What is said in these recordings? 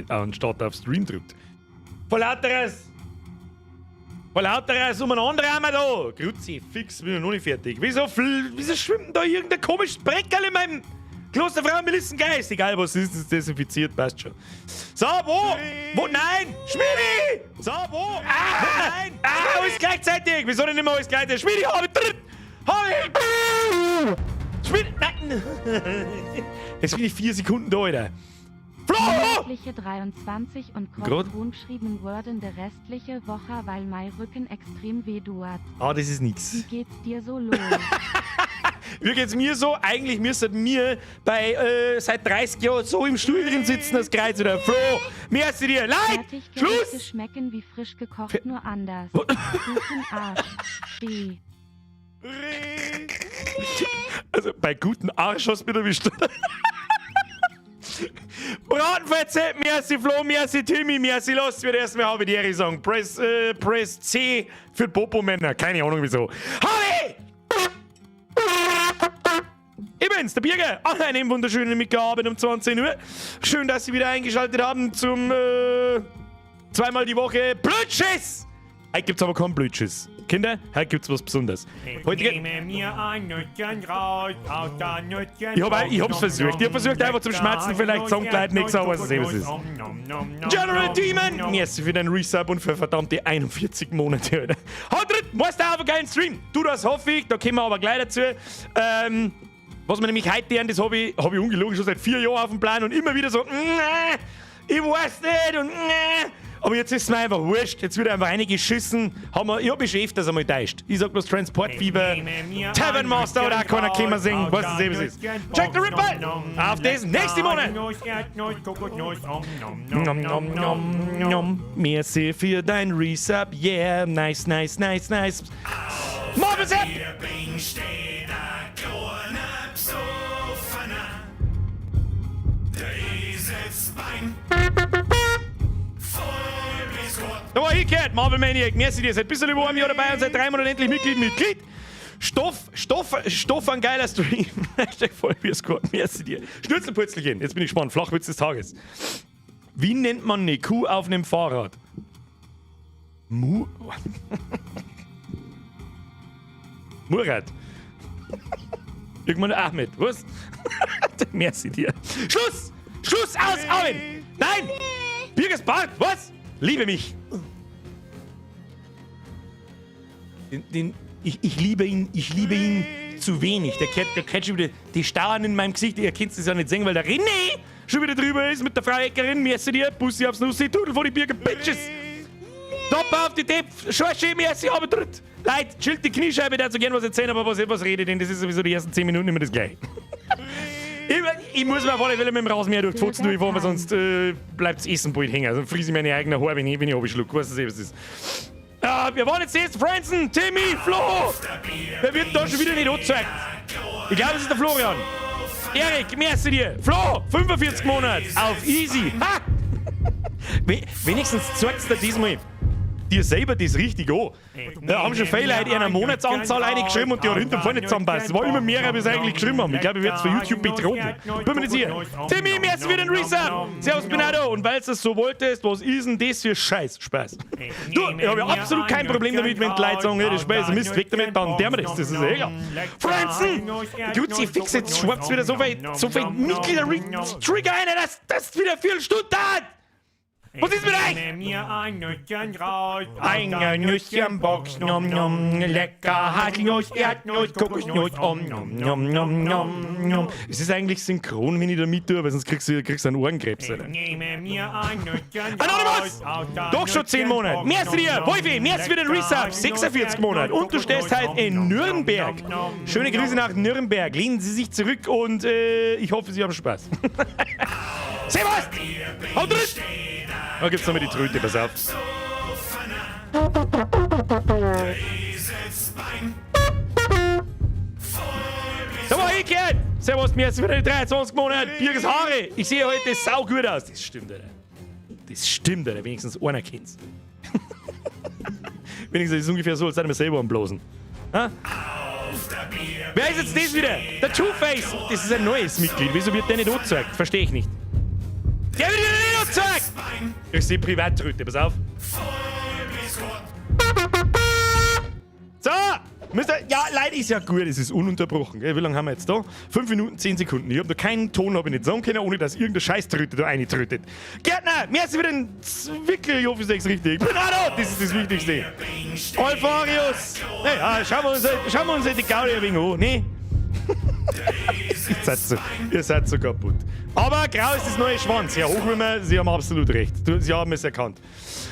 Anstatt auf Stream drückt. Vor lauteres! Vor lauteres umeinander haben wir da! Grüezi, fix, bin ich noch nicht fertig. Wieso schwimmt denn da irgendein komisches Breckerl in meinem Klosterfrau Melissengeist? Egal was ist, ist desinfiziert, passt schon. So, wo? Wo? Nein! Schmidi! So, wo? Ah! Wo? Nein! Ah, alles gleichzeitig! Wieso denn immer alles gleichzeitig? Schmidi, hab ich drin! Hab ich! Schmidi! Nein! Jetzt bin ich 4 Sekunden da, Alter. Flo! Restliche 23 und Grad? krank geschrieben worden de restliche Woche, weil mein Rücken extrem weh duat. Ah, das ist Wie nix. Geht's dir so, lol? Wie geht's mir so? Eigentlich müsstet mir bei seit 30 Jahren so im Stuhl drin sitzen, das Kreuz oder Flo. Merci dir. Leid! Fertiggerichte Schluss! Schmecken wie frisch gekocht, nur anders. Guten Arsch. B. Also bei guten Arsch hast du mich erwischt. Bratenfetze, merci Flo, merci Timmy, merci Lost. Wir erstmal habe die Ehre sagen. Press C für Popo-Männer. Keine Ahnung, wieso. Harry! Ich bin's, der Birger, an einem wunderschönen Mittwochabend um 20 Uhr. Schön, dass Sie wieder eingeschaltet haben zum zweimal die Woche Blödschiss! Heute gibt's aber keinen Blödschiss. Kinder, heute gibt's was Besonderes. Heute geht Nehme mir ein Nüsschen raus aus der Nüsschen. Ich hab's versucht. Ich hab versucht, einfach zum Schmerzen vielleicht sagen die Leute nichts, aber was es eben ist. General Demon! Merci für deinen Resub und für verdammte 41 Monate, Alter. Haut rein, Meister auf einen geilen Stream! Du, das hoffe ich, da kommen wir aber gleich dazu. Was wir nämlich heute lernen, das habe ich ungelogen schon seit 4 Jahren auf dem Plan und immer wieder so, nee, ich weiß nicht und nee. Aber jetzt ist es mir einfach wurscht. Jetzt wird einfach eingeschissen. Ich hab mich schon öfters einmal täuscht. Ich sag bloß Transportfieber, Tavern Master oder auch keiner kann singen, was es eben ist. Jack the Ripper! Auf das nächste Monat! Nom, nom, nom, nom. Merci für dein Resub. Yeah, nice, nice, nice, nice. Marvel Sepp! Bin steht ein kleiner Besoffener. Der Eselsbein. Voll bis Gott. Da war ich gehört, Marvel Maniac. Merci dir. Seit bisschen über einem Jahr dabei und seit 3 Monaten endlich Mitglied. Mitglied. Stoff, Stoff, Stoff, ein geiler Stream. #Vollbier-Squad. Merci dir. Schnürzelpurzelchen. Jetzt bin ich gespannt. Flachwitz des Tages. Wie nennt man eine Kuh auf einem Fahrrad? Mu. Murat. Irgendwann Ahmed. Was? Merci dir. Schluss! Schluss, aus, Armin! Nein! Birgers Bart, was? Liebe mich. Ich liebe ihn, ich liebe ihn zu wenig. Der kennt schon wieder die Starren in meinem Gesicht. Ihr könnt es ja nicht sehen, weil der René schon wieder drüber ist mit der Frau Eckerin. Merci dir, Bussi aufs Nussi, Tudel vor die Birger, Bitches! Top auf die Tipp, Schorschi, merci, aber tritt. Leute, chillt die Kniescheibe, der hat so gern was erzählen, aber was redet denn? Das ist sowieso die ersten 10 Minuten immer das Gleiche. Ich muss mir auf alle Fälle mit dem Rasenmäher durch die Pfotzen durchfahren, weil sonst bleibt das Essen bald hängen. Also friese ich meine eigenen Haare, wenn ich runterschluck. Weißt du, was es ist? Ah, wir waren jetzt erst Franzen, Timmy, Flo! Wer wird da schon wieder nicht angezeigt? Ich glaube, es ist der Florian. Erik, merci dir. Flo, 45 Monate auf easy. Ha! Wenigstens zeigt's dir diesmal dir selber das richtig an. Da haben schon viele Leute eine Monatsanzahl reingeschrieben und die hat hinten und vorne nicht zusammenpasst. Es war immer mehr, als sie eigentlich geschrieben haben. Ich glaube, ich werde von YouTube betrogen. Bin mir nicht sicher. Timmy, merci für den Resub. Servus, Benado. Und weil du das so wolltest, was ist denn das für Scheiß? Spaß. Du, ich habe ja absolut kein Problem damit, wenn die Leute sagen, hey, das Spaß ist Mist, weg damit, dann der wir das. Das ist ja egal. Franzen! Gut, fix, jetzt schwappt wieder so viel Mitglieder-Trigger rein, dass das wieder Viertelstunde dauert! Was ist mit euch? Mir ein Nüsschen raus. Eine Nüsschenbox, nom nom, lecker Haselnuss, Erdnuss, Kokosnuss, om nom nom nom nom nom. Es ist eigentlich synchron, wenn ich da mit tue, weil sonst kriegst du einen Ohrenkrebs, Alter. Nehme mir ein Nüsschen Anonymous! raus. Doch schon 10 Monate. Merci dir, Wolfi, merci für den Resub. 46 Monate. Und du stehst halt in Nürnberg. Schöne Grüße nach Nürnberg. Lehnen Sie sich zurück und ich hoffe, Sie haben Spaß. Servus! Haut rein! Da gibt's noch mal die Tröte, pass auf. Eselsbein. Da war ich gehört! Servus, mir ist wieder die 23 Monate. Birgers Haare. Ich sehe heute sau gut aus. Das stimmt, Alter. Das stimmt, Alter. Wenigstens einer kennt's. Wenigstens ist es ungefähr so, als hätten wir selber am Blosen. Ha? Wer ist jetzt das wieder? Der Two-Face! Das ist ein neues Mitglied. Wieso wird der nicht angezeigt? Verstehe ich nicht. Der wird wieder nicht angezeigt! Ich sehe Privattröte, pass auf. So, Mister, ja, leider ist ja gut, es ist ununterbrochen. Gell? Wie lange haben wir jetzt da? 5 Minuten, 10 Sekunden. Ich hab da keinen Ton, hab ich nicht sagen können, ohne dass irgendeine Scheißtröte da reintrötet. Gärtner, mir ist wieder ein Zwickel, ich hoffe, ich sag's richtig. Bernardo, das ist das Wichtigste. Alfarius! Naja, schauen wir uns halt die Gaudi ein wenig an, ne? Ihr seid so kaputt. Aber grau ist das neue Schwanz. Herr Hochwimmer, Sie haben absolut recht. Sie haben es erkannt.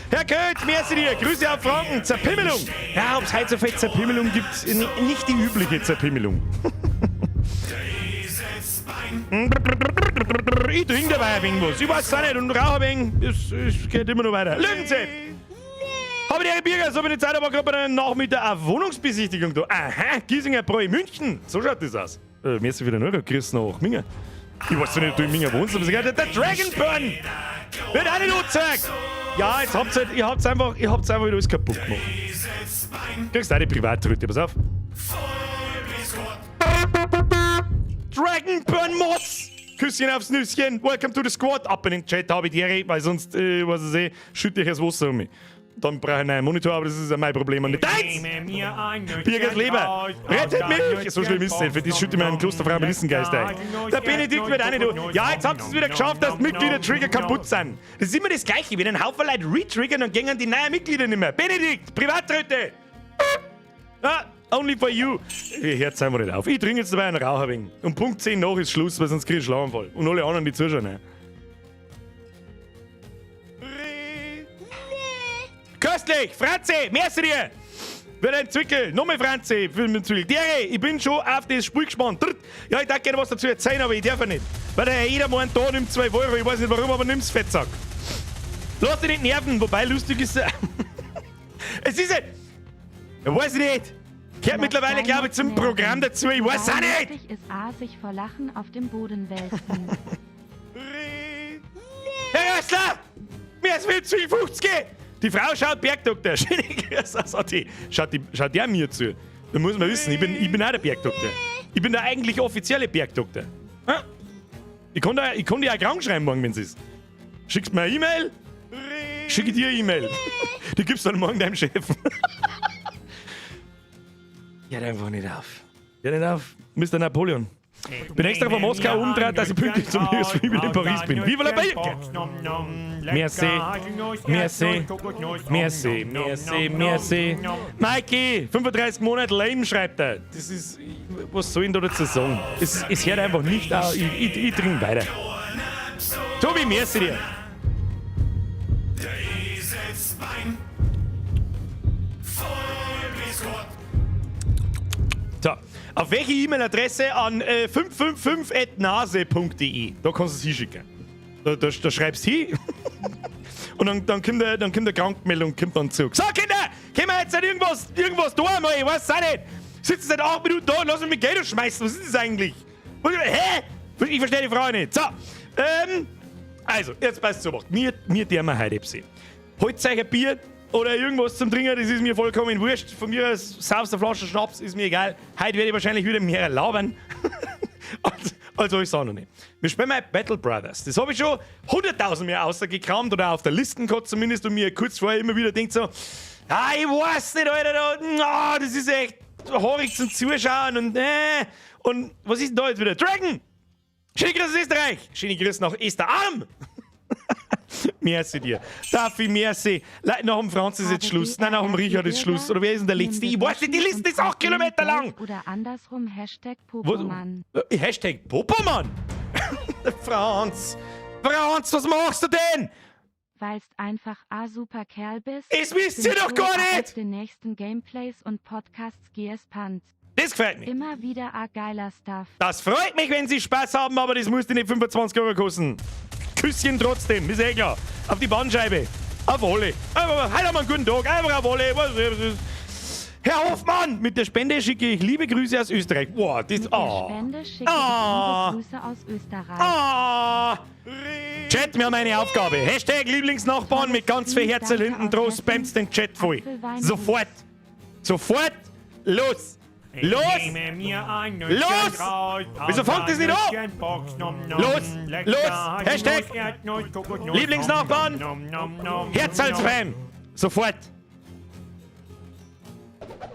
Herr Köth, merci dir. Grüße auf Franken. Zerpimmelung. Ja, ob es heute so viel Zerpimmelung gibt, nicht die übliche Zerpimmelung. Ich trinke dabei ein wenig was. Ich weiß auch nicht. Und rauche ein wenig. Es geht immer noch weiter. Löwensepp! Habe die Bürger, so bin ich Zeit, aber gerade bei einem Nachmittag eine Wohnungsbesichtigung da. Aha, Giesinger Bräu München. So schaut das aus. Merci für den Euro. Grüß nach Minga. Ich weiß nicht, ob du in Minga wohnst, aber der Dragonburn wird auch nicht angezeigt. Ja, jetzt habt's halt, ihr habt's einfach wieder alles kaputt gemacht. Kriegst auch die Privattröte, pass auf. Dragonburn Mods! Küsschen aufs Nüsschen, welcome to the squad. Ab in den Chat, habe ich die Ehre, weil sonst, was ich sehe, schütte ich das Wasser um mich. Dann brauche ich einen neuen Monitor, aber das ist ja mein Problem und nicht deins! Birgit Leber, rettet mich! So schlimm ist es nicht, für das schütte ich mir einen Klosterfrau Melissengeist ein. Der Benedikt wird auch nicht. Ja, jetzt habt ihr es wieder geschafft, dass die Mitglieder-Trigger kaputt sind. Das ist immer das Gleiche, wenn ein Haufen Leute retriggern, dann gehen die neuen Mitglieder nicht mehr. Benedikt, Privattröte! Ah, only for you. Ich hört's einfach nicht auf. Ich trinke jetzt dabei einen Rauch ein wenig. Um Punkt 10 nach ist Schluss, weil sonst krieg ich einen Schlaganfall. Und alle anderen, die zuschauen. Ne? Köstlich! Franzi, merci dir! Für ein Zwickel, nochmal Franzi, für den Zwickel. Dere, ich bin schon auf das Spiel gespannt. Ja, ich darf gerne was dazu erzählen, aber ich darf ja nicht. Weil der Herr jeder meint, da nimmt 2 Euro, ich weiß nicht warum, aber nimm's, Fettsack. Lass dich nicht nerven, wobei lustig ist. Es ist halt. Ja, weiß ich nicht. Gehört mittlerweile, glaube ich, zum Programm dazu. Ich weiß auch nicht. Lustig ist A, sich vor Lachen auf dem Boden wälzen. Herr Rössler! Mir ist viel zu viel 50! Die Frau schaut Bergdoktor. Schöne Grüße aus AT. Schaut der mir zu? Da muss man wissen, ich bin auch der Bergdoktor. Ich bin der eigentlich offizielle Bergdoktor. Ha? Ich kann dir auch krank schreiben morgen, wenn's ist. Schickst mir eine E-Mail? Schicke dir eine E-Mail. Die gibst du dann morgen deinem Chef. Hört einfach nicht auf. Hört nicht auf. Mr. Napoleon. Bin extra von Moskau umgedreht, dass ich pünktlich zum Stream in Paris bin. Vive la Belgique! Merci. Merci. Merci, merci, merci. Mikey, 35 Monate lame, schreibt er. Das ist, was soll ich denn da dazu sagen? Es hört einfach nicht auf. Ich trinke weiter. Tobi, merci dir. Der Eselsbein. Voll bis Gott. So, auf welche E-Mail-Adresse? An 555@nase.de. Da kannst du es hinschicken. Da schreibst du hin und dann kommt der Krankmeldung kommt dann zurück. So, Kinder, können wir jetzt nicht irgendwas tun? Mal? Ich weiß es auch nicht. Sitzen seit 8 Minuten da und lassen mich mit Geld schmeißen. Was ist das eigentlich? Hä? Ich verstehe die Frage nicht. So, also, jetzt passt zu. Mir der wir heute sehen. Holt euch ein Bier oder irgendwas zum Trinken, das ist mir vollkommen wurscht. Von mir aus saufst eine Flasche Schnaps, ist mir egal. Heute werde ich wahrscheinlich wieder mehr labern als alles andere. Wir spielen mal Battle Brothers. Das habe ich schon 100.000 mehr ausgekramt oder auf der Liste gehabt zumindest und mir kurz vorher immer wieder denkt so, ah, ich weiß nicht, Alter, da, ah, das ist echt haarig zum Zuschauen und was ist denn da jetzt wieder? Dragon! Schöne Grüße aus Österreich! Schöne Grüße nach Esterarm! Merci dir. Darf ich, merci. Nach dem Franz ist jetzt Schluss. Nein, nach dem Richard ist Schluss. Oder wer ist denn der Letzte? Ich weiß nicht, die Liste ist 8 Kilometer lang. Oder andersrum Hashtag Was? Popomann. Hashtag Popomann. Franz. Franz, was machst du denn? Weilst einfach a super Kerl bist. Es wisst ihr Bin doch so gar auf nicht. den nächsten Gameplays und Podcasts gespannt. Das gefällt mir. Immer wieder a geiler Stuff. Das freut mich, wenn Sie Spaß haben, aber das muss dir nicht 25 Euro kosten. Küsschen trotzdem, ist eh klar. Auf die Bandscheibe. Auf alle. Einfach, heute haben wir einen guten Tag. Einfach auf alle. Was? Herr Hoffmann, mit der Spende schicke ich liebe Grüße aus Österreich. Boah, das. Mit der Oh. Spende schicke Ah. ich liebe Grüße aus Österreich. Ah. Chat, wir haben eine Aufgabe. Hashtag Lieblingsnachbarn mit ganz viel Herzel hinten drauf. Spammt den Chat voll. Sofort. Sofort. Los. Ich Los! nehme mir ein Nüsschen Los! raus aus Wieso fängt der das nicht an? Nüsschenbox. Nom, nom, Los! lecker Los! Haselnuss, Hashtag! Erdnuss, Kokosnuss. Lieblingsnachbarn! Nom, nom, nom, nom, Herzalspam! Sofort!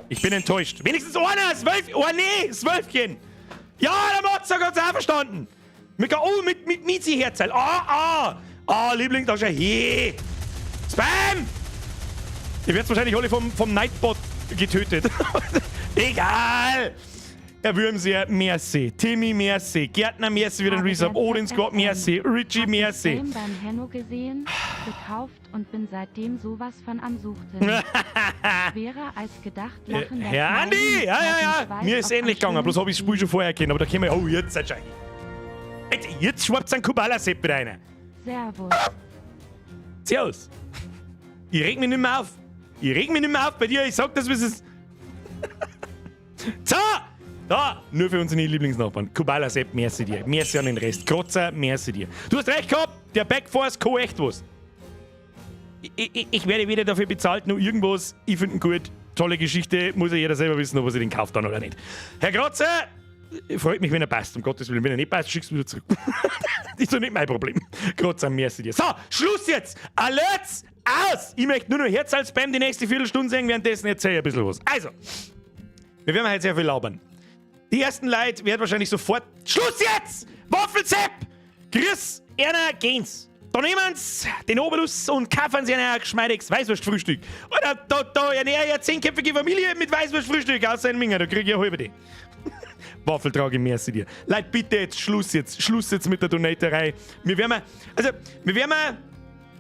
Ich bin enttäuscht. Wenigstens einer, 12. Oh nee, Zwölfchen! Ja, der Motzer hat's auch verstanden! Mit, oh, mit Mizi Herzal. Ah, ah! Ah, Liebling, da schau her! Spam! Ihr werdet wahrscheinlich alle vom Nightbot getötet. Egal! Herr Würmseer, merci. Timmy, merci. Gärtner, merci für den Resub. Odin Scott, merci. Richie, Hab den merci. Film beim Henno gesehen, gekauft und bin seitdem sowas von am Suchten. Schwerer als gedacht, lachen der Herr Kleinen Andi, mit ja. kaltem Mir ist Schweiß auf ähnlich am gegangen, bloß habe ich das Spiel schon vorher erkannt. Aber da kämen wir, oh, jetzt seid ihr. Jetzt schwappt ein Kubala-Sepp rein. Servus. Servus. Ich reg mich nicht mehr auf. Ich reg mich nicht mehr auf bei dir. Ich sag das, wie es ist. So! Da! Nur für unsere Lieblingsnachbarn. Kubala Sepp, merci dir. Merci an den Rest. Krotzer, merci dir. Du hast recht gehabt, der Backforce kann echt was. Ich werde weder dafür bezahlt, noch irgendwas. Ich finde ihn gut. Tolle Geschichte. Muss ja jeder selber wissen, ob er sich den kauft dann oder nicht. Herr Krotzer, freut mich, wenn er passt. Um Gottes Willen. Wenn er nicht passt, schickst du wieder zurück. Das ist doch nicht mein Problem. Krotzer, merci dir. So, Schluss jetzt! Alerts! Aus! Ich möchte nur noch Herz als Spam die nächste Viertelstunde sehen, währenddessen erzähle ich ein bisschen was. Also, wir werden heute sehr viel labern. Die ersten Leute werden wahrscheinlich sofort. Schluss jetzt! Waffelzepp! Grüß, Erna, gehen's! Da nehmen's den Oberlus und kaufen sie ein geschmeidiges Weißwurstfrühstück. Alter, da ernähre ich eine zehnköpfige Familie mit Weißwurstfrühstück außer in Minger, da krieg ich eine halbe die. Waffeltrage, merci dir. Leute, bitte jetzt Schluss jetzt. Schluss jetzt mit der Donaterei. Wir werden, also, wir werden,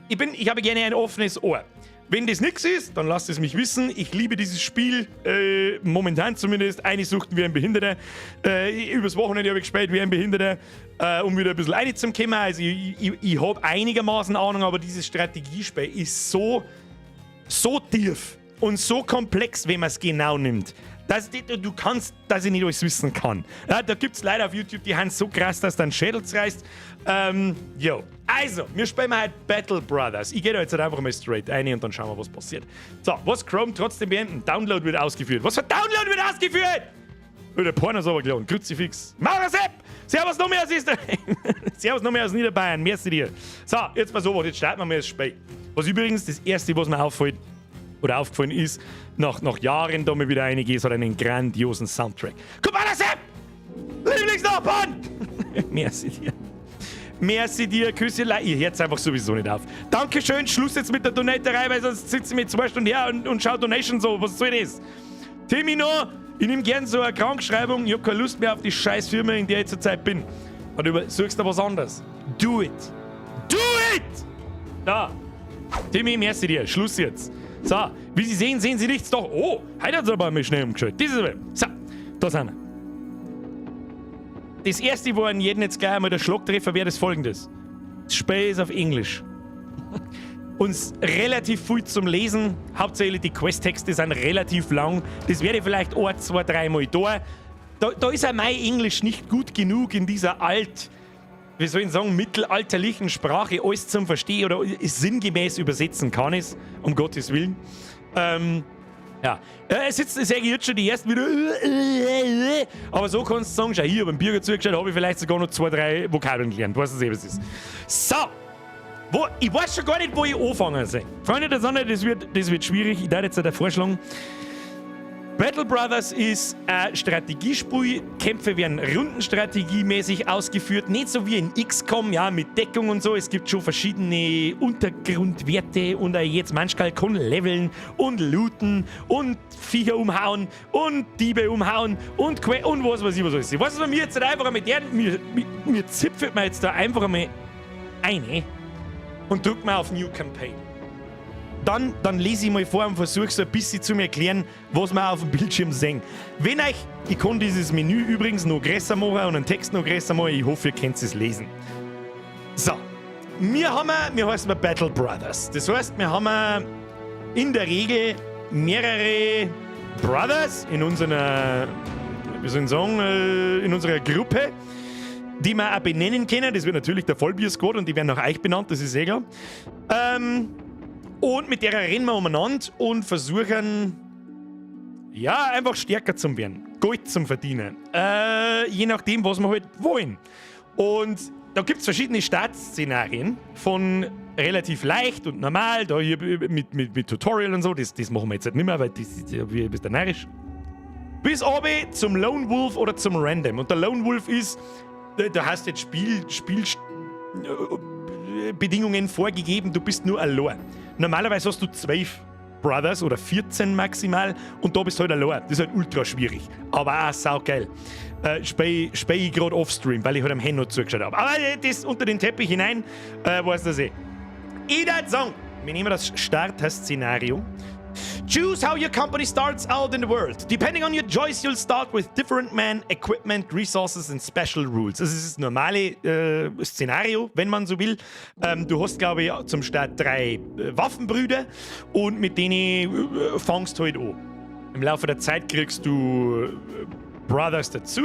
ich habe gerne ein offenes Ohr. Wenn das nix ist, dann lasst es mich wissen. Ich liebe dieses Spiel, momentan zumindest. Eine suchten wie ein Behinderter. Übers Wochenende habe ich gespielt wie ein Behinderter, um wieder ein bisschen reinzukommen. Also ich habe einigermaßen Ahnung, aber dieses Strategiespiel ist so, so tief und so komplex, wenn man es genau nimmt. Dass du kannst, dass ich nicht alles wissen kann. Ja, da gibt's Leute auf YouTube, die haben so krass, dass dein Schädel zerreißt. Jo. Also, wir spielen heute Battle Brothers. Ich gehe da jetzt halt einfach mal straight rein und dann schauen wir, was passiert. So, was Chrome trotzdem beenden? Download wird ausgeführt. Was für Download wird ausgeführt? Oh, der Porno ist aber geladen. Kruzifix. Maurer Sepp! Servus noch mehr aus Österreich. Servus noch mehr aus Niederbayern. Merci dir. So, jetzt pass auf, jetzt starten wir mal das Spiel. Was übrigens das erste, was mir auffällt, oder aufgefallen ist, nach Jahren da mal wieder reingehe, es hat einen grandiosen Soundtrack. Kubala Sepp! Lieblingsnachbarn! Merci dir. Merci dir, Küsse, ihr hört's einfach sowieso nicht auf. Dankeschön, Schluss jetzt mit der Donaterei, weil sonst sitze ich mit 2 Stunden her und schau Donations so. Was soll das? Timino, ich nehm gern so eine Krankschreibung, ich hab keine Lust mehr auf die scheiß Firma, in der ich zurzeit bin. Und suchst du was anderes. Do it! Do it! Da. Timmy, merci dir. Schluss jetzt. So, wie Sie sehen, sehen Sie nichts. Doch, oh, heute hat's aber mal schnell umgeschaltet. Das ist aber. So, da sind wir. Das erste, wo an jeden jetzt gleich einmal der Schlagtreffer wäre, ist folgendes. Das Spiel ist auf Englisch. Und relativ viel zum Lesen. Hauptsächlich die Questtexte sind relativ lang. Das werde ich vielleicht 1, 2, 3 Mal da. Da ist auch mein Englisch nicht gut genug in dieser alt, wie soll ich sagen, mittelalterlichen Sprache alles zum Verstehen oder sinngemäß übersetzen kann ich, um Gottes Willen. Ja. Es sitzen, sage ich jetzt schon die ersten wieder. Aber so kannst du sagen, schau, hier, beim Birger zugeschaut, habe ich vielleicht sogar noch 2, 3 Vokabeln gelernt. Weißt du, was es ist. So! Ich weiß schon gar nicht, wo ich anfangen soll. Freunde der Sonne, das wird schwierig. Ich darf jetzt der Vorschlag. Battle Brothers ist ein Strategiespiel. Kämpfe werden rundenstrategiemäßig ausgeführt. Nicht so wie in XCOM, ja, mit Deckung und so. Es gibt schon verschiedene Untergrundwerte und auch jetzt manchmal kann leveln und looten und Viecher umhauen und Diebe umhauen und und was weiß ich was alles. Was ist mir jetzt einfach mit der, mir, mir, mir zipfelt man jetzt da einfach einmal eine und drückt mal auf New Campaign. Dann lese ich mal vor und versuche so ein bisschen zu mir erklären, was wir auf dem Bildschirm sehen. Wenn euch, ich kann dieses Menü übrigens noch größer machen und einen Text noch größer machen, ich hoffe, ihr könnt es lesen. So, wir heißen Battle Brothers. Das heißt, wir haben in der Regel mehrere Brothers in unserer, wie soll ich sagen, in unserer Gruppe, die wir auch benennen können. Das wird natürlich der Vollbier-Squad und die werden nach euch benannt, das ist eh klar. Und mit der rennen wir umeinander und versuchen, ja, einfach stärker zu werden. Gold zum Verdienen. Je nachdem, was wir halt wollen. Und da gibt es verschiedene Startszenarien von relativ leicht und normal, da hier mit Tutorial und so, das machen wir jetzt halt nicht mehr, weil das ist ja wie ein bisschen narrisch. Bis obi zum Lone Wolf oder zum Random. Und der Lone Wolf ist, da hast du jetzt Spiel Bedingungen vorgegeben, du bist nur allein. Normalerweise hast du 12 Brothers oder 14 maximal und da bist du halt allein. Das ist halt ultra schwierig, aber auch saugeil. Spiel ich gerade offstream, weil ich halt am Henno zugeschaut habe. Aber das unter den Teppich hinein, weiß das eh. Ich würd sagen, wir nehmen das Starter-Szenario. Choose how your company starts out in the world. Depending on your choice, you'll start with different men, equipment, resources and special rules. Das ist das normale Szenario, wenn man so will. Du hast, glaube ich, zum Start drei Waffenbrüder und mit denen fangst du halt an. Im Laufe der Zeit kriegst du Brothers dazu.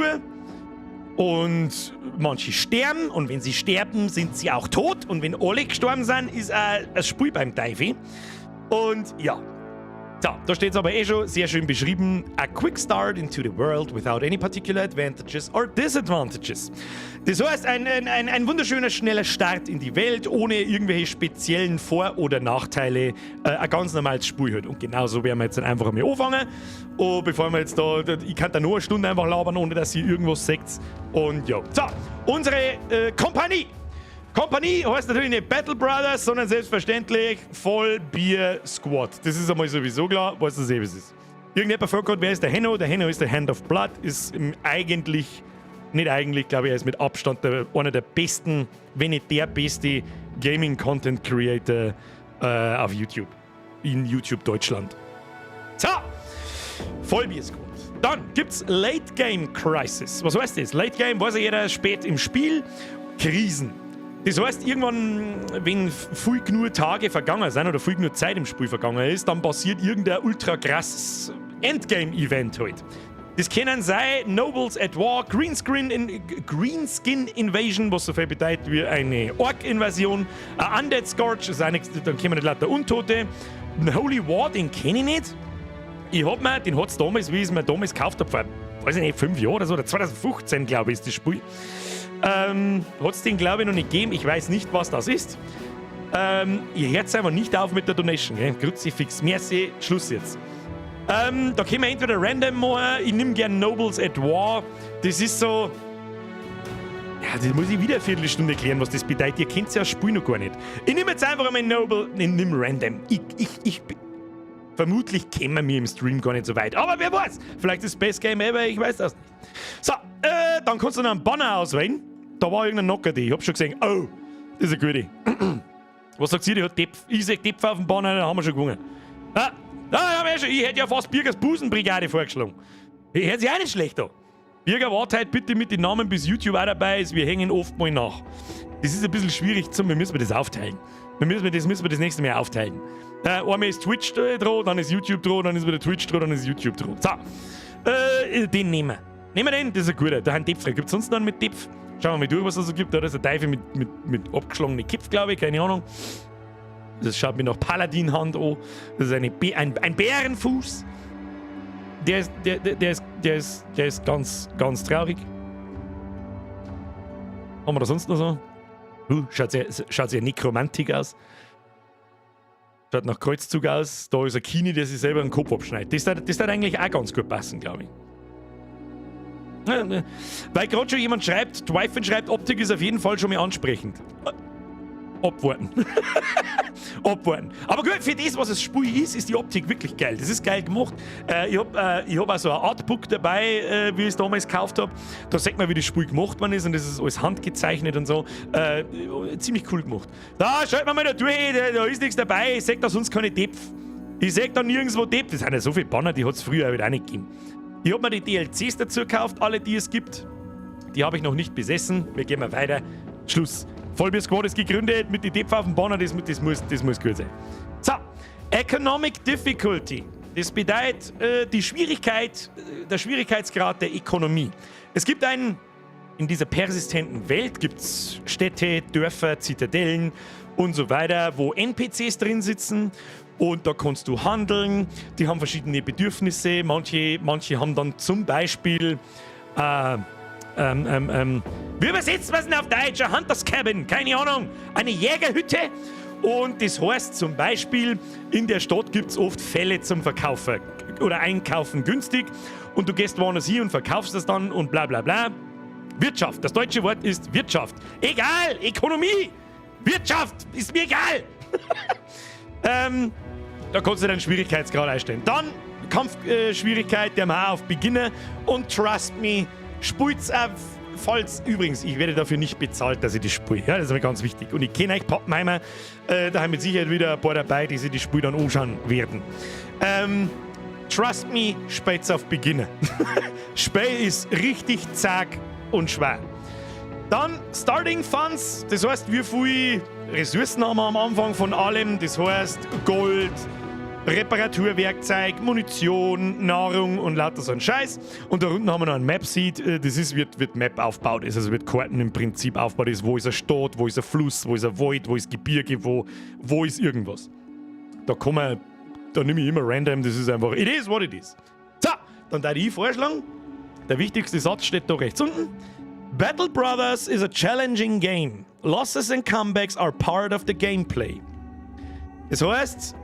Und manche sterben und wenn sie sterben, sind sie auch tot. Und wenn alle gestorben sind, ist auch das Spiel beim Teufel. Und ja. So, da steht es aber eh schon sehr schön beschrieben. A quick start into the world without any particular advantages or disadvantages. Das heißt, ein wunderschöner, schneller Start in die Welt, ohne irgendwelche speziellen Vor- oder Nachteile. Ein ganz normales Spiel halt. Und genauso werden wir jetzt dann einfach einmal anfangen. Und bevor wir jetzt da, ich kann da nur eine Stunde einfach labern, ohne dass ihr irgendwas sagt. Und ja. So, unsere Kompanie. Kompanie heißt natürlich nicht Battle Brothers, sondern selbstverständlich Vollbier Squad. Das ist einmal sowieso klar, was das eben ist. Irgendjemand fragt gerade, wer ist der Henno? Der Henno ist der Hand of Blood, ist eigentlich, nicht eigentlich, glaube ich, er ist mit Abstand einer der besten, wenn nicht der beste Gaming Content Creator auf YouTube. In YouTube Deutschland. So, Vollbier Squad. Dann gibt's Late Game Crisis. Was heißt das? Late Game, weiß ja jeder, spät im Spiel. Krisen. Das heißt, irgendwann, wenn viel genug Tage vergangen sind oder viel genug Zeit im Spiel vergangen ist, dann passiert irgendein ultra krasses Endgame-Event halt. Das können sein Nobles at War, Greenskin Invasion, was so viel bedeutet wie eine Ork-Invasion, ein Undead Scourge, das ist auch nichts, dann kommen nicht lauter Untote, ein Holy War, den kenne ich nicht. Ich hab mir, den hat's damals, wie ich es mir damals gekauft habe, vor, weiß ich nicht, 5 Jahren oder so, oder 2015, glaube ich, ist das Spiel. Hat es den, glaube ich, noch nicht gegeben. Ich weiß nicht, was das ist. Ihr hört einfach nicht auf mit der Donation. Gell? Kruzifix, merci, Schluss jetzt. Da können wir entweder random machen, ich nehme gern Nobles at War. Das ist so. Ja, das muss ich wieder eine Viertelstunde erklären, was das bedeutet. Ihr kennt ja das Spiel noch gar nicht. Ich nehme jetzt einfach einmal Noble, ich nehme random. Vermutlich kämen wir im Stream gar nicht so weit. Aber wer weiß, vielleicht ist das Best Game ever, ich weiß das nicht. So, dann kannst du noch einen Banner auswählen. Da war irgendein Knocker, die. Ich hab schon gesehen, oh, das ist eine gute. Was sagt ihr, die hat Depf? Ich seh Depf auf dem Banner, dann haben wir schon gewonnen. Ah, ah, ja, schon. Ich hätte ja fast Birgers Busenbrigade vorgeschlagen. Ich hätte sich auch nicht schlecht da. Birger, warte halt bitte mit den Namen, bis YouTube auch dabei ist. Wir hängen oft mal nach. Das ist ein bisschen schwierig zum, wir müssen das aufteilen. Wir müssen wir das nächste Mal aufteilen. Einmal ist Twitch dran, dann ist YouTube dran, dann ist wieder Twitch dran, dann ist YouTube dran. So, den nehmen wir. Nehmen wir den, das ist ein guter. Da haben Depf. Gibt es sonst noch einen mit Depf? Schauen wir mal durch, was es so gibt. Da ist ein Teufel mit abgeschlagenen Köpfen, glaube ich, keine Ahnung. Das schaut mir nach Paladin-Hand an. Das ist ein Bärenfuß. Der ist, der, der, der, ist, der, ist, der ist ganz, ganz traurig. Haben wir da sonst noch so? Schaut sehr Nekromantik aus. Schaut nach Kreuzzug aus. Da ist ein Kini, der sich selber einen Kopf abschneidet. Das würde eigentlich auch ganz gut passen, glaube ich. Weil gerade schon jemand schreibt, Twyfen schreibt, Optik ist auf jeden Fall schon mal ansprechend. Abwarten. Abwarten. Aber gut, für das, was das Spiel ist, ist die Optik wirklich geil. Das ist geil gemacht. Ich habe hab auch so ein Artbook dabei, wie ich es damals gekauft habe. Da sieht man, wie das Spiel gemacht worden ist und das ist alles handgezeichnet und so. Ziemlich cool gemacht. Da, schaut mal da durch, da ist nichts dabei. Ich seh da sonst keine Depf. Ich seh da nirgendwo Depf. Das sind ja so viele Banner, die hat es früher auch nicht gegeben. Ich habe mir die DLCs dazu gekauft, alle, die es gibt. Die habe ich noch nicht besessen. Wir gehen mal weiter. Schluss. Vollbier Squad ist gegründet mit den Depf auf dem Banner, das muss gut sein. So, Economic Difficulty. Das bedeutet die Schwierigkeit, der Schwierigkeitsgrad der Ökonomie. Es gibt einen, in dieser persistenten Welt gibt es Städte, Dörfer, Zitadellen und so weiter, wo NPCs drin sitzen. Und da kannst du handeln. Die haben verschiedene Bedürfnisse. Manche haben dann zum Beispiel, wie übersetzt man es denn auf Deutsch? A Hunter's Cabin, keine Ahnung. Eine Jägerhütte. Und das heißt zum Beispiel, in der Stadt gibt es oft Felle zum Verkaufen oder Einkaufen günstig. Und du gehst woanders hin und verkaufst das dann und bla bla bla. Wirtschaft. Das deutsche Wort ist Wirtschaft. Egal, Ökonomie. Wirtschaft ist mir egal. Da kannst du deinen Schwierigkeitsgrad einstellen. Dann Kampfschwierigkeit, der mal auf Beginner. Und trust me, spielt's auf. Falls, übrigens, ich werde dafür nicht bezahlt, dass ich das spiele. Ja, das ist mir ganz wichtig. Und ich kenne euch Pappenheimer, da haben mit Sicherheit wieder ein paar dabei, die sich das Spiel dann anschauen werden. Trust me, spielt's auf Beginner. Spiel ist richtig zach und schwer. Dann Starting Funds, das heißt, wie viel Ressourcen haben wir am Anfang von allem, das heißt Gold, Reparaturwerkzeug, Munition, Nahrung und lauter so ein Scheiß. Und da unten haben wir noch ein Map Seed, das ist, wird Map aufgebaut ist, also wird Karten im Prinzip aufgebaut ist, wo ist eine Stadt, wo ist ein Fluss, wo ist ein Wald, wo ist Gebirge, wo ist irgendwas. Da kann man, da nehme ich immer random, das ist einfach, it is what it is. So, dann darf ich vorschlagen, der wichtigste Satz steht da rechts unten. Battle Brothers is a challenging game. Losses and comebacks are part of the gameplay. Das heißt,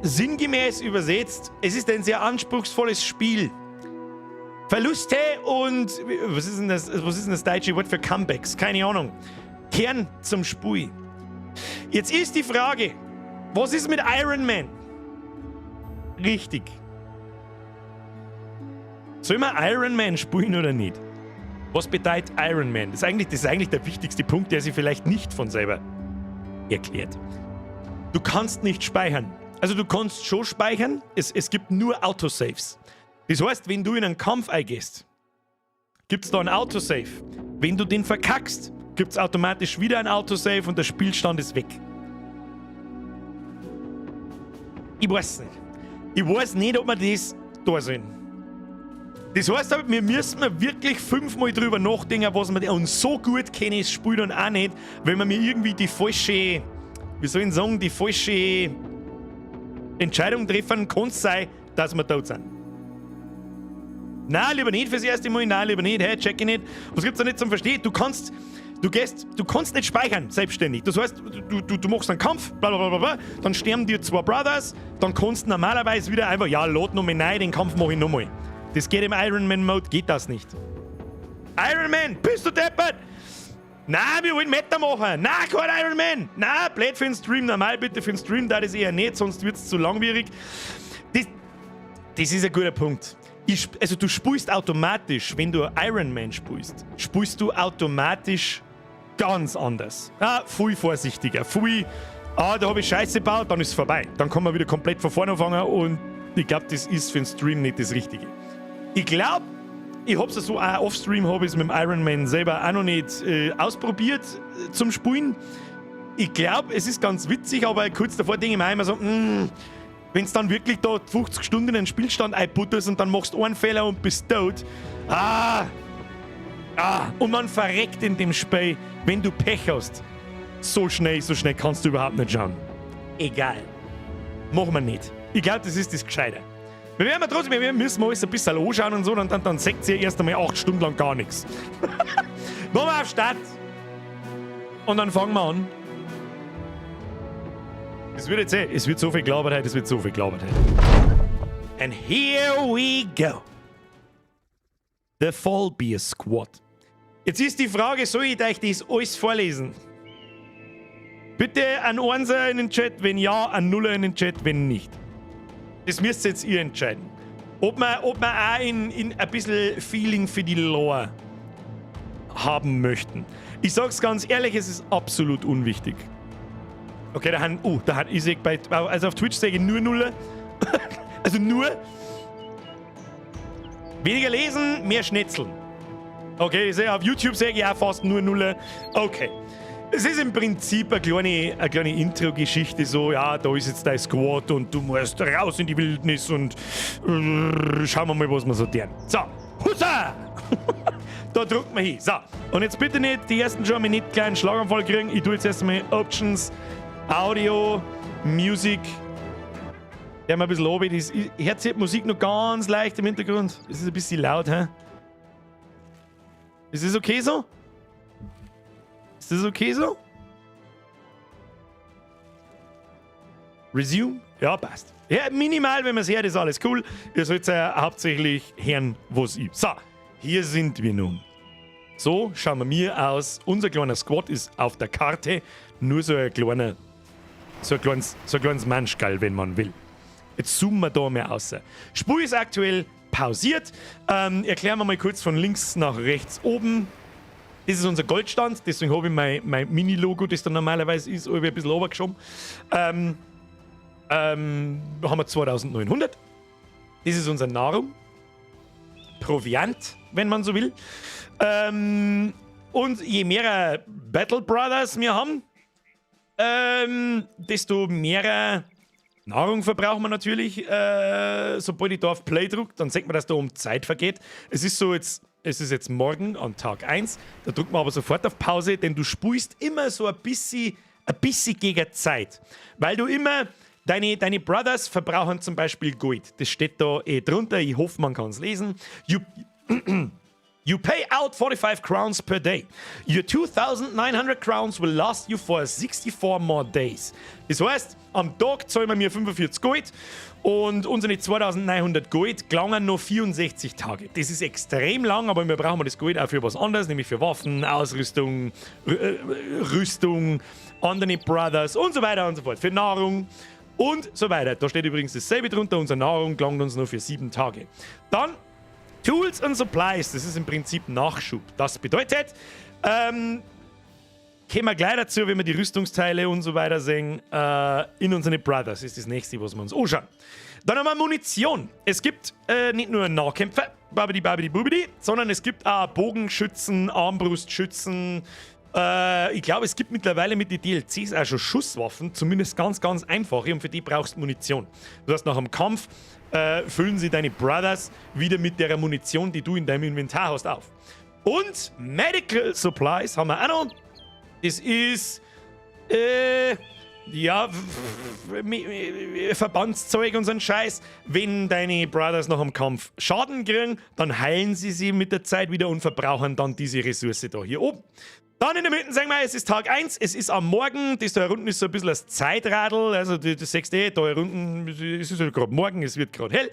sinngemäß übersetzt, es ist ein sehr anspruchsvolles Spiel. Verluste und, was ist denn das deutsche Wort für Comebacks? Keine Ahnung. Kehren zum Spiel. Jetzt ist die Frage, was ist mit Iron Man? Richtig. Soll man Iron Man spielen oder nicht? Was bedeutet Iron Man? Das ist eigentlich der wichtigste Punkt, der sich vielleicht nicht von selber erklärt. Du kannst nicht speichern. Also du kannst schon speichern, es gibt nur Autosaves. Das heißt, wenn du in einen Kampf eingehst, gibt es da einen Autosave. Wenn du den verkackst, gibt es automatisch wieder ein Autosave und der Spielstand ist weg. Ich weiß nicht. Ich weiß nicht, ob wir das da sollen. Das heißt aber, wir müssen wirklich fünfmal drüber nachdenken, was wir. Und so gut kenne ich das Spiel dann auch nicht, wenn man mir irgendwie die falsche, wie soll ich sagen, die falsche Entscheidung treffen, kann es sein, dass wir tot sind. Nein, lieber nicht fürs erste Mal, nein, lieber nicht, hey, check ich nicht. Was gibt's da nicht zum Verstehen? Du kannst nicht speichern, selbstständig. Das heißt, du machst einen Kampf, bla bla bla bla, dann sterben dir zwei Brothers, dann kannst du normalerweise wieder einfach, ja, lad nochmal neu, den Kampf mache ich nochmal. Das geht im Iron Man Mode, geht das nicht. Iron Man, bist du deppert? Nein, wir wollen Meta machen. Nein, kein Iron Man. Nein, blöd für den Stream. Normal bitte für den Stream, da das eher nicht, sonst wird es zu langwierig. Das ist ein guter Punkt. Also du spielst automatisch, wenn du Iron Man spielst, spielst du automatisch ganz anders. Ah, viel vorsichtiger, viel, ah, da habe ich Scheiße gebaut, dann ist es vorbei. Dann kann man wieder komplett von vorne anfangen und ich glaube, das ist für den Stream nicht das Richtige. Ich glaube, ich habe es so auch off-Stream, habe ich es mit dem Iron Man selber auch noch nicht ausprobiert zum Spielen. Ich glaube, es ist ganz witzig, aber kurz davor denke ich mir immer so, wenn es dann wirklich da 50 Stunden in den Spielstand einputterst und dann machst du einen Fehler und bist tot. Ah, ah, und man verreckt in dem Spiel, wenn du Pech hast. So schnell kannst du überhaupt nicht schauen. Egal. Machen wir nicht. Ich glaube, das ist das Gescheite. Wir werden trotzdem, wir müssen alles ein bisschen anschauen und so, und dann seht ihr erst einmal 8 Stunden lang gar nichts. Machen wir auf Start. Und dann fangen wir an. Es wird jetzt eh, es wird so viel gelabert heute, es wird so viel gelabert heute. And here we go. The Vollbier Squad. Jetzt ist die Frage, soll ich euch das alles vorlesen? Bitte ein Einser in den Chat, wenn ja, ein Nuller in den Chat, wenn nicht. Das müsst jetzt ihr entscheiden. Ob wir auch in ein bisschen Feeling für die Lore haben möchten. Ich sag's ganz ehrlich, es ist absolut unwichtig. Okay, da haben, oh, da hat ich seh bei, also auf Twitch sehe ich nur Nuller. Also nur. Weniger lesen, mehr schnetzeln. Okay, ich sehe, auf YouTube sehe ich auch fast nur Nuller. Okay. Es ist im Prinzip eine kleine Intro-Geschichte, so, ja, da ist jetzt dein Squad und du musst raus in die Wildnis und schauen wir mal, was wir so tun. So, Hussa! Da drückt man hin. So, und jetzt bitte nicht die ersten schon mal nicht kleinen Schlaganfall kriegen. Ich tue jetzt erstmal Options, Audio, Music. Der mal ein bisschen oben. Das hört sich die Musik noch ganz leicht im Hintergrund. Das ist ein bisschen laut, hä? Ist das okay so? Ist das okay so? Resume? Ja, passt. Ja, minimal, wenn man es hört, ist alles cool. Ihr sollt ja hauptsächlich hören, was ich. So, hier sind wir nun. So schauen wir mir aus. Unser kleiner Squad ist auf der Karte nur so ein kleines Manschgall, wenn man will. Jetzt zoomen wir da mehr aus. Spur ist aktuell pausiert. Erklären wir mal kurz von links nach rechts oben. Das ist unser Goldstand, deswegen habe ich mein Mini-Logo, das da normalerweise ist, ein bisschen runtergeschoben. Haben wir 2900. Das ist unsere Nahrung. Proviant, wenn man so will. Und je mehr Battle Brothers wir haben, desto mehr Nahrung verbrauchen wir natürlich. Sobald ich da auf Play drücke, dann sieht man, dass da um Zeit vergeht. Es ist so jetzt, es ist jetzt morgen an Tag 1. Da drückt man aber sofort auf Pause, denn du spulst immer so ein bisschen gegen Zeit. Weil du immer, deine Brothers verbrauchen zum Beispiel Gold. Das steht da eh drunter. Ich hoffe, man kann es lesen. You pay out 45 crowns per day. Your 2900 crowns will last you for 64 more days. Das heißt, am Tag zahlen wir mir 45 Gold und unsere 2900 Gold gelangen noch 64 Tage. Das ist extrem lang, aber wir brauchen das Gold auch für was anderes, nämlich für Waffen, Ausrüstung, Rüstung, andere Brothers und so weiter und so fort. Für Nahrung und so weiter. Da steht übrigens dasselbe drunter, unsere Nahrung gelangt uns nur für 7 Tage. Dann Tools and Supplies, das ist im Prinzip Nachschub. Das bedeutet, kommen wir gleich dazu, wenn wir die Rüstungsteile und so weiter sehen, in unsere Brothers ist das Nächste, was wir uns anschauen. Dann haben wir Munition. Es gibt nicht nur Nahkämpfer, babidi babidi bubidi, sondern es gibt auch Bogenschützen, Armbrustschützen. Ich glaube, es gibt mittlerweile mit den DLCs auch schon Schusswaffen, zumindest ganz, ganz einfache, und für die brauchst du Munition. Das heißt, nach dem Kampf füllen sie deine Brothers wieder mit der Munition, die du in deinem Inventar hast, auf. Und Medical Supplies haben wir auch noch. Das ist, ja, Verbandszeug und so ein Scheiß. Wenn deine Brothers nach dem Kampf Schaden kriegen, dann heilen sie sie mit der Zeit wieder und verbrauchen dann diese Ressource da hier oben. Dann in der Mitte sagen wir, es ist Tag 1, es ist am Morgen, das da unten ist so ein bisschen das Zeitradl, also das siehst du eh, da unten, es ist ja gerade morgen, es wird gerade hell.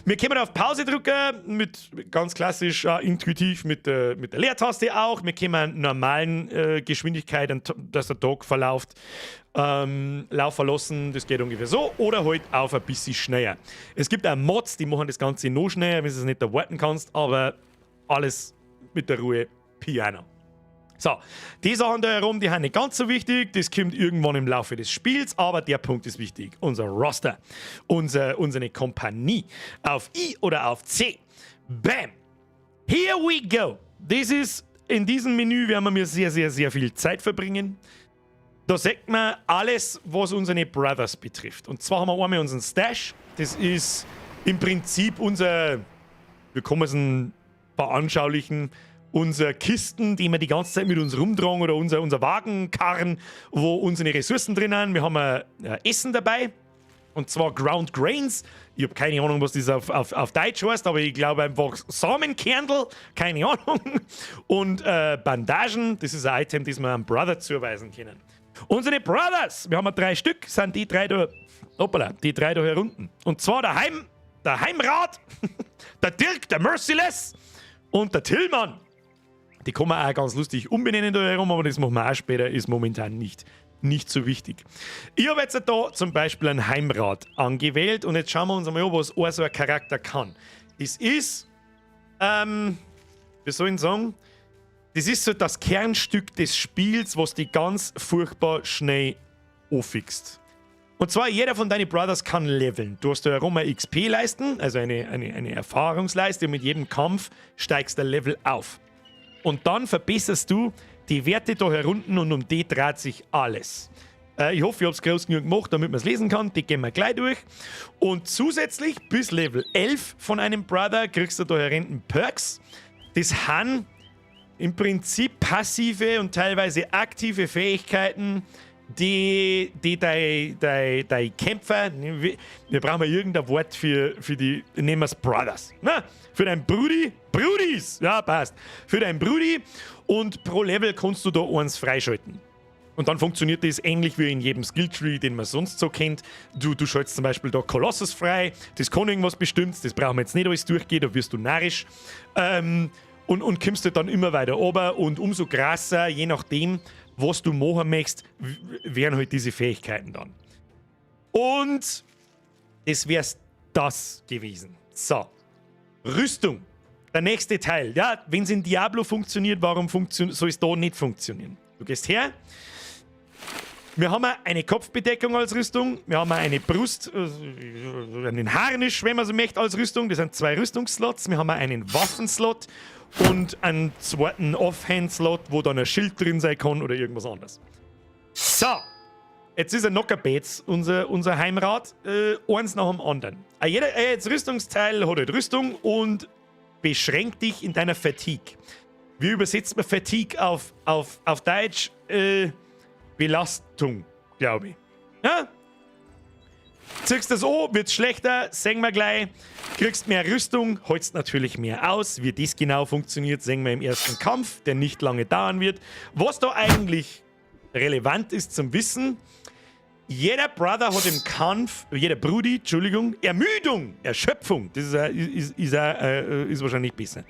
Wir können auf Pause drücken, mit ganz klassisch, intuitiv mit der Leertaste auch. Wir können normalen Geschwindigkeit, dass der Tag verläuft, laufen lassen, das geht ungefähr so, oder halt auf ein bisschen schneller. Es gibt auch Mods, die machen das Ganze noch schneller, wenn du es nicht erwarten kannst, aber alles mit der Ruhe Piano. So, die Sachen da herum, die sind nicht ganz so wichtig. Das kommt irgendwann im Laufe des Spiels, aber der Punkt ist wichtig. Unser Roster, unsere Kompanie. Auf I oder auf C. Bam! Here we go! Das ist, in diesem Menü werden wir sehr, sehr, sehr viel Zeit verbringen. Da sieht man alles, was unsere Brothers betrifft. Und zwar haben wir einmal unseren Stash. Das ist im Prinzip unser, wie kann man es denn veranschaulichen, unser Kisten, die wir die ganze Zeit mit uns rumtragen, oder unser Wagenkarren, wo unsere Ressourcen drin sind. Wir haben ein Essen dabei. Und zwar Ground Grains. Ich habe keine Ahnung, was das auf Deutsch heißt, aber ich glaube einfach Samenkerndl. Keine Ahnung. Und Bandagen, das ist ein Item, das wir einem Brother zuweisen können. Unsere Brothers, wir haben drei Stück, sind die drei da, hoppala, die drei da hier unten. Und zwar der Heimrat, der Dirk, der Merciless und der Tillmann. Die kann man auch ganz lustig umbenennen da herum, aber das machen wir auch später, ist momentan nicht so wichtig. Ich habe jetzt da zum Beispiel ein Heimrat angewählt und jetzt schauen wir uns einmal an, was so ein Charakter kann. Das ist, wie soll ich sagen, das ist so das Kernstück des Spiels, was die ganz furchtbar schnell anfixt. Und zwar, jeder von deinen Brothers kann leveln. Du hast da herum eine XP-Leisten, also eine Erfahrungsleiste, und mit jedem Kampf steigst du Level auf. Und dann verbesserst du die Werte da herunten und um die dreht sich alles. Ich hoffe, ich habe es groß genug gemacht, damit man es lesen kann. Die gehen wir gleich durch. Und zusätzlich bis Level 11 von einem Brother kriegst du da herunten Perks. Das haben im Prinzip passive und teilweise aktive Fähigkeiten, Die dei Kämpfer, wir brauchen irgendein Wort für die, nehmen wir es Brothers. Na, für dein Brudi, Brudis, ja, passt. Für dein Brudi und pro Level kannst du da eins freischalten. Und dann funktioniert das ähnlich wie in jedem Skilltree, den man sonst so kennt. Du schaltest zum Beispiel da Colossus frei, das kann irgendwas Bestimmtes, das brauchen wir jetzt nicht alles durchgehen, da wirst du narrisch. Und kommst du dann immer weiter ober und umso krasser, je nachdem, was du machen möchtest, wären halt diese Fähigkeiten dann. Und das wär's das gewesen. So. Rüstung. Der nächste Teil. Ja, wenn es in Diablo funktioniert, warum soll es da nicht funktionieren? Du gehst her. Wir haben eine Kopfbedeckung als Rüstung, wir haben eine Brust, einen Harnisch, wenn man so möchte, als Rüstung. Das sind zwei Rüstungsslots. Wir haben einen Waffenslot und einen zweiten Offhand-Slot, wo dann ein Schild drin sein kann oder irgendwas anderes. So, jetzt ist ein Knockerbeets, unser Heimrat, eins nach dem anderen. Jeder jetzt Rüstungsteil hat halt Rüstung und beschränkt dich in deiner Fatigue. Wie übersetzt man Fatigue auf Deutsch? Belastung, glaube ich. Ja? Ziehst das an, wird's schlechter, sehen wir gleich. Kriegst mehr Rüstung, holst natürlich mehr aus. Wie das genau funktioniert, sehen wir im ersten Kampf, der nicht lange dauern wird. Was da eigentlich relevant ist zum Wissen: Jeder Brother hat im Kampf, jeder Brudi, Entschuldigung, Ermüdung, Erschöpfung, das ist wahrscheinlich besser.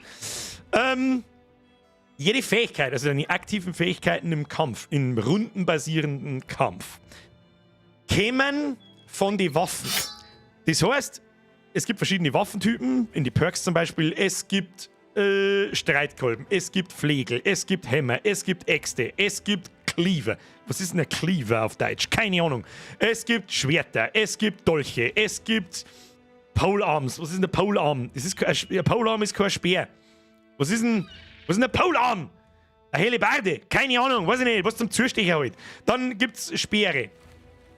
Jede Fähigkeit, also deine aktiven Fähigkeiten im Kampf, im rundenbasierenden Kampf, kämen von den Waffen. Das heißt, es gibt verschiedene Waffentypen, in die Perks zum Beispiel, es gibt Streitkolben, es gibt Flegel, es gibt Hämmer, es gibt Äxte, es gibt Cleaver. Was ist denn ein Cleaver auf Deutsch? Keine Ahnung. Es gibt Schwerter, es gibt Dolche, es gibt Polearms. Was ist denn ein Polearm? Ein Polearm ist kein Speer. Was ist denn ein Polearm? Eine Hellebarde? Keine Ahnung, weiß ich nicht. Was zum Zustechen halt. Dann gibt's Speere.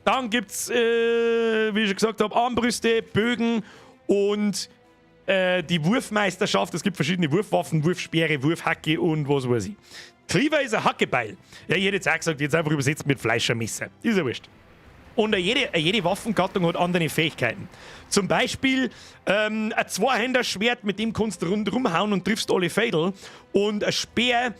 Dann gibt's, wie ich schon gesagt habe, Armbrüste, Bögen und die Wurfmeisterschaft. Es gibt verschiedene Wurfwaffen, Wurfspeere, Wurfhacke und was weiß ich. Cleaver ist ein Hackebeil. Ja, ich hätte jetzt auch gesagt, jetzt einfach übersetzt mit Fleischermesser. Ist ja wurscht. Und jede Waffengattung hat andere Fähigkeiten. Zum Beispiel ein Zweihänderschwert, mit dem kannst du rundherum hauen und triffst alle Feindl. Und ein Speer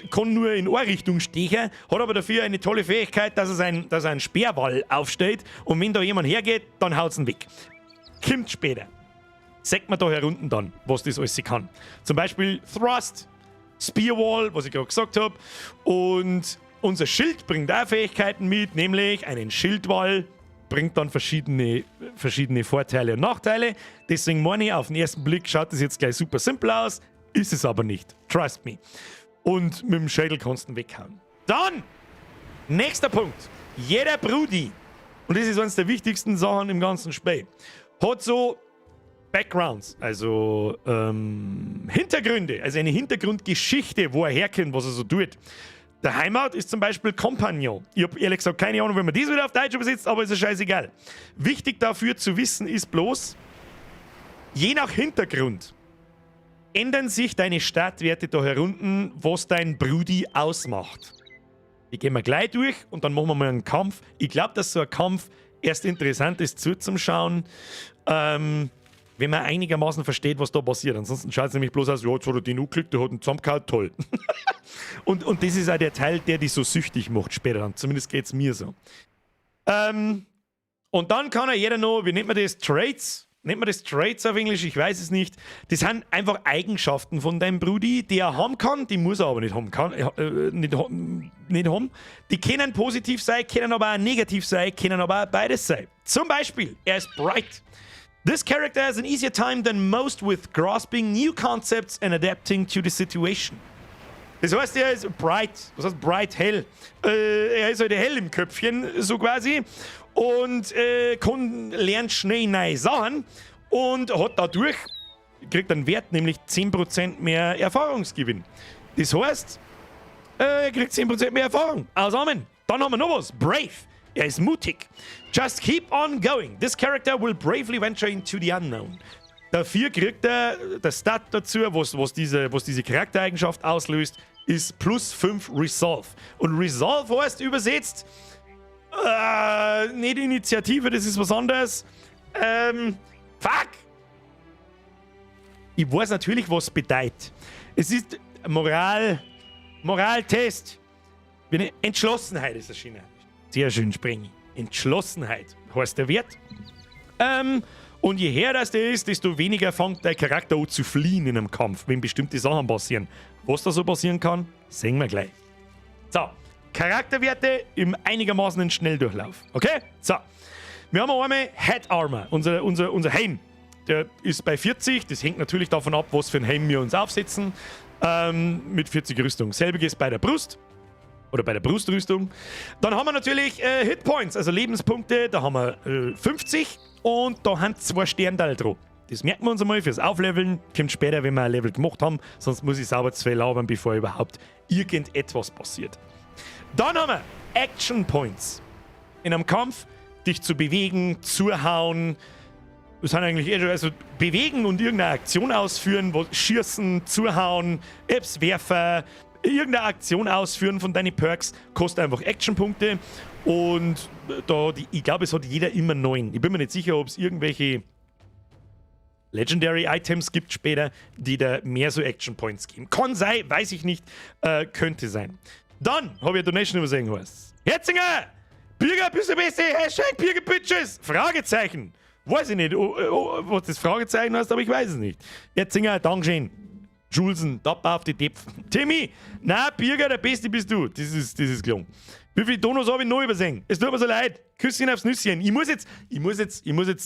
kann nur in eine Richtung stechen, hat aber dafür eine tolle Fähigkeit, dass er einen Speerwall aufstellt. Und wenn da jemand hergeht, dann haut's ihn weg. Kommt später. Sagt man da herunten dann, was das alles kann. Zum Beispiel Thrust, Spearwall, was ich gerade gesagt habe. Und unser Schild bringt auch Fähigkeiten mit, nämlich einen Schildwall, bringt dann verschiedene Vorteile und Nachteile. Deswegen meine ich, auf den ersten Blick schaut das jetzt gleich super simpel aus, ist es aber nicht. Trust me. Und mit dem Schädel kannst du ihn weghauen. Dann, nächster Punkt. Jeder Brudi, und das ist eines der wichtigsten Sachen im ganzen Spiel, hat so Backgrounds, also Hintergründe, also eine Hintergrundgeschichte, wo er herkommt, was er so tut. Der Heimat ist zum Beispiel Companion. Ich habe ehrlich gesagt keine Ahnung, wie man das wieder auf Deutsch übersetzt, aber ist ja scheißegal. Wichtig dafür zu wissen ist bloß, je nach Hintergrund ändern sich deine Statwerte da herunten, was dein Brudi ausmacht. Die gehen wir gleich durch und dann machen wir mal einen Kampf. Ich glaube, dass so ein Kampf erst interessant ist zuzuschauen, wenn man einigermaßen versteht, was da passiert. Ansonsten schaut es nämlich bloß aus, ja, jetzt hat er den angeklickt, der hat ihn zusammengehauen, toll. Und das ist auch der Teil, der dich so süchtig macht später dann. Zumindest geht es mir so. Und dann kann er jeder noch, wie nennt man das, Traits? Nennt man das Traits auf Englisch? Ich weiß es nicht. Das sind einfach Eigenschaften von deinem Brudi, die er haben kann, die muss er aber nicht haben. Kann, nicht haben. Die können positiv sein, können aber auch negativ sein, können aber auch beides sein. Zum Beispiel, er ist bright. This character has an easier time than most with grasping new concepts and adapting to the situation. Das heißt, er ist bright. Was heißt bright? Hell. Er ist halt hell im Köpfchen, so quasi. Und lernt schnell neue Sachen und hat dadurch, kriegt einen Wert, nämlich 10% mehr Erfahrungsgewinn. Das heißt, er kriegt 10% mehr Erfahrung. Aus Amen. Dann haben wir noch was. Brave. Er ist mutig. Just keep on going. This character will bravely venture into the unknown. Dafür kriegt er der Stat dazu, was diese Charaktereigenschaft auslöst, ist plus 5 Resolve. Und Resolve heißt übersetzt, Nicht Initiative, das ist was anderes. Fuck! Ich weiß natürlich, was es bedeutet. Es ist Moral, Moraltest. Entschlossenheit ist erschienen. Sehr schön, Sprengi. Entschlossenheit heißt der Wert. Und je höher das der ist, desto weniger fängt der Charakter an zu fliehen in einem Kampf, wenn bestimmte Sachen passieren. Was da so passieren kann, sehen wir gleich. So, Charakterwerte im einigermaßen Schnelldurchlauf. Okay? So. Wir haben einmal Head Armor, unser Helm. Der ist bei 40, das hängt natürlich davon ab, was für ein Helm wir uns aufsetzen. Mit 40 Rüstung. Selbiges bei der Brust. Oder bei der Brustrüstung. Dann haben wir natürlich Hitpoints, also Lebenspunkte. Da haben wir 50 und da haben zwei Sterndal dran. Das merken wir uns einmal fürs Aufleveln. Kommt später, wenn wir ein Level gemacht haben. Sonst muss ich sauber zwei labern, bevor überhaupt irgendetwas passiert. Dann haben wir Action Points. In einem Kampf dich zu bewegen, zuhauen. Das sind eigentlich eh schon, also bewegen und irgendeine Aktion ausführen, wo schießen, zuhauen, Apps werfen, irgendeine Aktion ausführen von deinen Perks, kostet einfach Actionpunkte. Und da, die, ich glaube, es hat jeder immer 9. Ich bin mir nicht sicher, ob es irgendwelche Legendary Items gibt später, die da mehr so Action Points geben. Kann sein, weiß ich nicht, könnte sein. Dann habe ich eine Donation übersehen, heißt. Herzinger! Birger, bist du Beste? #BirgerBitches! Fragezeichen! Weiß ich nicht, oh, oh, was das Fragezeichen heißt, aber ich weiß es nicht. Herzinger, Dankeschön. Julesen, Tapper auf die Töpfe. Timmy, na, Birger, der Beste bist du. Das ist gelungen. Wie viele Donos habe ich noch übersehen? Es tut mir so leid. Küsschen aufs Nüsschen. Ich muss jetzt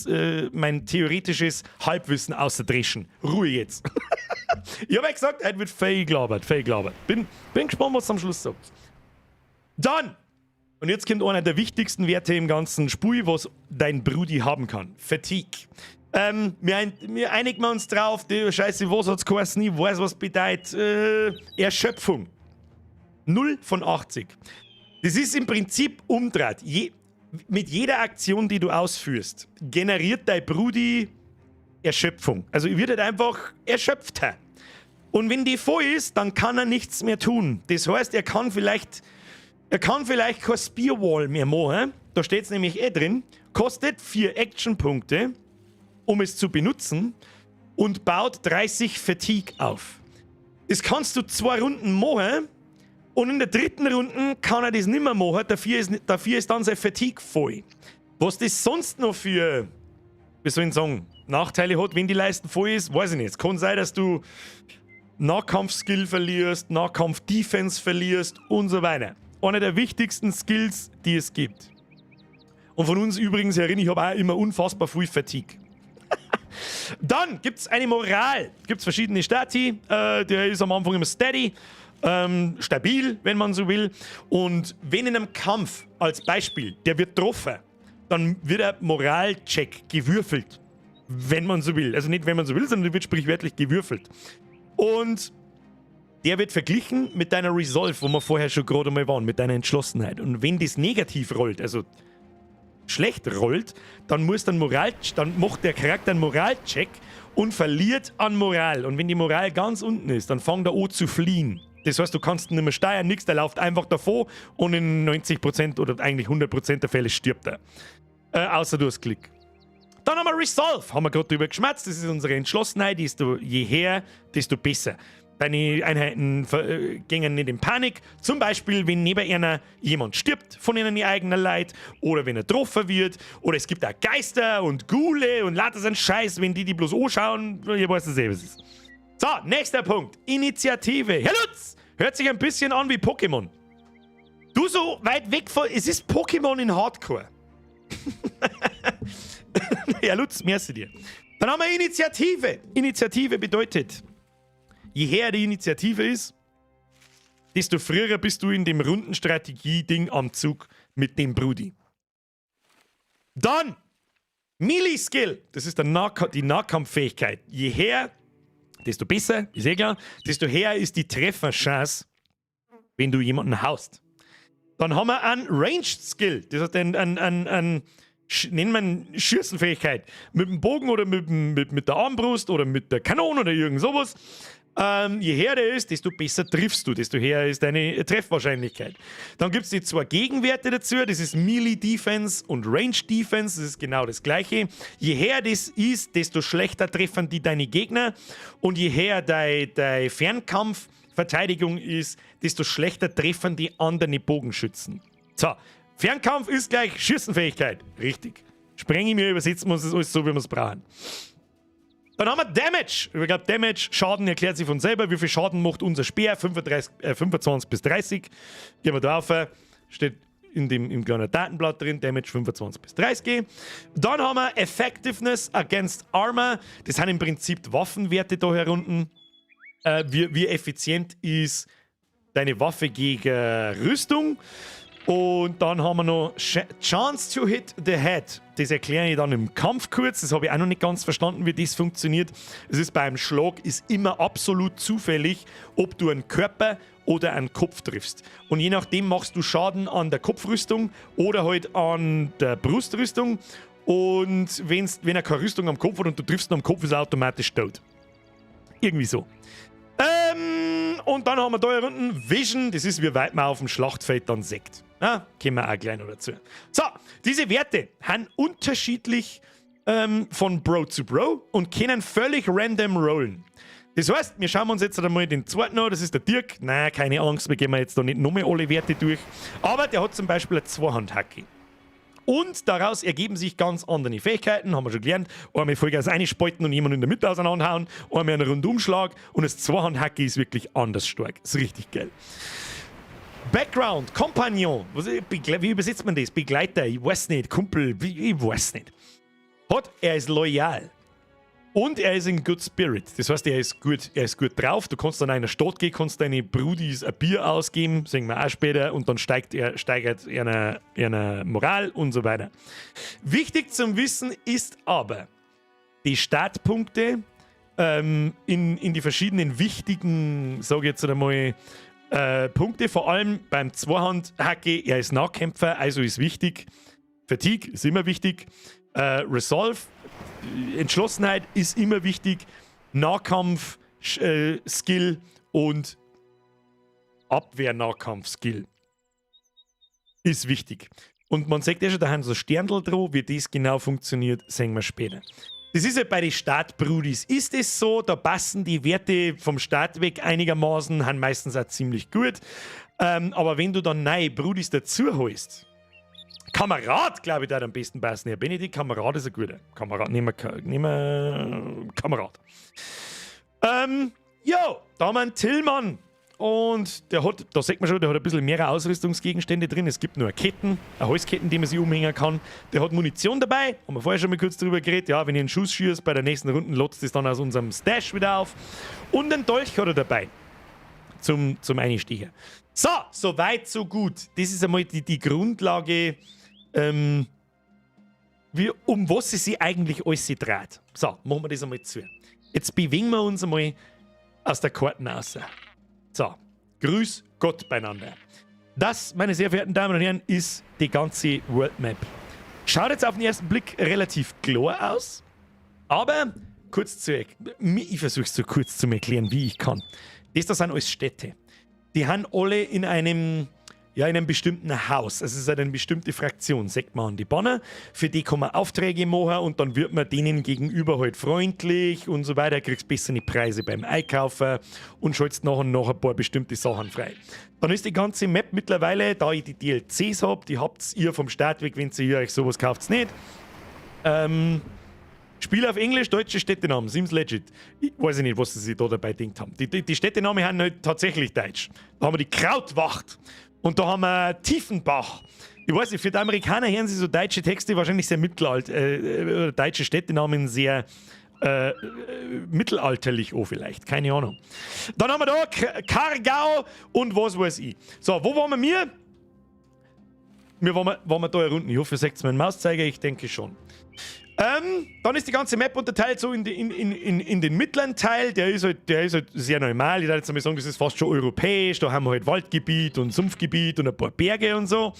mein theoretisches Halbwissen außerdreschen. Ruhe jetzt. Ich habe ja gesagt, heute wird viel gelabert, viel gelabert. Bin gespannt, was am Schluss sagt. Dann, und jetzt kommt einer der wichtigsten Werte im ganzen Spiel, was dein Brudi haben kann. Fatigue. Wir einigen uns drauf, die Scheiße, was hat's geheißen? Ich weiß, was bedeutet. Erschöpfung. 0 von 80. Das ist im Prinzip umdreht. Mit jeder Aktion, die du ausführst, generiert dein Brudi Erschöpfung. Also wird halt einfach erschöpfter. Und wenn die voll ist, dann kann er nichts mehr tun. Das heißt, er kann vielleicht kein Spearwall mehr machen. Da steht es nämlich eh drin. Kostet 4 Actionpunkte, um es zu benutzen, und baut 30 Fatigue auf. Das kannst du zwei Runden machen und in der dritten Runde kann er das nicht mehr machen, dafür ist dann sein Fatigue voll. Was das sonst noch für, wie soll ich sagen, Nachteile hat, wenn die Leisten voll ist, weiß ich nicht. Es kann sein, dass du Nahkampf-Skill verlierst, Nahkampf-Defense verlierst und so weiter. Einer der wichtigsten Skills, die es gibt. Und von uns übrigens erinnere ich, habe auch immer unfassbar viel Fatigue. Dann gibt es eine Moral. Gibt es verschiedene Stati. Der ist am Anfang immer steady. Stabil, wenn man so will. Und wenn in einem Kampf, als Beispiel, der wird getroffen, dann wird ein Moralcheck gewürfelt. Wenn man so will. Also nicht, wenn man so will, sondern der wird sprichwörtlich gewürfelt. Und der wird verglichen mit deiner Resolve, wo wir vorher schon gerade mal waren, mit deiner Entschlossenheit. Und wenn das negativ rollt, also schlecht rollt, dann macht der Charakter einen Moralcheck und verliert an Moral. Und wenn die Moral ganz unten ist, dann fängt er an zu fliehen. Das heißt, du kannst ihn nicht mehr steuern, nichts, der läuft einfach davor und in 90% oder eigentlich 100% der Fälle stirbt er. Außer du hast Glück. Dann haben wir Resolve, haben wir gerade drüber geschwatzt. Das ist unsere Entschlossenheit, die ist du, je höher, desto besser. Deine Einheiten gehen nicht in Panik. Zum Beispiel, wenn neben einer jemand stirbt von ihnen eigenen Leid oder wenn er getroffen wird oder es gibt auch Geister und Ghule und lauter so einen Scheiß, wenn die die bloß anschauen, ihr weißt es eh, was es ist. So, nächster Punkt. Initiative. Herr Lutz, hört sich ein bisschen an wie Pokémon. Du so weit weg von. Es ist Pokémon in Hardcore. Ja, Lutz, merci dir. Dann haben wir Initiative. Initiative bedeutet, je höher die Initiative ist, desto früher bist du in dem Rundenstrategie-Ding am Zug mit dem Brudi. Dann Melee Skill. Das ist der Nahka die Nahkampffähigkeit. Je höher, desto besser, ist eh klar, desto höher ist die Trefferchance, wenn du jemanden haust. Dann haben wir einen Ranged Skill. Das heißt, ein nennen wir Schießenfähigkeit. Mit dem Bogen oder mit der Armbrust oder mit der Kanone oder irgend sowas. Je höher der ist, desto besser triffst du, desto höher ist deine Treffwahrscheinlichkeit. Dann gibt es die zwei Gegenwerte dazu, das ist Melee Defense und Range Defense, das ist genau das Gleiche. Je höher das ist, desto schlechter treffen die deine Gegner und je höher deine Fernkampfverteidigung ist, desto schlechter treffen die anderen Bogenschützen. So, Fernkampf ist gleich Schießenfähigkeit. Richtig. Spreng ich mir, übersetzen wir uns das alles so, wie wir es brauchen. Dann haben wir Damage. Ich glaube, Damage, Schaden erklärt sich von selber. Wie viel Schaden macht unser Speer? 35, 25 bis 30. Gehen wir drauf. Steht im kleinen Datenblatt drin. Damage 25 bis 30. Dann haben wir Effectiveness against Armor. Das sind im Prinzip die Waffenwerte da herunten. Wie effizient ist deine Waffe gegen Rüstung? Und dann haben wir noch Chance to Hit the Head. Das erkläre ich dann im Kampf kurz. Das habe ich auch noch nicht ganz verstanden, wie das funktioniert. Es ist beim Schlag ist immer absolut zufällig, ob du einen Körper oder einen Kopf triffst. Und je nachdem machst du Schaden an der Kopfrüstung oder halt an der Brustrüstung. Und wenn er keine Rüstung am Kopf hat und du triffst ihn am Kopf, ist er automatisch tot. Irgendwie so. Und dann haben wir da hier unten Vision, das ist, wie weit man auf dem Schlachtfeld dann sieht. Ja, kommen wir auch gleich noch dazu. So, diese Werte haben unterschiedlich von Bro zu Bro und können völlig random rollen. Das heißt, wir schauen uns jetzt einmal den zweiten an, das ist der Dirk. Nein, keine Angst, wir gehen jetzt da nicht nochmal alle Werte durch. Aber der hat zum Beispiel eine Zweihandhacke. Und daraus ergeben sich ganz andere Fähigkeiten, haben wir schon gelernt. Einmal Vollgas einspalten und jemanden in der Mitte auseinanderhauen, einmal einen Rundumschlag und das Zweihandhacke ist wirklich anders stark. Ist richtig geil. Background, Companion, wie übersetzt man das? Begleiter, ich weiß nicht, Kumpel, ich weiß nicht. Er ist loyal. Und er ist in good spirit. Das heißt, er ist gut drauf. Du kannst dann in eine Stadt gehen, kannst deine Brudis ein Bier ausgeben, sehen wir auch später, und dann steigert er eine Moral und so weiter. Wichtig zum Wissen ist aber, die Startpunkte in die verschiedenen wichtigen, sage ich jetzt einmal, Punkte, vor allem beim Zweihand-Hacke, er ist Nahkämpfer, also ist wichtig. Fatigue ist immer wichtig. Resolve, Entschlossenheit ist immer wichtig. Nahkampf, Skill und Abwehr-Nahkampf-Skill ist wichtig. Und man sieht ja schon, da haben so Sterndl drauf, wie das genau funktioniert, sehen wir später. Das ist ja bei den Startbrudis. Ist es so, da passen die Werte vom Start weg einigermaßen, haben meistens auch ziemlich gut. Aber wenn du dann neue Brudis dazu holst, Kamerad, glaube ich, der am besten passen. Ja, Benedikt, Kamerad ist ein guter. Kamerad, nehmen wir Kamerad. Jo, da haben wir einen Tillmann. Und der hat, da sieht man schon, der hat ein bisschen mehr Ausrüstungsgegenstände drin. Es gibt nur Ketten, eine Halsketten, die man sich umhängen kann. Der hat Munition dabei, haben wir vorher schon mal kurz drüber geredet. Ja, wenn ich einen Schuss schießt, bei der nächsten Runde lotzt das dann aus unserem Stash wieder auf. Und einen Dolch hat er dabei. Zum Einstichen. So, so weit, so gut. Das ist einmal die Grundlage, um was es sich eigentlich alles dreht. So, machen wir das einmal zu. Jetzt bewegen wir uns einmal aus der Karten raus. So, grüß Gott beieinander. Das, meine sehr verehrten Damen und Herren, ist die ganze World Map. Schaut jetzt auf den ersten Blick relativ klar aus, aber kurz zu, ich versuche es so kurz zu erklären, wie ich kann. Das da sind alles Städte. Die haben alle in einem bestimmten Haus. Also es ist halt eine bestimmte Fraktion, sagt man an die Banner. Für die kann man Aufträge machen und dann wird man denen gegenüber halt freundlich und so weiter, kriegst bessere Preise beim Einkaufen und schaltest nachher noch ein paar bestimmte Sachen frei. Dann ist die ganze Map mittlerweile, da ich die DLCs hab, die habt ihr vom Start weg, wenn ihr euch sowas kauft, nicht. Spiel auf Englisch, deutsche Städtenamen, seems legit. Ich weiß nicht, was sie sich da dabei gedacht haben. Die Städtenamen haben halt tatsächlich Deutsch. Da haben wir die Krautwacht und da haben wir Tiefenbach. Ich weiß nicht, für die Amerikaner hören sie so deutsche Texte wahrscheinlich sehr deutsche Städtenamen sehr mittelalterlich auch vielleicht, keine Ahnung. Dann haben wir da Kargau und was weiß ich. So, wo waren wir mir? Wir waren da hier unten. Ich hoffe, ihr seht meinen Mauszeiger, ich denke schon. Dann ist die ganze Map unterteilt so in, die, in den mittleren Teil, der ist halt sehr normal. Ich würde jetzt einmal sagen, das ist fast schon europäisch. Da haben wir halt Waldgebiet und Sumpfgebiet und ein paar Berge und so.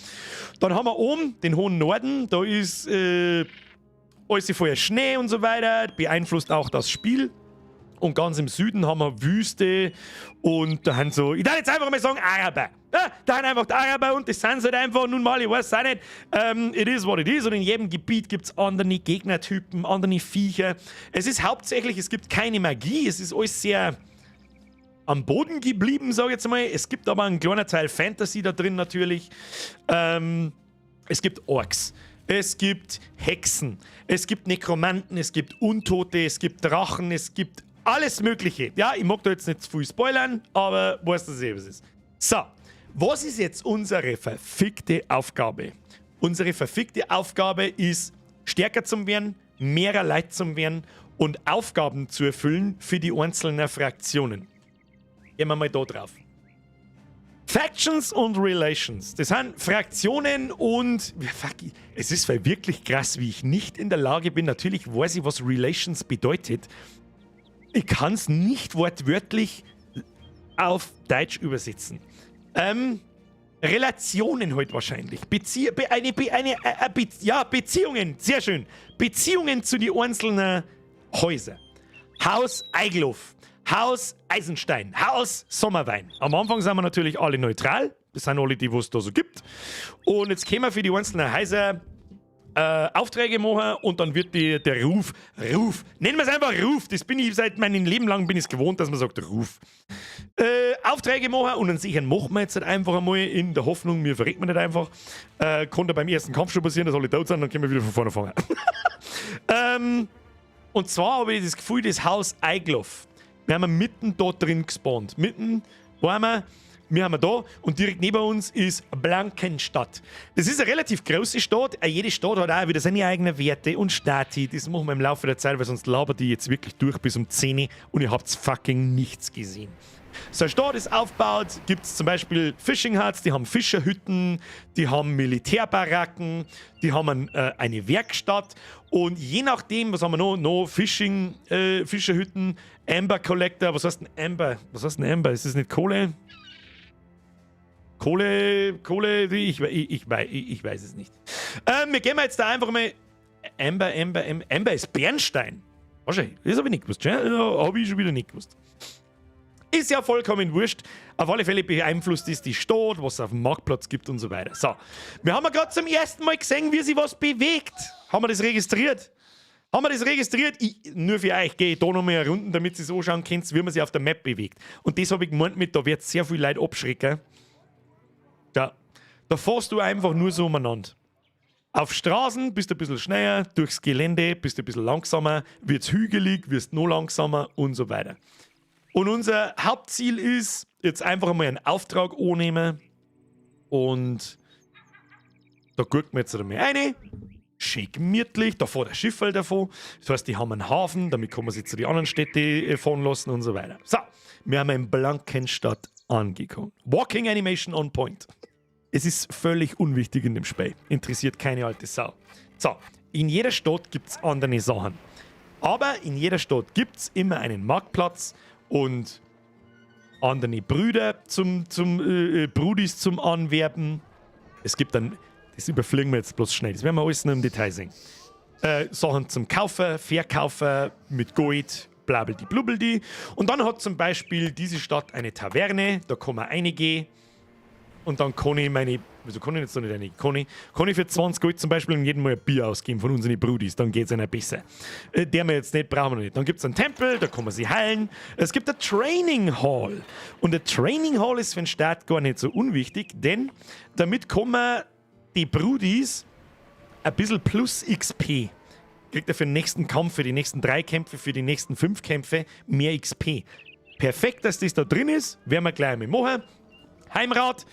Dann haben wir oben den hohen Norden, da ist alles voller Schnee und so weiter, beeinflusst auch das Spiel. Und ganz im Süden haben wir Wüste und da haben so, ich darf jetzt einfach mal sagen, Araber. Ja, da haben einfach die Araber und das sind sie halt einfach nun mal, ich weiß auch nicht. It is what it is. Und in jedem Gebiet gibt es andere Gegnertypen, andere Viecher. Es ist hauptsächlich, es gibt keine Magie, es ist alles sehr am Boden geblieben, sage ich jetzt mal. Es gibt aber einen kleinen Teil Fantasy da drin natürlich. Es gibt Orks. Es gibt Hexen, es gibt Nekromanten, es gibt Untote, es gibt Drachen, es gibt alles Mögliche. Ja, ich mag da jetzt nicht zu viel spoilern, aber weißt du eh, was es ist. So, was ist jetzt unsere verfickte Aufgabe? Unsere verfickte Aufgabe ist, stärker zu werden, mehrer Leute zu werden und Aufgaben zu erfüllen für die einzelnen Fraktionen. Gehen wir mal da drauf. Factions und Relations. Das sind Fraktionen und. Fuck, es ist wirklich krass, wie ich nicht in der Lage bin. Natürlich weiß ich, was Relations bedeutet. Ich kann es nicht wortwörtlich auf Deutsch übersetzen. Relationen halt wahrscheinlich. Bezie eine, Be ja, Beziehungen, sehr schön. Beziehungen zu den einzelnen Häusern. Haus Eigloff, Haus Eisenstein, Haus Sommerwein. Am Anfang sind wir natürlich alle neutral. Das sind alle die, wo es da so gibt. Und jetzt können wir für die einzelnen Häuser Aufträge machen und dann wird der Ruf, Ruf, nennen wir es einfach Ruf, das bin ich seit meinem Leben lang bin ich gewohnt, dass man sagt Ruf. Aufträge machen und dann sicher machen wir jetzt halt einfach einmal in der Hoffnung, mir verreckt man nicht einfach. Konnte beim ersten Kampf schon passieren, dass alle tot sind, dann können wir wieder von vorne fangen. Und zwar habe ich das Gefühl, das Haus Eigloff, wir haben mitten dort drin gespawnt. Mitten waren wir haben da und direkt neben uns ist Blankenstadt. Das ist eine relativ große Stadt. Jede Stadt hat auch wieder seine eigenen Werte und Stati. Das machen wir im Laufe der Zeit, weil sonst labert die jetzt wirklich durch bis um 10 und ihr habt fucking nichts gesehen. So eine Stadt ist aufgebaut, gibt es zum Beispiel Fishing Huts, die haben Fischerhütten, die haben Militärbaracken, die haben eine Werkstatt und je nachdem, was haben wir noch? Noch Fishing, Fischerhütten, Amber Collector, was heißt denn Amber? Was heißt denn Amber? Ist das nicht Kohle? Kohle, Kohle, ich weiß es nicht. Wir gehen jetzt da einfach mal. Amber, Amber, Amber, Amber ist Bernstein. Wahrscheinlich, das habe ich nicht gewusst. Ja, habe ich schon wieder nicht gewusst. Ist ja vollkommen wurscht. Auf alle Fälle beeinflusst es die Stadt, was es auf dem Marktplatz gibt und so weiter. So, wir haben ja gerade zum ersten Mal gesehen, wie sich was bewegt. Haben wir das registriert? Haben wir das registriert? Ich, nur für euch gehe ich da noch mal eine Runde, damit ihr es anschauen könnt, wie man sich auf der Map bewegt. Und das habe ich gemeint mit, da wird sehr viel Leute abschrecken. Ja, da fährst du einfach nur so umeinander. Auf Straßen bist du ein bisschen schneller, durchs Gelände bist du ein bisschen langsamer, wird's hügelig, wirst noch langsamer und so weiter. Und unser Hauptziel ist, jetzt einfach einmal einen Auftrag annehmen und da gucken wir jetzt einmal rein. Schön gemütlich, da fährt ein Schiff davon. Das heißt, die haben einen Hafen, damit kann man sich zu den anderen Städten fahren lassen und so weiter. So, wir haben in Blankenstadt angekommen. Walking Animation on point. Es ist völlig unwichtig in dem Spiel. Interessiert keine alte Sau. So, in jeder Stadt gibt es andere Sachen. Aber in jeder Stadt gibt es immer einen Marktplatz und andere Brüder zum Brudis zum Anwerben. Es gibt dann, das überfliegen wir jetzt bloß schnell, das werden wir alles noch im Detail sehen. Sachen zum Kaufen, Verkaufen mit Gold, blabldi blubbeldi. Und dann hat zum Beispiel diese Stadt eine Taverne, da kann man reingehen. Und dann kann ich meine, wieso kann ich jetzt noch nicht reingehen? Kann ich für 20 Gold zum Beispiel jedem mal ein Bier ausgeben von unseren Brudis, dann geht es einer besser. Der wir jetzt nicht, brauchen wir nicht. Dann gibt es einen Tempel, da kann man sich heilen. Es gibt eine Training Hall. Und der Training Hall ist für den Start gar nicht so unwichtig, denn damit kann man die Brudis ein bisschen plus XP. Kriegt er für den nächsten Kampf, für die nächsten drei Kämpfe, für die nächsten fünf Kämpfe mehr XP. Perfekt, dass das da drin ist, werden wir gleich mal machen. Heimrat,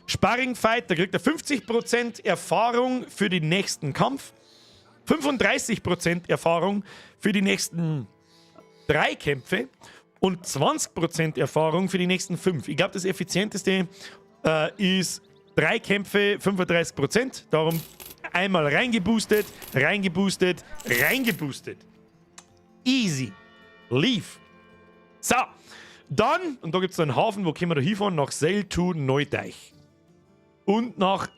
Sparring Fight, da kriegt er 50% Erfahrung für den nächsten Kampf, 35% Erfahrung für die nächsten drei Kämpfe und 20% Erfahrung für die nächsten fünf. Ich glaube, das Effizienteste ist drei Kämpfe, 35%. Darum einmal reingeboostet, reingeboostet, reingeboostet. Easy. Leave. So, dann, und da gibt es einen Hafen, wo können wir da hinfahren? Nach Sail to Neudeich. Und nach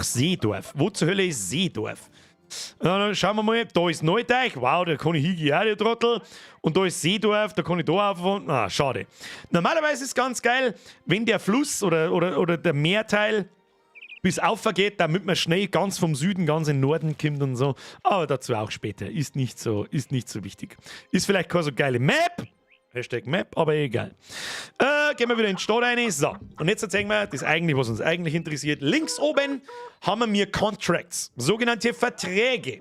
Seedorf. Wo zur Hölle ist Seedorf? Dann schauen wir mal, da ist Neuteich, wow, da kann ich hingehen, auch, der Trottel. Und da ist Seedorf, da kann ich da auffahren. Ah, schade. Normalerweise ist es ganz geil, wenn der Fluss oder der Meerteil bis geht, damit man schnell ganz vom Süden ganz in den Norden kommt und so. Aber dazu auch später. Ist nicht so wichtig. Ist vielleicht keine so geile Map. #Map, aber egal. Gehen wir wieder in die Stadt rein. So, und jetzt erzählen wir das eigentlich, was uns eigentlich interessiert. Links oben haben wir mir Contracts, sogenannte Verträge.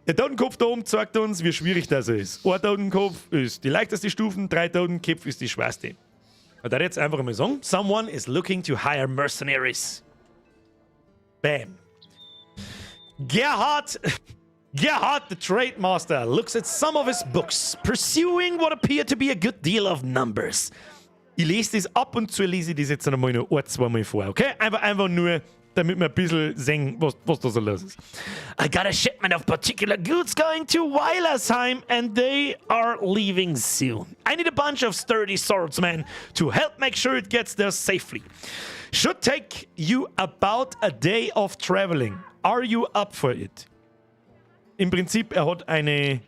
Der Totenkopf da oben zeigt uns, wie schwierig das ist. Ein Totenkopf ist die leichteste Stufe, drei Totenköpfe ist die schwerste. Ich darf jetzt einfach mal sagen: Someone is looking to hire mercenaries. Bam. Gerhard, the Trade Master, looks at some of his books, pursuing what appear to be a good deal of numbers. Ich lese das ab und zu, lese ich das jetzt einmal noch ein, zwei Mal vor, okay? Einfach nur, damit wir ein bisschen sehen, was da so los ist. I got a shipment of particular goods going to Weilersheim and they are leaving soon. I need a bunch of sturdy swordsmen to help make sure it gets there safely. Should take you about a day of traveling. Are you up for it? Im Prinzip, er hat eine,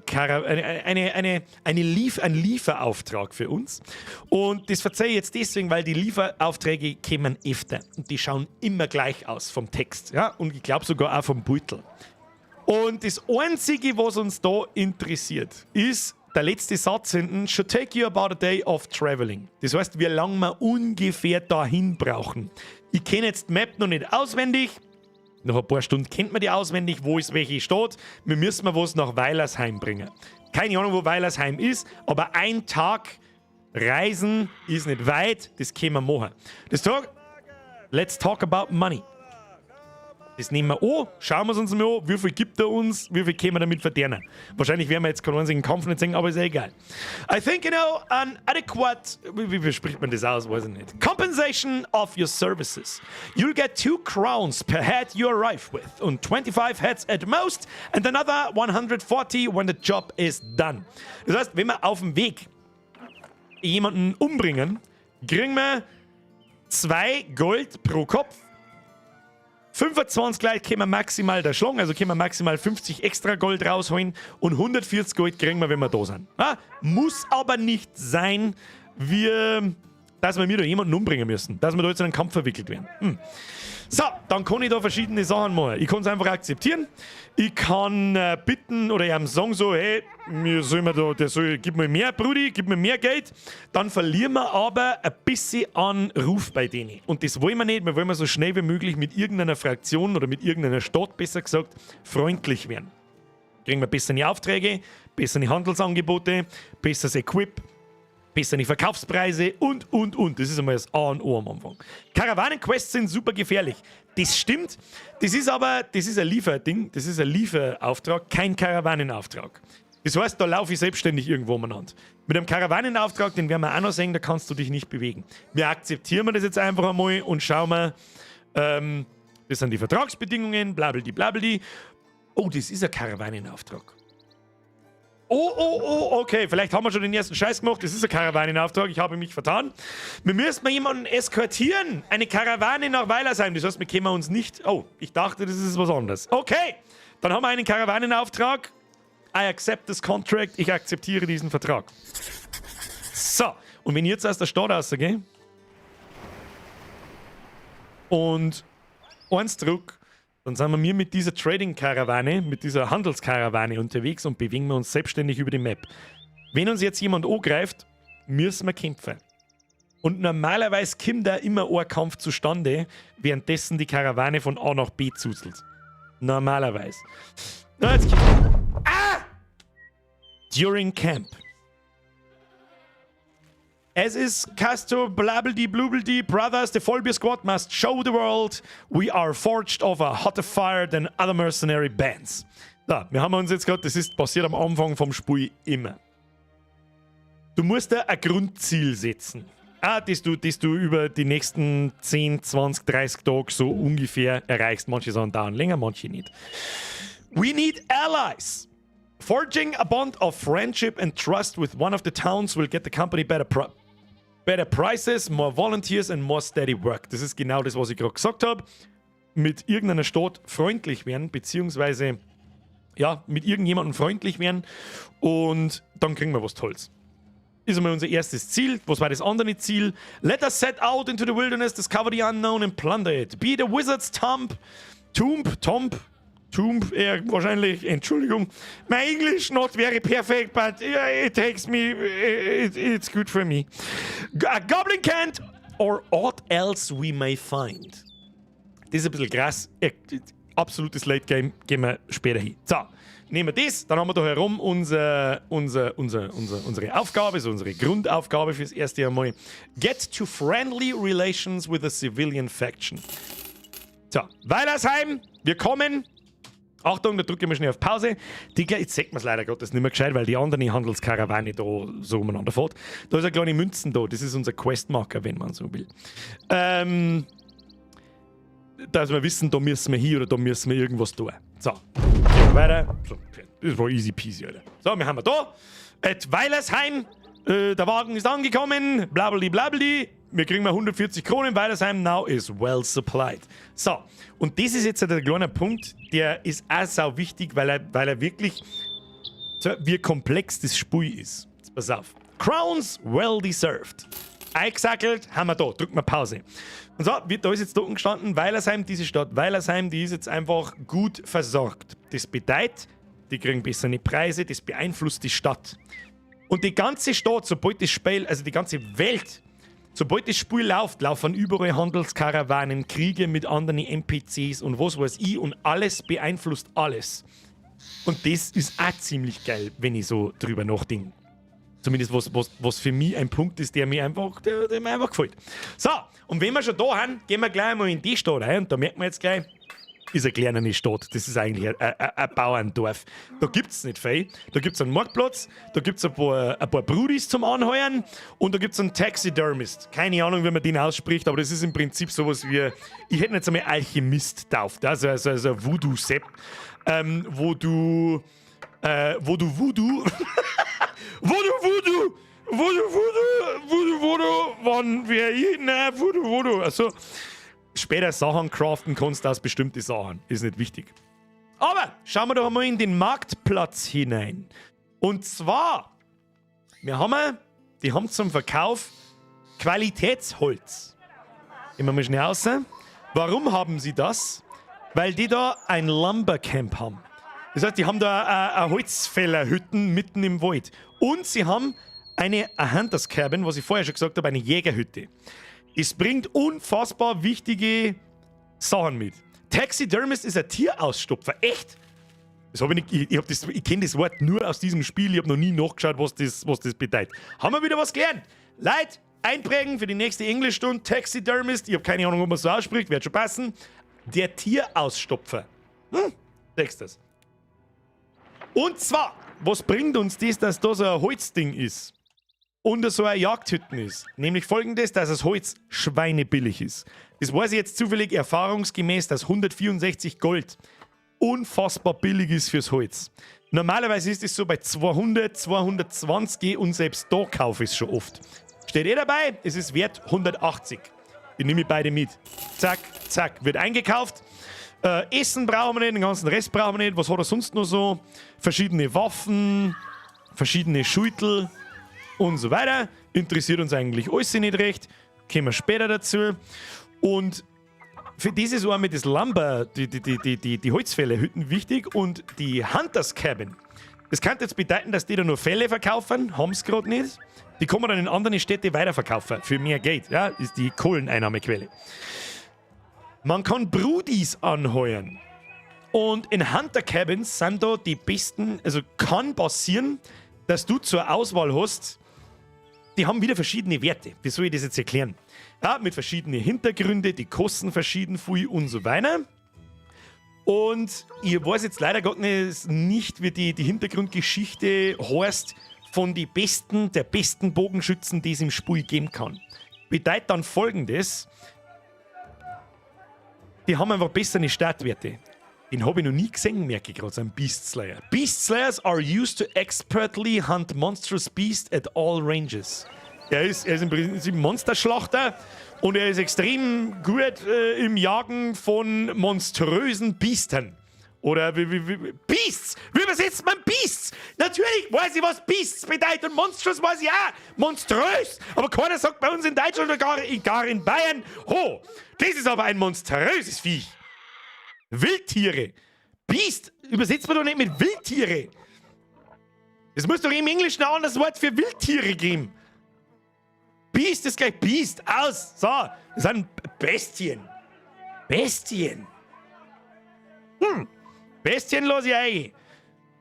Kara eine Lief einen Lieferauftrag für uns. Und das verzeihe ich jetzt deswegen, weil die Lieferaufträge kommen öfter und die schauen immer gleich aus vom Text. Ja? Und ich glaube sogar auch vom Beutel. Und das Einzige, was uns da interessiert, ist der letzte Satz hinten: Should take you about a day of traveling. Das heißt, wie lange wir ungefähr dahin brauchen. Ich kenne jetzt die Map noch nicht auswendig. Nach ein paar Stunden kennt man die auswendig, wo ist welche Stadt. Wir müssen mal was nach Weilersheim bringen. Keine Ahnung, wo Weilersheim ist, aber ein Tag Reisen ist nicht weit, das können wir machen. Das Tag, let's talk about money. Das nehmen wir an, schauen wir es uns mal an, wie viel gibt er uns, wie viel können wir damit verdienen. Wahrscheinlich werden wir jetzt keinen einzigen Kampf nicht sehen, aber ist ja egal. I think an adequate, wie spricht man das aus, weiß ich nicht. Compensation of your services. You'll get 2 crowns per head you arrive with und 25 heads at most and another 140 when the job is done. Das heißt, wenn wir auf dem Weg jemanden umbringen, kriegen wir 2 Gold pro Kopf. 25 Leute können wir maximal da schlagen, also können wir maximal 50 extra Gold rausholen und 140 Gold kriegen wir, wenn wir da sind. Ja, muss aber nicht sein, dass wir mir da jemanden umbringen müssen, dass wir da jetzt in einen Kampf verwickelt werden. So, dann kann ich da verschiedene Sachen machen. Ich kann es einfach akzeptieren. Ich kann bitten oder ihm sagen so: Hey, mir soll mir da, der soll, gib mir mehr, Brudi, gib mir mehr Geld. Dann verlieren wir aber ein bisschen an Ruf bei denen. Und das wollen wir nicht. Wir wollen so schnell wie möglich mit irgendeiner Fraktion oder mit irgendeiner Stadt, besser gesagt, freundlich werden. Kriegen wir bessere Aufträge, bessere Handelsangebote, besseres Equip, bessere Verkaufspreise und, und. Das ist einmal das A und O am Anfang. Karawanenquests sind super gefährlich. Das stimmt. Das ist aber, das ist ein Lieferding, das ist ein Lieferauftrag, kein Karawanenauftrag. Das heißt, da laufe ich selbstständig irgendwo umeinander. Mit einem Karawanenauftrag, den werden wir auch noch sehen, da kannst du dich nicht bewegen. Wir akzeptieren das jetzt einfach einmal und schauen mal, das sind die Vertragsbedingungen, blabldi blabldi. Oh, das ist ein Karawanenauftrag. Oh, okay. Vielleicht haben wir schon den ersten Scheiß gemacht. Das ist ein Karawanenauftrag. Ich habe mich vertan. Wir müssen mal jemanden eskortieren. Eine Karawane nach Weilersheim. Das heißt, wir können uns nicht. Oh, ich dachte, das ist was anderes. Okay, dann haben wir einen Karawanenauftrag. I accept this contract. Ich akzeptiere diesen Vertrag. So, und wenn ich jetzt aus der Stadt rausgehe und eins druck, dann sind wir mit dieser Trading-Karawane, mit dieser Handelskarawane unterwegs und bewegen wir uns selbstständig über die Map. Wenn uns jetzt jemand angreift, müssen wir kämpfen. Und normalerweise kommt da immer ein Kampf zustande, währenddessen die Karawane von A nach B zuzelt. Normalerweise. Na, jetzt. Ah! During Camp. Es ist Casto Blabldi Blubeldi Brothers, the Vollbier Squad must show the world we are forged of a hotter fire than other mercenary bands. Da, wir haben uns jetzt gerade, das ist passiert am Anfang vom Spiel immer. Du musst da ein Grundziel setzen. Ah, das du über die nächsten 10, 20, 30 Tage so ungefähr erreichst. Manche Sachen dauern länger, manche nicht. We need allies. Forging a bond of friendship and trust with one of the towns will get the company better prices, more volunteers and more steady work. Das ist genau das, was ich gerade gesagt habe. Mit irgendeiner Stadt freundlich werden, beziehungsweise ja, mit irgendjemandem freundlich werden und dann kriegen wir was Tolles. Ist einmal unser erstes Ziel. Was war das andere Ziel? Let us set out into the wilderness, discover the unknown and plunder it. Be it a wizard's tomb, tomb, tomb, tomb, eher wahrscheinlich, Entschuldigung. My English not very perfect, but it takes me, it's good for me. A goblin camp or aught else we may find. Das ist ein bisschen krass. Absolutes Late Game, gehen wir später hin. So, nehmen wir das, dann haben wir da herum unsere Aufgabe, so unsere Grundaufgabe fürs erste einmal. Get to friendly relations with a civilian faction. So, Weilersheim, wir kommen. Achtung, da drücke ich mal schnell auf Pause. Die, jetzt sieht man es leider Gottes nicht mehr gescheit, weil die andere Handelskarawane da so umeinander fährt. Da ist eine kleine Münzen da, das ist unser Questmarker, wenn man so will. Dass wir wissen, da müssen wir hier oder da müssen wir irgendwas tun. So, gehen wir weiter. So, das war easy peasy, Alter. So, wir haben wir da. At Weilersheim. Der Wagen ist angekommen. Blabli blabli. Wir kriegen mal 140 Kronen. Weilersheim now is well supplied. So, und das ist jetzt der kleine Punkt, der ist auch sau wichtig, weil er wirklich, so, wie komplex das Spiel ist. Jetzt pass auf. Crowns well deserved. Eingesackelt, haben wir da. Drücken wir Pause. Und so, da ist jetzt da unten gestanden, Weilersheim, diese Stadt Weilersheim, die ist jetzt einfach gut versorgt. Das bedeutet, die kriegen bessere Preise, das beeinflusst die Stadt. Und die ganze Stadt, sobald das Spiel, also die ganze Welt, sobald das Spiel läuft, laufen überall Handelskarawanen, Kriege mit anderen NPCs und was weiß ich und alles beeinflusst alles. Und das ist auch ziemlich geil, wenn ich so drüber nachdenke. Zumindest was für mich ein Punkt ist, der mir einfach gefällt. So, und wenn wir schon da sind, gehen wir gleich einmal in die Stadt rein. Und da merkt man jetzt gleich, ist eine kleine Stadt. Das ist eigentlich ein Bauerndorf. Da gibt es nicht viel. Da gibt es einen Marktplatz, da gibt es ein paar Brudis zum Anheuern und da gibt es einen Taxidermist. Keine Ahnung, wie man den ausspricht, aber das ist im Prinzip sowas wie, ich hätte ihn jetzt einmal Alchemist tauft. Also ein Voodoo-Sepp, wo du Voodoo, Voodoo, Voodoo, Voodoo, Voodoo, Voodoo, Voodoo, wann wer ich, nein, Voodoo, Voodoo. Also, später Sachen craften kannst aus bestimmte Sachen. Ist nicht wichtig. Aber schauen wir doch einmal in den Marktplatz hinein. Und zwar, die haben zum Verkauf Qualitätsholz. Gehen wir mal schnell raus. Warum haben sie das? Weil die da ein Lumbercamp haben. Das heißt, die haben da eine Holzfällerhütten mitten im Wald. Und sie haben eine Hunters Cabin, was ich vorher schon gesagt habe, eine Jägerhütte. Es bringt unfassbar wichtige Sachen mit. Taxidermist ist ein Tierausstopfer. Echt? Das hab ich nicht, ich kenne das Wort nur aus diesem Spiel. Ich habe noch nie nachgeschaut, was das bedeutet. Haben wir wieder was gelernt? Leute, einprägen für die nächste Englischstunde. Taxidermist. Ich habe keine Ahnung, ob man so ausspricht. Wird schon passen. Der Tierausstopfer. Sagst das. Und zwar, was bringt uns das, dass da so ein Holzding ist? Und so eine Jagdhütten ist. Nämlich Folgendes, dass das Holz schweinebillig ist. Das weiß ich jetzt zufällig erfahrungsgemäß, dass 164 Gold unfassbar billig ist fürs Holz. Normalerweise ist es so bei 200, 220 und selbst da kaufe ich es schon oft. Steht eh dabei, es ist wert 180. Die nehme ich beide mit. Zack, zack, wird eingekauft. Essen brauchen wir nicht, den ganzen Rest brauchen wir nicht. Was hat er sonst noch so? Verschiedene Waffen, verschiedene Schultel und so weiter. Interessiert uns eigentlich alles nicht recht. Kommen wir später dazu. Und für das ist auch mit das Lumber, die Holzfällerhütten wichtig und die Hunters Cabin. Das kann jetzt bedeuten, dass die da nur Felle verkaufen, haben sie gerade nicht. Die kann man dann in anderen Städte weiterverkaufen für mehr Geld. Ja, ist die Kohleneinnahmequelle. Man kann Brudis anheuern. Und in Hunter Cabins sind da die besten, also kann passieren, dass du zur Auswahl hast, die haben wieder verschiedene Werte. Wie soll ich das jetzt erklären? Ja, mit verschiedenen Hintergründen, die kosten verschieden viel und so weiter. Und ich weiß jetzt leider Gottes nicht, wie die Hintergrundgeschichte heißt von die besten der besten Bogenschützen, die es im Spiel geben kann. Bedeutet dann Folgendes: Die haben einfach bessere Startwerte. Den habe ich noch nie gesehen, merke ich gerade, so ein Beast Slayer. Beast Slayers are used to expertly hunt monstrous beasts at all ranges. Er ist im Prinzip Monsterschlachter Und er ist extrem gut im Jagen von monströsen Biestern. Oder wie, Beasts! Wie übersetzt man Beasts? Natürlich weiß ich, was Beasts bedeutet und Monstrous weiß ich auch. Monströs! Aber keiner sagt bei uns in Deutschland oder gar in Bayern: Ho, das ist aber ein monströses Viech. Wildtiere. Beast übersetzt man doch nicht mit Wildtiere. Es muss doch im Englischen ein anderes Wort für Wildtiere geben. Beast ist gleich Beast. Aus. So, das sind Bestien. Bestien. Bestien lasse ich ein.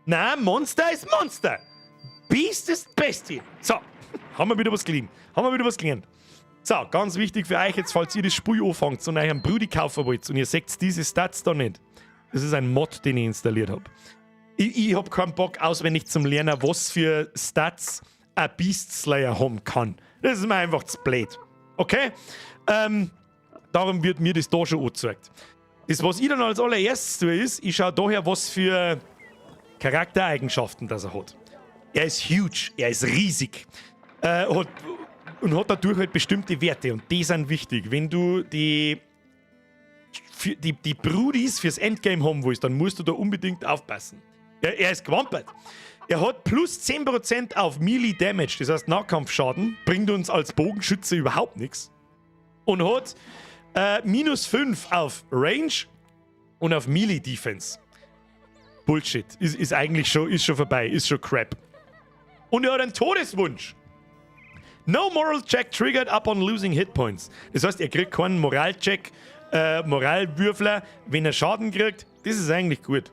Na, Monster ist Monster. Beast ist Bestie. So, haben wir wieder was gelernt. Haben wir wieder was gelernt. So, ganz wichtig für euch jetzt, falls ihr das Spiel anfangt und euch einen Brudi kaufen wollt und ihr seht diese Stats da nicht. Das ist ein Mod, den ich installiert habe. Ich habe keinen Bock, auswendig zum Lernen, was für Stats ein Beast Slayer haben kann. Das ist mir einfach zu blöd. Okay? Darum wird mir das da schon angezeigt. Das, was ich dann als allererstes tue, ist, ich schaue daher, was für Charaktereigenschaften das er hat. Er ist huge, er ist riesig. Und hat dadurch halt bestimmte Werte und die sind wichtig. Wenn du die Brudis fürs Endgame haben willst, dann musst du da unbedingt aufpassen. Er ist gewampert. Er hat plus 10% auf Melee Damage, das heißt Nahkampfschaden, bringt uns als Bogenschütze überhaupt nichts. Und hat minus 5 auf Range und auf Melee Defense. Bullshit. Ist eigentlich schon, ist schon vorbei, ist schon crap. Und er hat einen Todeswunsch. No Moral Check triggered upon losing Hit Points. Das heißt, er kriegt keinen Moralcheck, Moralwürfler, wenn er Schaden kriegt. Das ist eigentlich gut.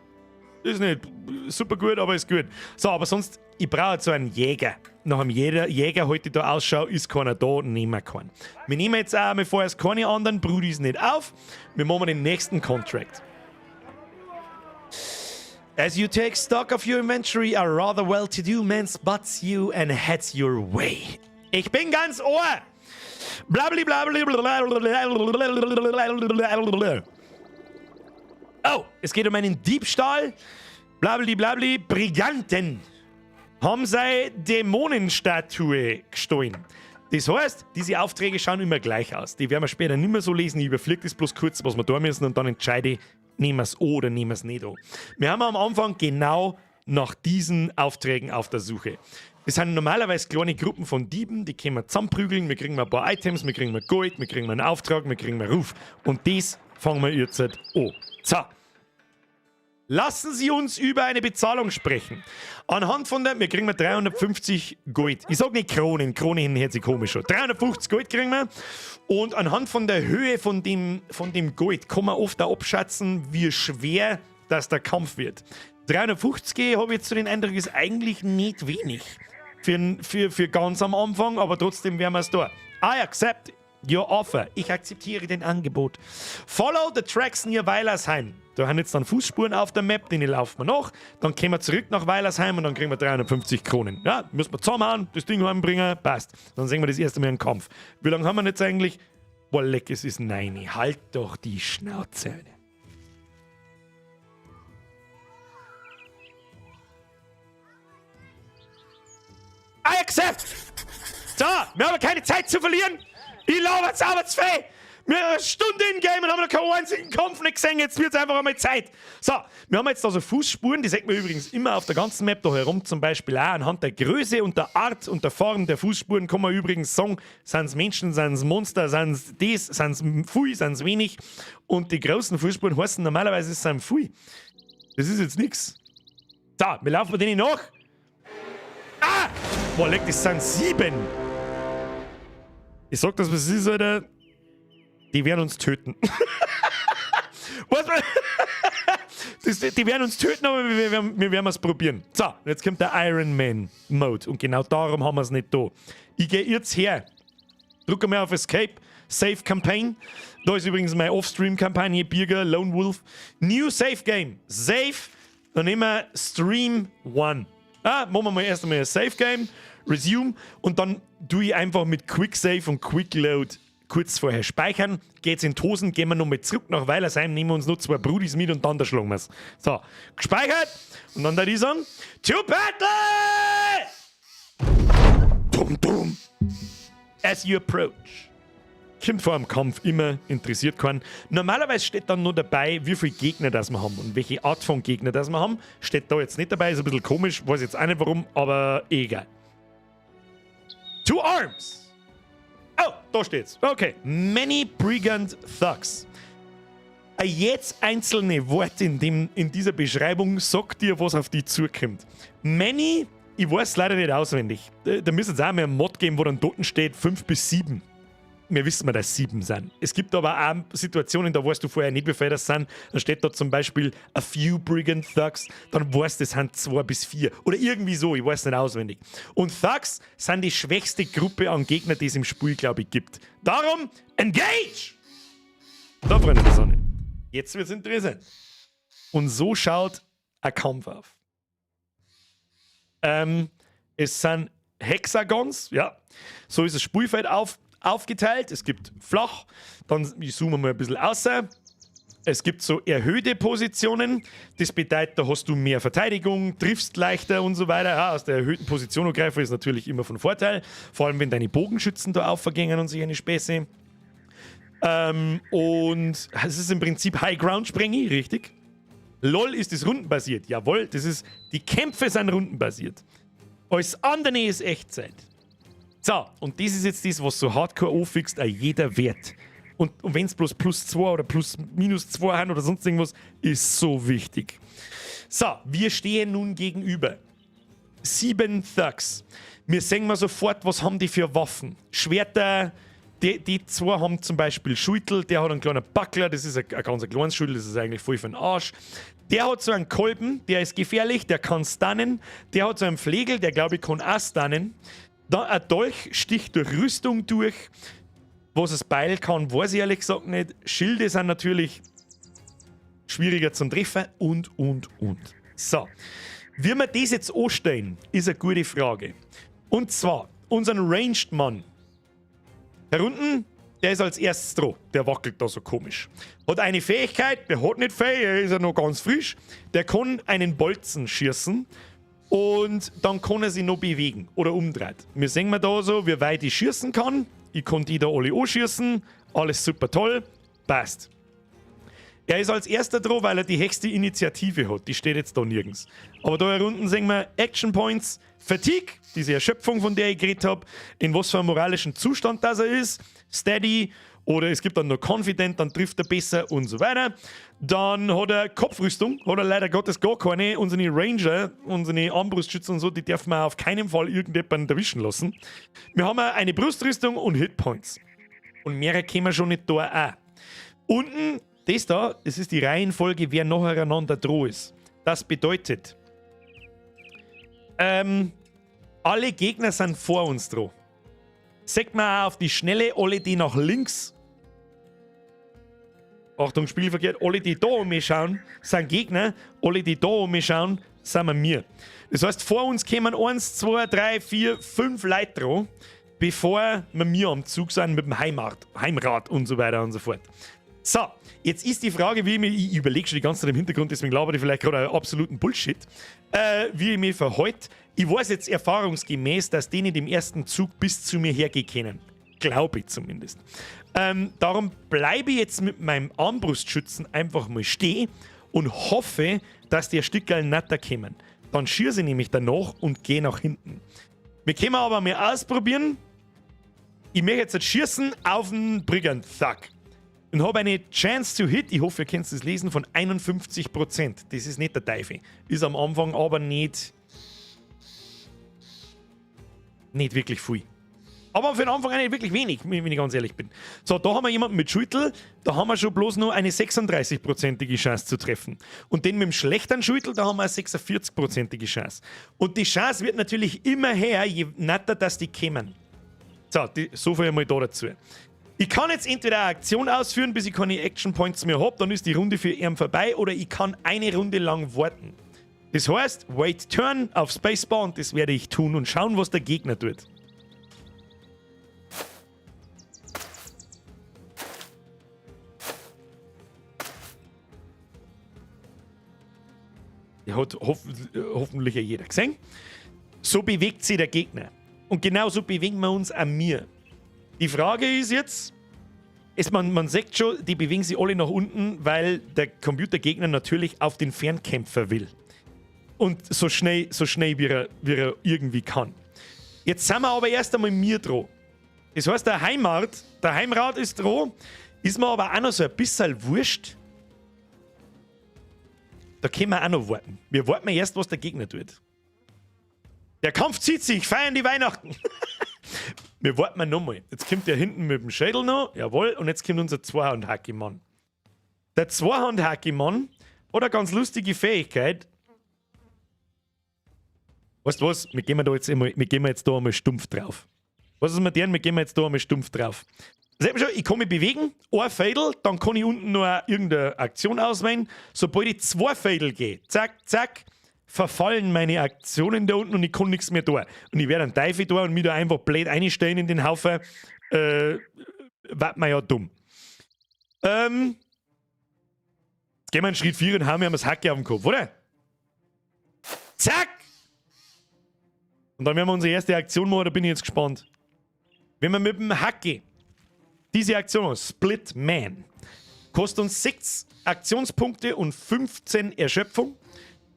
Das ist nicht super gut, aber ist gut. So, aber sonst, ich brauche so einen Jäger. Nach einem Jäger heute da Ausschau, ist keiner da, nehmen wir keinen. Wir nehmen jetzt auch mal vorerst keine anderen Brudis nicht auf. Wir machen den nächsten Contract. As you take stock of your inventory, a rather well-to-do man spots you and heads your way. Ich bin ganz Ohr! Blabli blabli. Oh, es geht um einen Diebstahl. Blabli blabli. Briganten haben seine Dämonenstatue gestohlen. Das heißt, diese Aufträge schauen immer gleich aus. Die werden wir später nicht mehr so lesen. Ich überfliege das bloß kurz, was wir da müssen, und dann entscheide ich, nehmen wir es an oder nehmen wir es nicht an. Wir haben am Anfang genau nach diesen Aufträgen auf der Suche. Das sind normalerweise kleine Gruppen von Dieben, die können wir zusammenprügeln, wir kriegen ein paar Items, wir kriegen Gold, wir kriegen einen Auftrag, wir kriegen Ruf. Und das fangen wir jetzt an. So. Lassen Sie uns über eine Bezahlung sprechen. Anhand von der, wir kriegen 350 Gold. Ich sag nicht Kronen, Kronen hört sich komisch an. 350 Gold kriegen wir. Und anhand von der Höhe von dem Gold kann man oft auch abschätzen, wie schwer das der Kampf wird. 350, habe ich jetzt so den Eindruck, ist eigentlich nicht wenig für ganz am Anfang, aber trotzdem werden wir es da. I accept your offer. Ich akzeptiere den Angebot. Follow the tracks near Weilersheim. Da haben jetzt dann Fußspuren auf der Map, denen laufen wir nach. Dann kommen wir zurück nach Weilersheim und dann kriegen wir 350 Kronen. Ja, müssen wir zusammenhauen, das Ding heimbringen, passt. Dann sehen wir das erste Mal einen Kampf. Wie lange haben wir jetzt eigentlich? Boah, leck, es ist 9. Halt doch die Schnauze, Alter. I accept! So, wir haben keine Zeit zu verlieren. Ich laufe jetzt arbeitsfrei. Wir haben eine Stunde in Game und haben noch keinen einzigen Kampf nicht gesehen. Jetzt wird es einfach einmal Zeit. So, wir haben jetzt da so Fußspuren, die sieht man übrigens immer auf der ganzen Map da herum, zum Beispiel auch anhand der Größe und der Art und der Form der Fußspuren kann man übrigens sagen, sind es Menschen, sind es Monster, sind es das, sind es viel, sind es wenig. Und die großen Fußspuren heißen normalerweise, es sind viel. Das ist jetzt nichts. So, wir laufen denen nach. Ah! Boah, leck, das sind 7. Ich sag das, was es ist, Alter. Die werden uns töten. Was? Die werden uns töten, aber wir werden es probieren. So, jetzt kommt der Iron Man Mode. Und genau darum haben wir es nicht da. Ich gehe jetzt her. Drücke mal auf Escape. Save Campaign. Da ist übrigens meine Off-Stream-Kampagne. Birger, Lone Wolf. New Save Game. Save. Dann nehmen wir Stream 1. Ah, machen wir mal erst einmal ein Save Game. Resume. Und dann tue ich einfach mit Quick Save und Quick Load kurz vorher speichern. Geht's in die Hosen, gehen wir nochmal zurück nach Weilersheim, nehmen wir uns noch zwei Brudis mit und dann da schlagen wir's. So, gespeichert. Und dann da die sagen: To Battle! Dum, dum. As you approach, Kommt vor am Kampf immer, interessiert keinen. Normalerweise steht dann nur dabei, wie viele Gegner das wir haben und welche Art von Gegner das wir haben. Steht da jetzt nicht dabei, ist ein bisschen komisch, weiß jetzt auch nicht warum, aber egal. To Arms! Oh, da steht's. Okay. Many Brigand Thugs. Jedes einzelne Wort in dieser Beschreibung sagt dir, was auf dich zukommt. Many, ich weiß leider nicht auswendig. Da müsste es auch mehr einen Mod geben, wo dann dort steht 5 bis 7. Wir wissen, dass 7 sind. Es gibt aber auch Situationen, da weißt du vorher nicht, wie viele das sind. Dann steht da zum Beispiel a few Brigand Thugs, dann weißt du, es sind 2 bis 4. Oder irgendwie so, ich weiß nicht auswendig. Und Thugs sind die schwächste Gruppe an Gegnern, die es im Spiel, glaube ich, gibt. Darum, engage! Da, Freunde der Sonne. Jetzt wird's interessant. Und so schaut ein Kampf auf. Es sind Hexagons, ja. So ist das Spielfeld aufgeteilt. Es gibt flach, dann ich zoome mal ein bisschen außer. Es gibt so erhöhte Positionen. Das bedeutet, da hast du mehr Verteidigung, triffst leichter und so weiter. Ja, aus der erhöhten Position angreifen ist natürlich immer von Vorteil. Vor allem, wenn deine Bogenschützen da aufgehen und sich eine Späße. Und es ist im Prinzip High Ground Sprengi, richtig? LOL, ist das rundenbasiert. Jawohl, die Kämpfe sind rundenbasiert. Alles andere ist Echtzeit. So, und das ist jetzt das, was so hardcore anfixt, auch jeder Wert. Und wenn es bloß plus 2 oder plus minus 2 haben oder sonst irgendwas, ist so wichtig. So, wir stehen nun gegenüber sieben Thugs. Wir sehen mal sofort, was haben die für Waffen. Schwerter, die zwei haben zum Beispiel Schultel, der hat einen kleinen Buckler, das ist ein ganz kleines Schultel, das ist eigentlich voll für den Arsch. Der hat so einen Kolben, der ist gefährlich, der kann stunnen. Der hat so einen Flegel, der, glaube ich, kann auch stunnen. Dann ein Dolch sticht durch Rüstung durch. Was das Beil kann, weiß ich ehrlich gesagt nicht. Schilde sind natürlich schwieriger zum Treffen und, und. So. Wie wir das jetzt anstellen, ist eine gute Frage. Und zwar, unseren Ranged Mann. Da unten, der ist als erstes dran. Der wackelt da so komisch. Hat eine Fähigkeit, der hat nicht viel, er ist ja noch ganz frisch. Der kann einen Bolzen schießen und dann kann er sich noch bewegen oder umdrehen. Wir sehen mal da so, wie weit ich schießen kann. Ich kann die da alle anschießen. Alles super toll. Passt. Er ist als erster dran, weil er die höchste Initiative hat. Die steht jetzt da nirgends. Aber da unten sehen wir Action Points, Fatigue, diese Erschöpfung, von der ich geredet habe, in was für einem moralischen Zustand das er ist, Steady oder es gibt dann noch Confident, dann trifft er besser und so weiter. Dann hat er Kopfrüstung, hat er leider Gottes gar keine. Unsere Ranger, unsere Armbrustschützen und so, die dürfen wir auf keinen Fall irgendjemanden erwischen lassen. Wir haben eine Brustristung und Hitpoints. Und mehr können wir schon nicht da auch. Unten, das da, das ist die Reihenfolge, wer nacheinander dran ist. Das bedeutet, alle Gegner sind vor uns dran. Sagt man auch auf die Schnelle, alle, die nach links. Achtung, spiegelverkehrt, alle, die da um mich schauen, sind Gegner. Alle, die da um mich schauen, sind wir mir. Das heißt, vor uns kommen 1, 2, 3, 4, 5 Leute dran, bevor wir mir am Zug sind mit dem Heimrad und so weiter und so fort. So, jetzt ist die Frage, wie ich mich, ich überlege schon die ganze Zeit im Hintergrund, deswegen laber ich vielleicht gerade absoluten Bullshit, wie ich mich verhalte. Ich weiß jetzt erfahrungsgemäß, dass die nicht im ersten Zug bis zu mir hergehen können. Glaube ich zumindest. Darum bleibe ich jetzt mit meinem Armbrustschützen einfach mal stehen und hoffe, dass die Stückerl natter kommen. Dann schieße ich nämlich danach und gehe nach hinten. Wir können aber mal ausprobieren. Ich möchte jetzt schießen auf den Brigand Thug. Und habe eine Chance to Hit, ich hoffe, ihr könnt es lesen, von 51%. Das ist nicht der Teufel. Ist am Anfang aber nicht wirklich viel. Aber für den Anfang auch nicht wirklich wenig, wenn ich ganz ehrlich bin. So, da haben wir jemanden mit Schultel, da haben wir schon bloß nur eine 36-prozentige Chance zu treffen. Und den mit dem schlechteren Schultel, da haben wir eine 46-prozentige Chance. Und die Chance wird natürlich immer höher, je netter dass die kämen. So, so viel einmal da dazu. Ich kann jetzt entweder eine Aktion ausführen, bis ich keine Action Points mehr hab, dann ist die Runde für ihn vorbei, oder ich kann eine Runde lang warten. Das heißt, Wait Turn auf Spacebar und das werde ich tun und schauen, was der Gegner tut. Die hat hoffentlich ja jeder gesehen. So bewegt sich der Gegner. Und genauso bewegen wir uns an mir. Die Frage ist jetzt, Man sieht schon, die bewegen sich alle nach unten, weil der Computergegner natürlich auf den Fernkämpfer will. Und so schnell wie er irgendwie kann. Jetzt sind wir aber erst einmal mir dran. Das heißt, der Heimrat ist dran, ist mir aber auch noch so ein bisschen wurscht. Da können wir auch noch warten. Wir warten erst, was der Gegner tut. Der Kampf zieht sich, feiern die Weihnachten. Wir warten nochmal. Jetzt kommt der hinten mit dem Schädel noch, jawohl, und jetzt kommt unser Zweihand-Hacki-Mann. Der Zweihand-Hacki-Mann hat eine ganz lustige Fähigkeit. Weißt du was? Wir gehen jetzt da einmal stumpf drauf. Was ist mit denen? Wir gehen jetzt da einmal stumpf drauf. Seht ihr schon, ich kann mich bewegen, ein Feidel, dann kann ich unten noch irgendeine Aktion auswählen. Sobald ich zwei Feidel gehe, zack, zack, verfallen meine Aktionen da unten und ich kann nichts mehr tun. Und ich werde einen Teufel da und mich da einfach blöd einstellen in den Haufen. Wird man ja dumm. Jetzt gehen wir einen Schritt vier und haben wir das Hacke auf den Kopf, oder? Zack! Und dann werden wir unsere erste Aktion machen, da bin ich jetzt gespannt. Wenn wir mit dem Hacke diese Aktion machen, Split Man, kostet uns 6 Aktionspunkte und 15 Erschöpfung,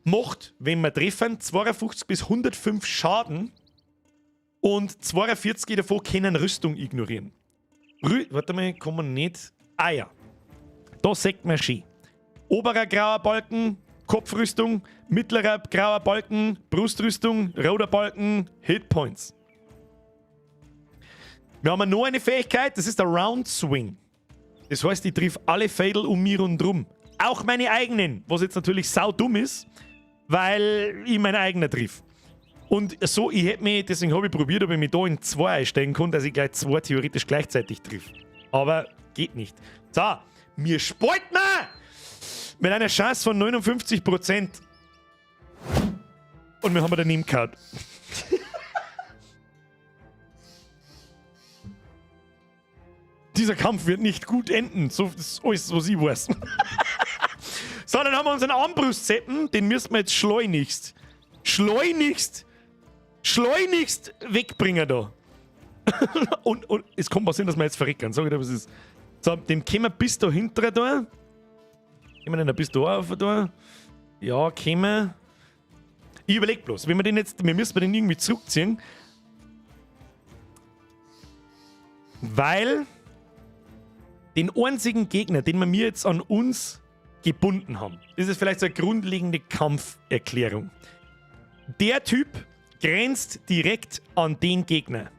macht, wenn wir treffen, 52 bis 105 Schaden und 42 davon können Rüstung ignorieren. Warte mal, kann man nicht. Ah ja. Da sieht man schön. Oberer grauer Balken, Kopfrüstung, mittlerer grauer Balken, Brustrüstung, roter Balken, Hitpoints. Wir haben noch eine Fähigkeit, das ist der Round Swing. Das heißt, ich triff alle Feidel um mich rundherum. Auch meine eigenen, was jetzt natürlich sau dumm ist, weil ich mein eigener triff. Und so, ich hätte mich, deswegen habe ich probiert, ob ich mich da in zwei einstellen kann, dass ich gleich zwei theoretisch gleichzeitig triff. Aber geht nicht. So, mir spalten wir! Mit einer Chance von 59%. Und wir haben daneben gehauen. Dieser Kampf wird nicht gut enden. So, das ist alles, was ich weiß. So, dann haben wir unseren Armbrustseppen. Den müssen wir jetzt schleunigst, schleunigst, schleunigst wegbringen da. Und es kann passieren, dass wir jetzt verrecken. Sag ich dir, was ist. So, den können wir bis da hinten da. Können wir den bis da auf da? Ja, können wir. Ich überleg bloß, wenn wir den jetzt, wir müssen den irgendwie zurückziehen. Weil den einzigen Gegner, den wir mir jetzt an uns gebunden haben, das ist vielleicht so eine grundlegende Kampferklärung. Der Typ grenzt direkt an den Gegner.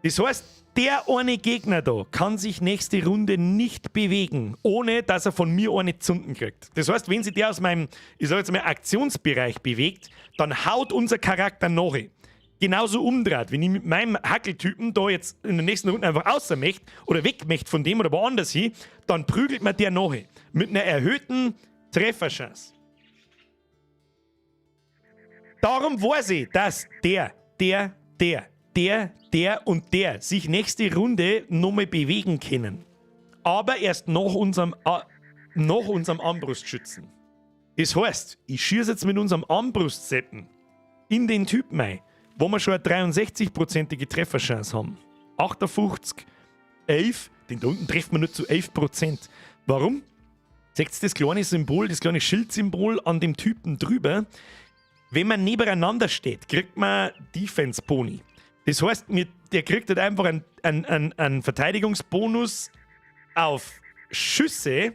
Das heißt, der eine Gegner da kann sich nächste Runde nicht bewegen, ohne dass er von mir eine Zunden kriegt. Das heißt, wenn sich der aus meinem, ich sag jetzt mal, Aktionsbereich bewegt, dann haut unser Charakter nach. Genauso umdreht, wenn ich mit meinem Hackeltypen da jetzt in der nächsten Runde einfach außer möchte oder weg möchte von dem oder woanders hin, dann prügelt man der nach. Mit einer erhöhten Trefferchance. Darum weiß ich, dass der, der, der, der, der und der sich nächste Runde nochmal bewegen können. Aber erst nach unserem Armbrustschützen. Das heißt, ich schieße jetzt mit unserem Armbrustseppen in den Typen ein, wo wir schon eine 63-prozentige Trefferchance haben. 58, 11, den da unten treffen wir nur zu 11%. Warum? Seht ihr das kleine Symbol, das kleine Schildsymbol an dem Typen drüber? Wenn man nebeneinander steht, kriegt man Defense Boni. Das heißt, der kriegt halt einfach einen Verteidigungsbonus auf Schüsse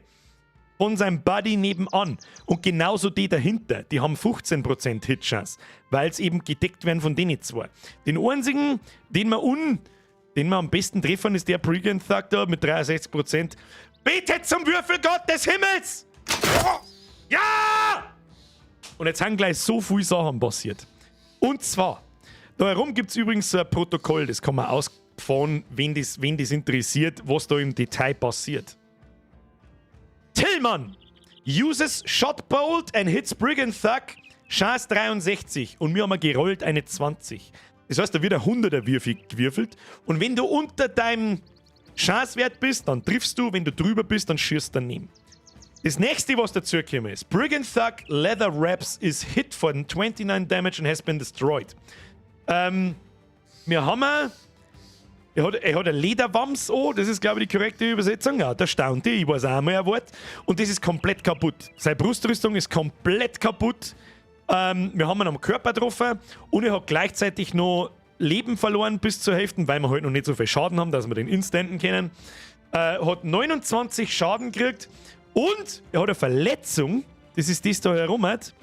von seinem Buddy nebenan. Und genauso die dahinter, die haben 15% Hit-Chance, weil es eben gedeckt werden von denen zwei. Den einzigen, den wir am besten treffen, ist der Brigand Thug da mit 63%. Betet zum Würfelgott des Himmels! Ja! Und jetzt haben gleich so viele Sachen passiert. Und zwar, da herum gibt es übrigens so ein Protokoll, das kann man ausfahren, wen das interessiert, was da im Detail passiert. Tillmann uses Shot Bolt and hits Brigand Thug, Chance 63 und wir haben gerollt eine 20. Das heißt, da wird ein 100er Würfel gewürfelt und wenn du unter deinem Chance-Wert bist, dann triffst du, wenn du drüber bist, dann schießt du daneben. Das Nächste, was dazu gekommen ist: Brigand Thug Leather Wraps is hit for 29 damage and has been destroyed. Wir haben Er hat eine Lederwams an, das ist, glaube ich, die korrekte Übersetzung. Ja, da staunt ich, ich weiß auch mal ein Wort. Und das ist komplett kaputt. Seine Brustrüstung ist komplett kaputt. Wir haben ihn am Körper getroffen und er hat gleichzeitig noch Leben verloren bis zur Hälfte, weil wir halt noch nicht so viel Schaden haben, dass wir den instanten können. Hat 29 Schaden gekriegt und er hat eine Verletzung. Das ist das da herum. Hat.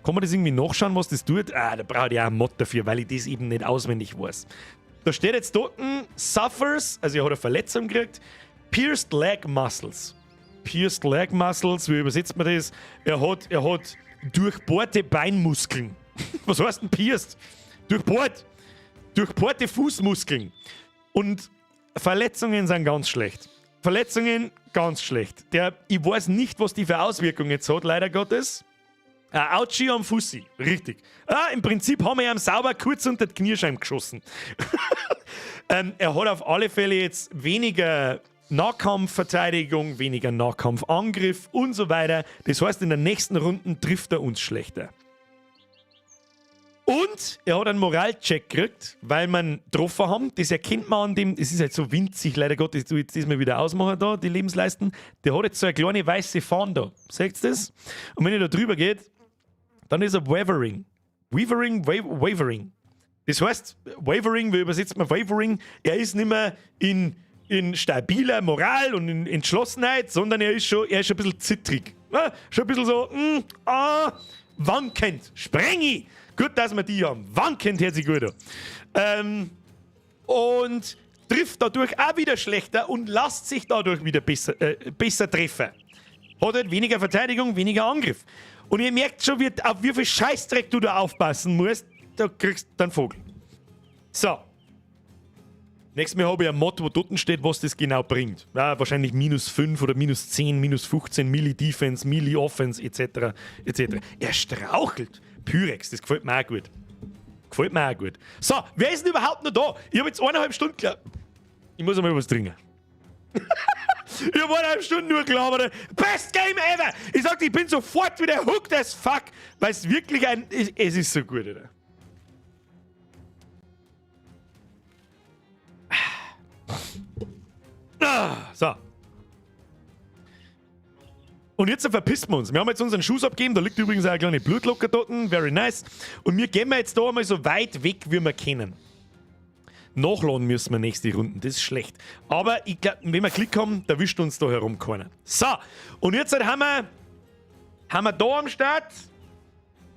Kann man das irgendwie nachschauen, was das tut? Ah, da brauche ich auch einen Mod dafür, weil ich das eben nicht auswendig weiß. Da steht jetzt dort, suffers, also er hat eine Verletzung gekriegt, pierced leg muscles. Pierced leg muscles, wie übersetzt man das? Er hat durchbohrte Beinmuskeln. Was heißt denn pierced? Durchbohrt. Durchbohrte Fußmuskeln. Und Verletzungen sind ganz schlecht. Verletzungen ganz schlecht. Ich weiß nicht, was die für Auswirkungen jetzt hat, leider Gottes. Ouchie am Fussi, richtig. Ah, im Prinzip haben wir ihm sauber kurz unter die Kniescheibe geschossen. Er hat auf alle Fälle jetzt weniger Nahkampfverteidigung, weniger Nahkampfangriff und so weiter. Das heißt, in der nächsten Runde trifft er uns schlechter. Und er hat einen Moralcheck gekriegt, weil wir ihn getroffen haben. Das erkennt man an dem, es ist halt so winzig, leider Gottes, ich tu jetzt das mal wieder ausmachen da, die Lebensleisten. Der hat jetzt so eine kleine weiße Fahne da. Seht ihr das? Und wenn ihr da drüber geht, dann ist er wavering. Wavering, wavering. Das heißt, wavering, wie übersetzt man wavering? Er ist nicht mehr in stabiler Moral und in Entschlossenheit, sondern er ist schon ein bisschen zittrig. Ja, schon ein bisschen so, ah, wankend, Sprengi. Gut, dass wir die haben. Wankend hört sich gut an. Und trifft dadurch auch wieder schlechter und lässt sich dadurch wieder besser treffen. Hat halt weniger Verteidigung, weniger Angriff. Und ihr merkt schon, auf wie viel Scheißdreck du da aufpassen musst, da kriegst du dann Vogel. So. Nächstes Mal habe ich ein Mod, wo dort steht, was das genau bringt. Ja, wahrscheinlich minus 5 oder minus 10, minus 15, Melee Defense, Melee Offense etc. etc. Er strauchelt. Pyrex, das gefällt mir auch gut. Gefällt mir auch gut. So, wer ist denn überhaupt noch da? Ich habe jetzt 1,5 Stunden geglaubt. Ich muss einmal was trinken. Ich habe 1,5 Stunden nur gelabert. Best Game ever! Ich sag, ich bin sofort wieder hooked as fuck, weil es wirklich ein. Es ist so gut, oder? Ah, so. Und jetzt verpissen wir uns. Wir haben jetzt unseren Schuss abgegeben. Da liegt übrigens auch eine kleine Blutlocker dort. Very nice. Und wir gehen jetzt da einmal so weit weg, wie wir können. Nachladen müssen wir nächste Runden. Das ist schlecht. Aber ich glaube, wenn wir Glück haben, da wischt uns da herum keiner. So, und jetzt haben wir da am Start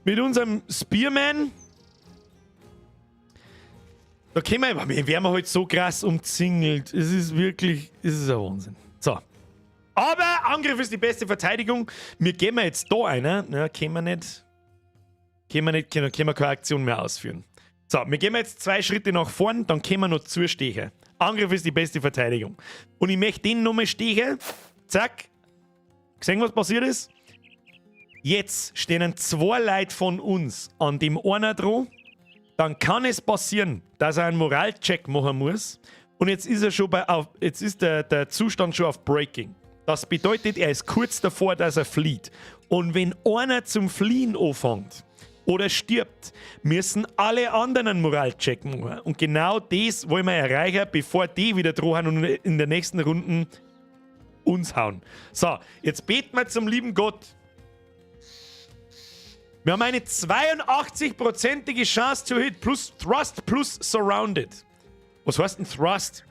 mit unserem Spearman. Da können wir werden wir halt so krass umzingelt. Es ist wirklich, es ist ein Wahnsinn. So. Aber Angriff ist die beste Verteidigung. Wir gehen wir jetzt da einer. Ja, können wir nicht. Können wir nicht, können wir keine Aktion mehr ausführen. So, wir gehen jetzt zwei Schritte nach vorn, dann können wir noch zustechen. Angriff ist die beste Verteidigung. Und ich möchte den nochmal stechen. Zack. Gesehen, was passiert ist? Jetzt stehen zwei Leute von uns an dem einer dran. Dann kann es passieren, dass er einen Moralcheck machen muss. Und jetzt ist er schon bei, auf, jetzt ist der Zustand schon auf Breaking. Das bedeutet, er ist kurz davor, dass er flieht. Und wenn einer zum Fliehen anfängt oder stirbt, müssen alle anderen einen Moralcheck machen. Und genau das wollen wir erreichen, bevor die wieder drohen und in der nächsten Runde uns hauen. So, jetzt beten wir zum lieben Gott. Wir haben eine 82-prozentige Chance to hit plus Thrust plus Surrounded. Was heißt denn Thrust?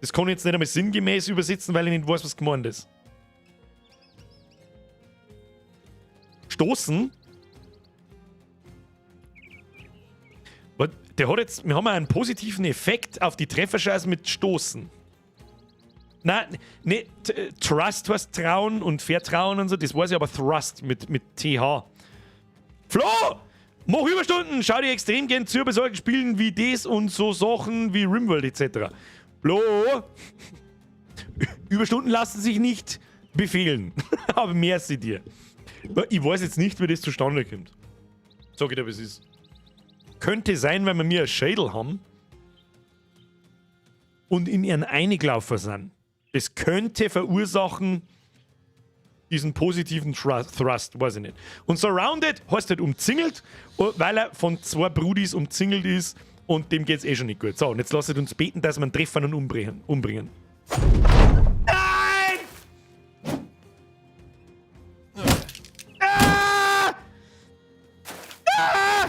Das kann ich jetzt nicht einmal sinngemäß übersetzen, weil ich nicht weiß, was gemeint ist. Stoßen? Der hat jetzt, wir haben einen positiven Effekt auf die Trefferchance mit Stoßen. Nein, ne, Trust heißt Trauen und Vertrauen und so, das weiß ich, aber Thrust mit TH. Flo! Mach Überstunden! Schau dir extrem gern zu bei solchen Spielen wie das und so Sachen wie Rimworld etc. Flo! Überstunden lassen sich nicht befehlen. Aber mehr sie dir. Ich weiß jetzt nicht, wie das zustande kommt. Sag ich dir, was es ist. Könnte sein, wenn wir mir einen Schädel haben und in ihren eingelaufen sind. Das könnte verursachen diesen positiven Thrust, weiß ich nicht. Und Surrounded heißt halt umzingelt, weil er von zwei Brudis umzingelt ist. Und dem geht's eh schon nicht gut. So, und jetzt lasst uns beten, dass wir ihn treffen und umbringen. Nein! Ah! Ah! Ah!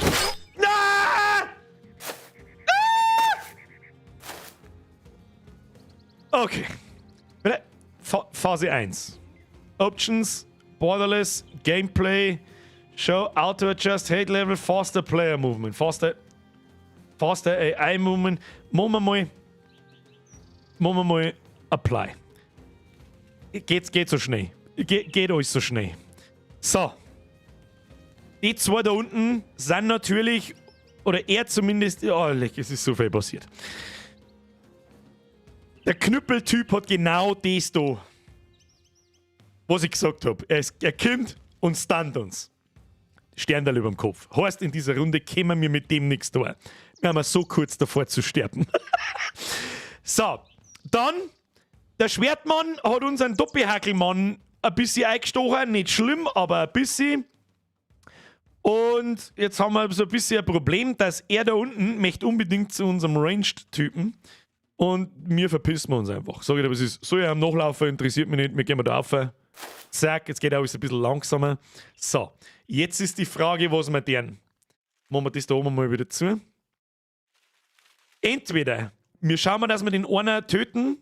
Ah! Okay. Phase 1. Options, Borderless, Gameplay, Show, Auto Adjust, Hate Level, Faster Player Movement, Faster AI Movement. Machen wir mal Apply. Geht so schnell. Geht alles so schnell. So. Die zwei da unten sind natürlich, oder er zumindest, oh, leck, es ist so viel passiert. Der Knüppeltyp hat genau das da, was ich gesagt habe. Er kommt und stunt uns. Sterndal über dem Kopf. Heißt, in dieser Runde kämen wir mit dem nichts da. Wir haben so kurz davor zu sterben. So, dann, der Schwertmann hat unseren Doppelhackelmann ein bisschen eingestochen. Nicht schlimm, aber ein bisschen. Und jetzt haben wir so ein bisschen ein Problem, dass er da unten möchte unbedingt zu unserem Ranged-Typen. Und wir verpissen uns einfach. Sag ich dir, was ist. Soll ich am Nachlaufen, interessiert mich nicht, wir gehen da rauf. Zack, jetzt geht alles ein bisschen langsamer. So, jetzt ist die Frage, was wir tun. Machen wir das da oben mal wieder zu. Entweder wir schauen mal, dass wir den einen töten.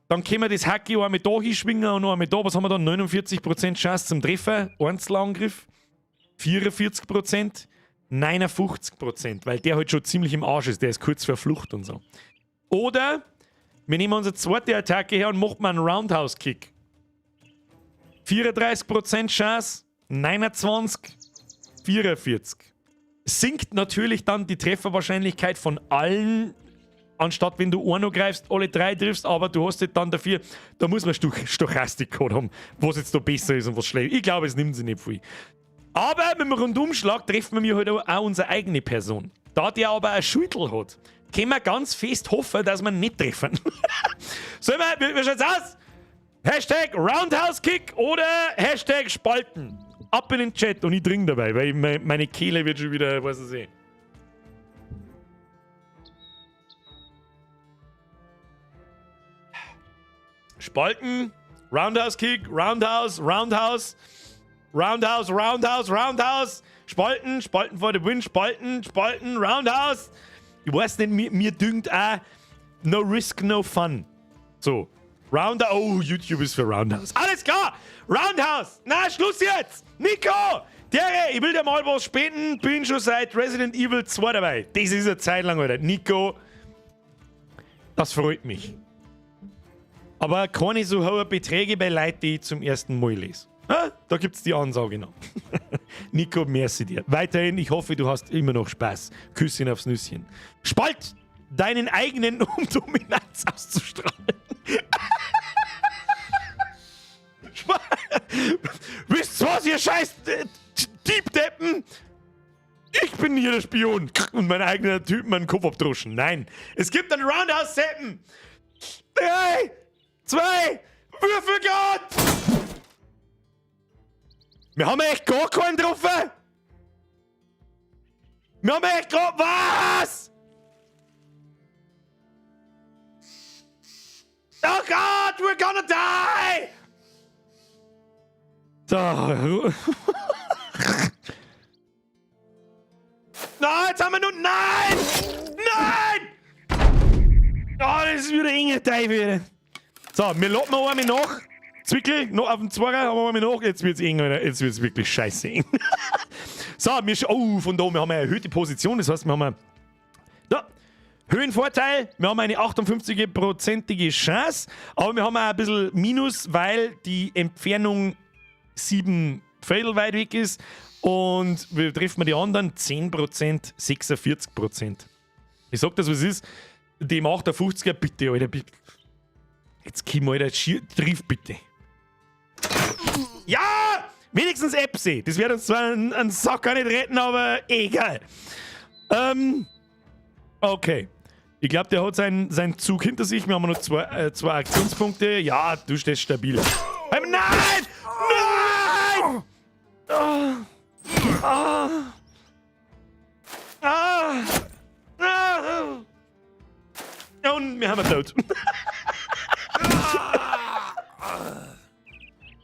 Dann können wir das Hacki einmal da hinschwingen und einmal da. Was haben wir da? 49% Chance zum Treffen. Einzelangriff. 44%. 59%, weil der halt schon ziemlich im Arsch ist. Der ist kurz vor Flucht und so. Oder wir nehmen unsere zweite Attacke her und machen mal einen Roundhouse-Kick. 34% Chance, 29, 44. Sinkt natürlich dann die Trefferwahrscheinlichkeit von allen, anstatt wenn du einen greifst, alle drei triffst, aber du hast halt dann dafür, da muss man Stochastik gehabt haben, was jetzt da besser ist und was schlecht. Ich glaube, es nimmt sich nicht viel. Aber mit dem Rundumschlag treffen wir halt auch unsere eigene Person. Da der aber eine Schulter hat, können wir ganz fest hoffen, dass wir nicht treffen. Sollen wir, wie schaut's aus? Hashtag Roundhouse Kick oder Hashtag Spalten. Ab in den Chat und ich trinke dabei, weil meine Kehle wird schon wieder, weiß ich nicht. Spalten, Roundhouse Kick, Roundhouse, Roundhouse, Roundhouse, Roundhouse, Roundhouse, Spalten, Spalten vor der Win, Spalten, Spalten, Roundhouse. Ich weiß nicht, mir dünkt auch no risk, no fun. So. Roundhouse. Oh, YouTube ist für Roundhouse. Alles klar! Roundhouse! Na, Schluss jetzt! Nico! Dere, ich will dir mal was spenden. Bin schon seit Resident Evil 2 dabei. Das ist eine Zeit lang, Alter. Nico, das freut mich. Aber keine so hohen Beträge bei Leuten, die ich zum ersten Mal lese. Ah, da gibt's die Ansage noch. Nico, merci dir. Weiterhin, ich hoffe, du hast immer noch Spaß. Küsschen aufs Nüsschen. Spalt deinen eigenen, um Dominanz auszustrahlen. Wisst ihr was, ihr scheiß Diebdeppen? Ich bin hier der Spion. Und mein eigener Typ meinen Kopf abdruschen. Nein, es gibt einen Roundhouse-Seppen. 3, 2, Würfelgott! Wir haben echt gar keinen getroffen! Wir haben echt gar... Was? Oh Gott, we're gonna die! So. Na, jetzt haben wir nur... Nein! Nein! Oh, das ist wieder eng, Teufel. So, wir laden noch einmal nach. Zwickel, noch auf dem Zweier haben wir einmal nach. Jetzt wird's eng, Alter. Jetzt wird's wirklich scheiße eng. So, wir oh, von da, wir haben eine erhöhte Position. Das heißt, wir haben eine, da, Höhenvorteil, wir haben eine 58-prozentige Chance, aber wir haben auch ein bisschen Minus, weil die Entfernung 7 Viertel weit weg ist und wir treffen die anderen 10%, 46%. Ich sag das, was es ist. Dem 58er, bitte, Alter, bitte. Jetzt komm, Alter, triff bitte. Ja! Wenigstens Epsi. Das wird uns zwar einen Sack gar nicht retten, aber egal. Okay. Ich glaub, der hat seinen Zug hinter sich. Wir haben noch zwei Aktionspunkte. Ja, du stehst stabil. Nein! Nein! Ah! Ah! Ah! Explosion, wir haben tot.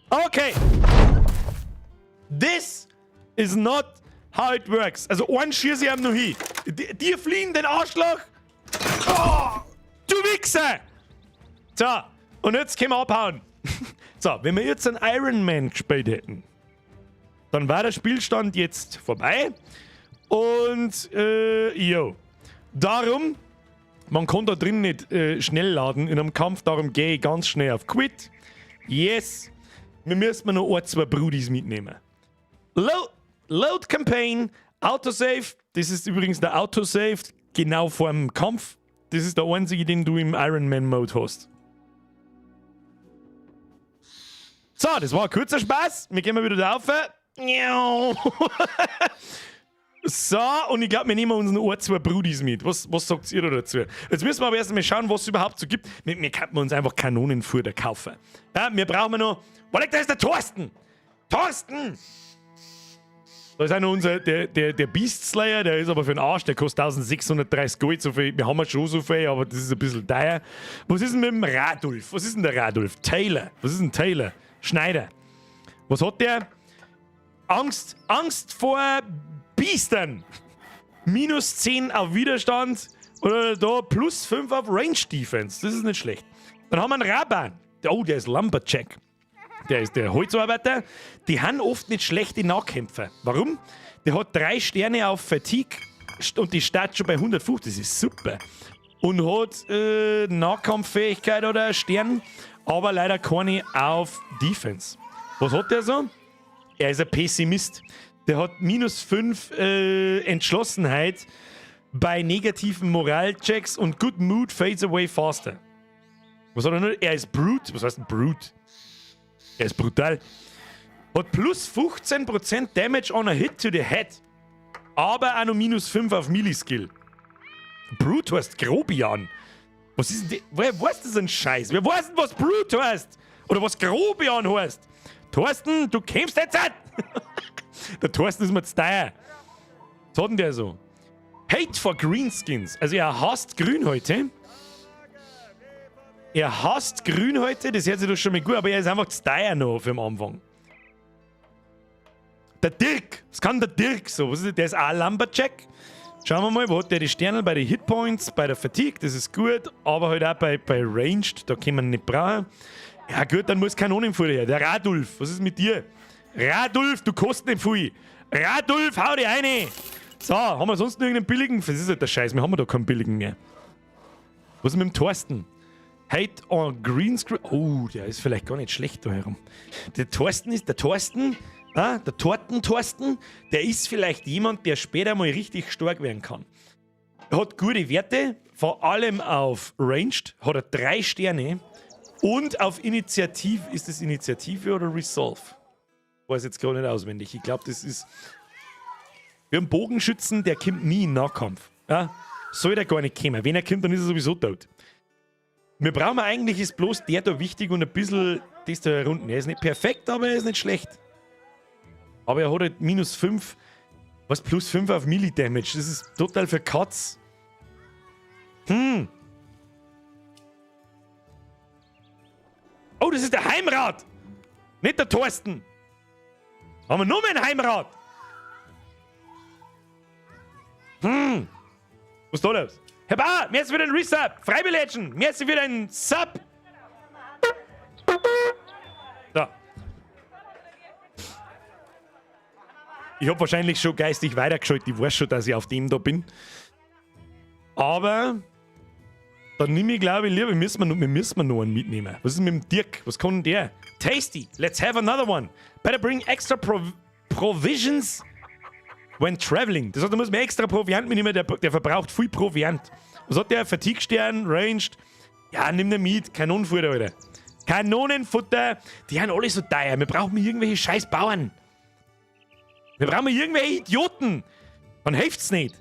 Okay. This is not how it works. Also, einen schieße ich ihm noch hin. Die, die fliehen den Arschloch. Oh, du Wichser! So, und jetzt können wir abhauen. So, wenn wir jetzt einen Iron Man gespielt hätten, dann war der Spielstand jetzt vorbei. Und, jo. Darum, man kann da drin nicht schnell laden in einem Kampf, darum gehe ich ganz schnell auf Quit. Yes. Wir müssen noch ein, zwei Brudis mitnehmen. Load Campaign, Autosave. Das ist übrigens der Autosave genau vor dem Kampf. Das ist der einzige, den du im Iron Man Mode hast. So, das war ein kurzer Spaß. Wir gehen mal wieder da rauf. So, und ich glaube, wir nehmen uns noch ein, zwei Brudis mit. Was sagt ihr da dazu? Jetzt müssen wir aber erst einmal schauen, was es überhaupt so gibt. Wir könnten uns einfach Kanonenfutter kaufen. Ja, wir brauchen noch. Warte, da ist der Thorsten! Thorsten! Da ist auch noch unser, der Beast Slayer, der ist aber für den Arsch, der kostet 1630 Gold, so viel. Wir haben ja schon so viel, aber das ist ein bisschen teuer. Was ist denn mit dem Radulf? Was ist denn der Radulf? Taylor. Was ist denn Taylor? Schneider. Was hat der? Angst vor Biestern. Minus 10 auf Widerstand oder da plus 5 auf Range Defense. Das ist nicht schlecht. Dann haben wir einen Raban. Oh, der ist Lumberjack. Der ist der Holzarbeiter. Die haben oft nicht schlechte Nahkämpfer. Warum? Der hat 3 Sterne auf Fatigue und die startet schon bei 150. Das ist super. Und hat Nahkampffähigkeit oder Stern, aber leider keine auf Defense. Was hat der so? Er ist ein Pessimist. Der hat minus 5 Entschlossenheit bei negativen Moralchecks und Good Mood fades away faster. Was hat er noch? Er ist Brute. Was heißt denn Brute? Er ist brutal. Hat plus 15% Damage on a Hit to the Head. Aber auch noch minus 5 auf Melee-Skill. Brute heißt Grobian. Was ist denn? Wer weiß das ein Scheiß? Wer weiß denn, was Brute heißt? Oder was Grobian heißt? Thorsten, du kämpfst jetzt an! Der Thorsten ist mir zu teuer. Was hat denn der so? Hate for Greenskins. Also er hasst Grün heute. Er hasst Grün heute, das hört sich doch schon mal gut, aber er ist einfach zu teuer noch für den Anfang. Der Dirk, was kann der Dirk so? Was ist das? Der ist auch Lumberjack. Schauen wir mal, wo hat der die Sterne? Bei den Hitpoints, bei der Fatigue, das ist gut, aber halt auch bei Ranged, da können wir nicht brauchen. Ja gut, dann muss Kanonenfutter her. Der Radulf, was ist mit dir? Radulf, du kostet nicht viel. Radulf, hau dich rein! So, haben wir sonst noch irgendeinen billigen? Das ist halt der Scheiß, wir haben da keinen billigen mehr. Was ist mit dem Thorsten? Hate on Green Screen. Oh, der ist vielleicht gar nicht schlecht da herum. Der Thorsten ist, der Thorsten, ah, der Torten-Thorsten, der ist vielleicht jemand, der später mal richtig stark werden kann. Er hat gute Werte, vor allem auf Ranged, hat er 3 Sterne und auf Initiative, ist das Initiative oder Resolve? Weiß jetzt gar nicht auswendig. Ich glaub, das ist. Wir haben Bogenschützen, der kommt nie in Nahkampf. Ja? Soll der gar nicht kommen. Wenn er kommt, dann ist er sowieso tot. Wir brauchen eigentlich, ist bloß der da wichtig und ein bisschen das da unten. Er ist nicht perfekt, aber er ist nicht schlecht. Aber er hat halt minus 5, was plus 5 auf Melee Damage. Das ist total für Katz. Oh, das ist der Heimrat! Nicht der Thorsten! Haben wir nur mehr einen Heimrat? Was ist da los? Herr Bauer, merci für den Resub! Freibilletchen! Merci für den Sub! So. Ich hab wahrscheinlich schon geistig weitergeschaltet. Ich weiß schon, dass ich auf dem da bin. Aber dann nehme ich, glaube ich, lieber, wir müssen noch einen mitnehmen. Was ist mit dem Dirk? Was kann denn der? Tasty! Let's have another one. Better bring extra provisions when traveling. Das heißt, da muss man extra Proviant mitnehmen, der verbraucht viel Proviant. Was hat der? Fatigue-Stern, Ranged. Ja, nimm den mit. Kanonenfutter, Alter. Kanonenfutter. Die sind alle so teuer. Wir brauchen irgendwelche scheiß Bauern. Wir brauchen irgendwelche Idioten. Dann hilft's nicht.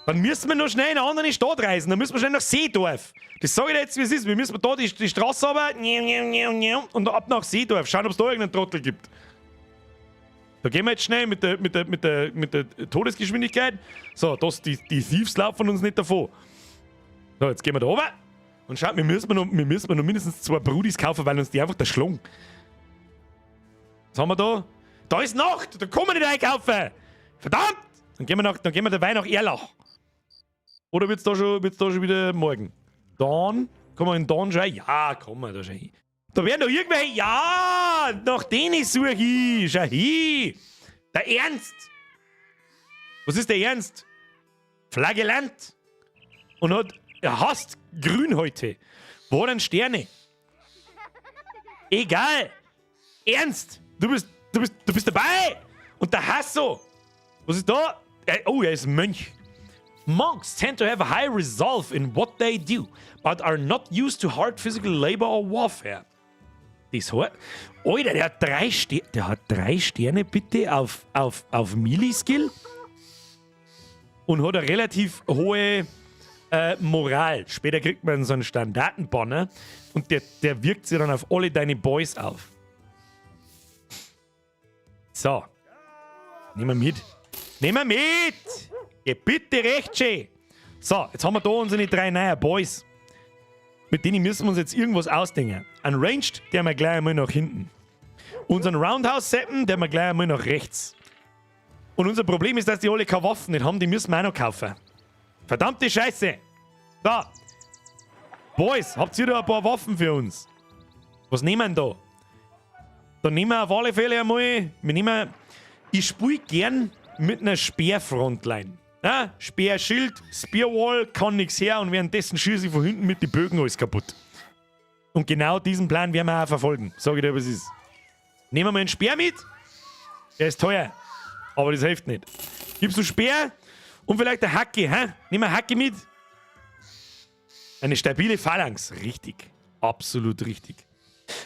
Dann müssen wir noch schnell in eine andere Stadt reisen. Dann müssen wir schnell nach Seedorf. Das sag ich dir jetzt, wie es ist. Wir müssen da die Straße runter und ab nach Seedorf. Schauen, ob's da irgendeinen Trottel gibt. Da gehen wir jetzt schnell mit der Todesgeschwindigkeit. So, die Thieves laufen uns nicht davon. So, jetzt gehen wir da runter. Und schaut, wir müssen noch mindestens zwei Brudis kaufen, weil uns die einfach derschlagen. Was haben wir da? Da ist Nacht! Da kann man nicht einkaufen! Verdammt! Dann gehen wir dabei nach Erlach. Oder wird's da schon wieder morgen? Dann, kann man in Dawn schon? Ja, kann man da schon hin. Da werden doch irgendwelche. Ja! Nach denen suche ich! Schau hin! Der Ernst! Was ist der Ernst? Flagellant! Und er hasst Grün heute. Wo denn Sterne? Egal! Ernst! Du bist dabei! Und der Hasso! Was ist da? Oh, er ist Mönch. Monks tend to have a high resolve in what they do, but are not used to hard physical labor or warfare. Das heißt, Alter, der hat drei Sterne bitte auf Melee-Skill und hat eine relativ hohe Moral. Später kriegt man so einen Standartenbanner und der wirkt sich dann auf alle deine Boys auf. So. Nehmen wir mit. Nehmen wir mit! Geh bitte recht schön. So, jetzt haben wir da unsere drei neuen Boys. Mit denen müssen wir uns jetzt irgendwas ausdenken. Ein Ranged, der wir gleich einmal nach hinten. Unseren Roundhouse-Seppen, der wir gleich einmal nach rechts. Und unser Problem ist, dass die alle keine Waffen nicht haben, die müssen wir auch noch kaufen. Verdammte Scheiße! Da! Boys, habt ihr da ein paar Waffen für uns? Was nehmen wir da? Dann nehmen wir auf alle Fälle einmal. Wir nehmen. Ich spiele gern mit einer Speer-Frontline. Ja, Speer, Schild, Spearwall, kann nichts her und währenddessen schieße ich von hinten mit den Bögen alles kaputt. Und genau diesen Plan werden wir auch verfolgen. Sag ich dir, was ist. Nehmen wir mal einen Speer mit. Der ist teuer. Aber das hilft nicht. Gibst du Speer und vielleicht eine Hacke, hä? Nehmen wir eine Hacke mit. Eine stabile Phalanx. Richtig. Absolut richtig.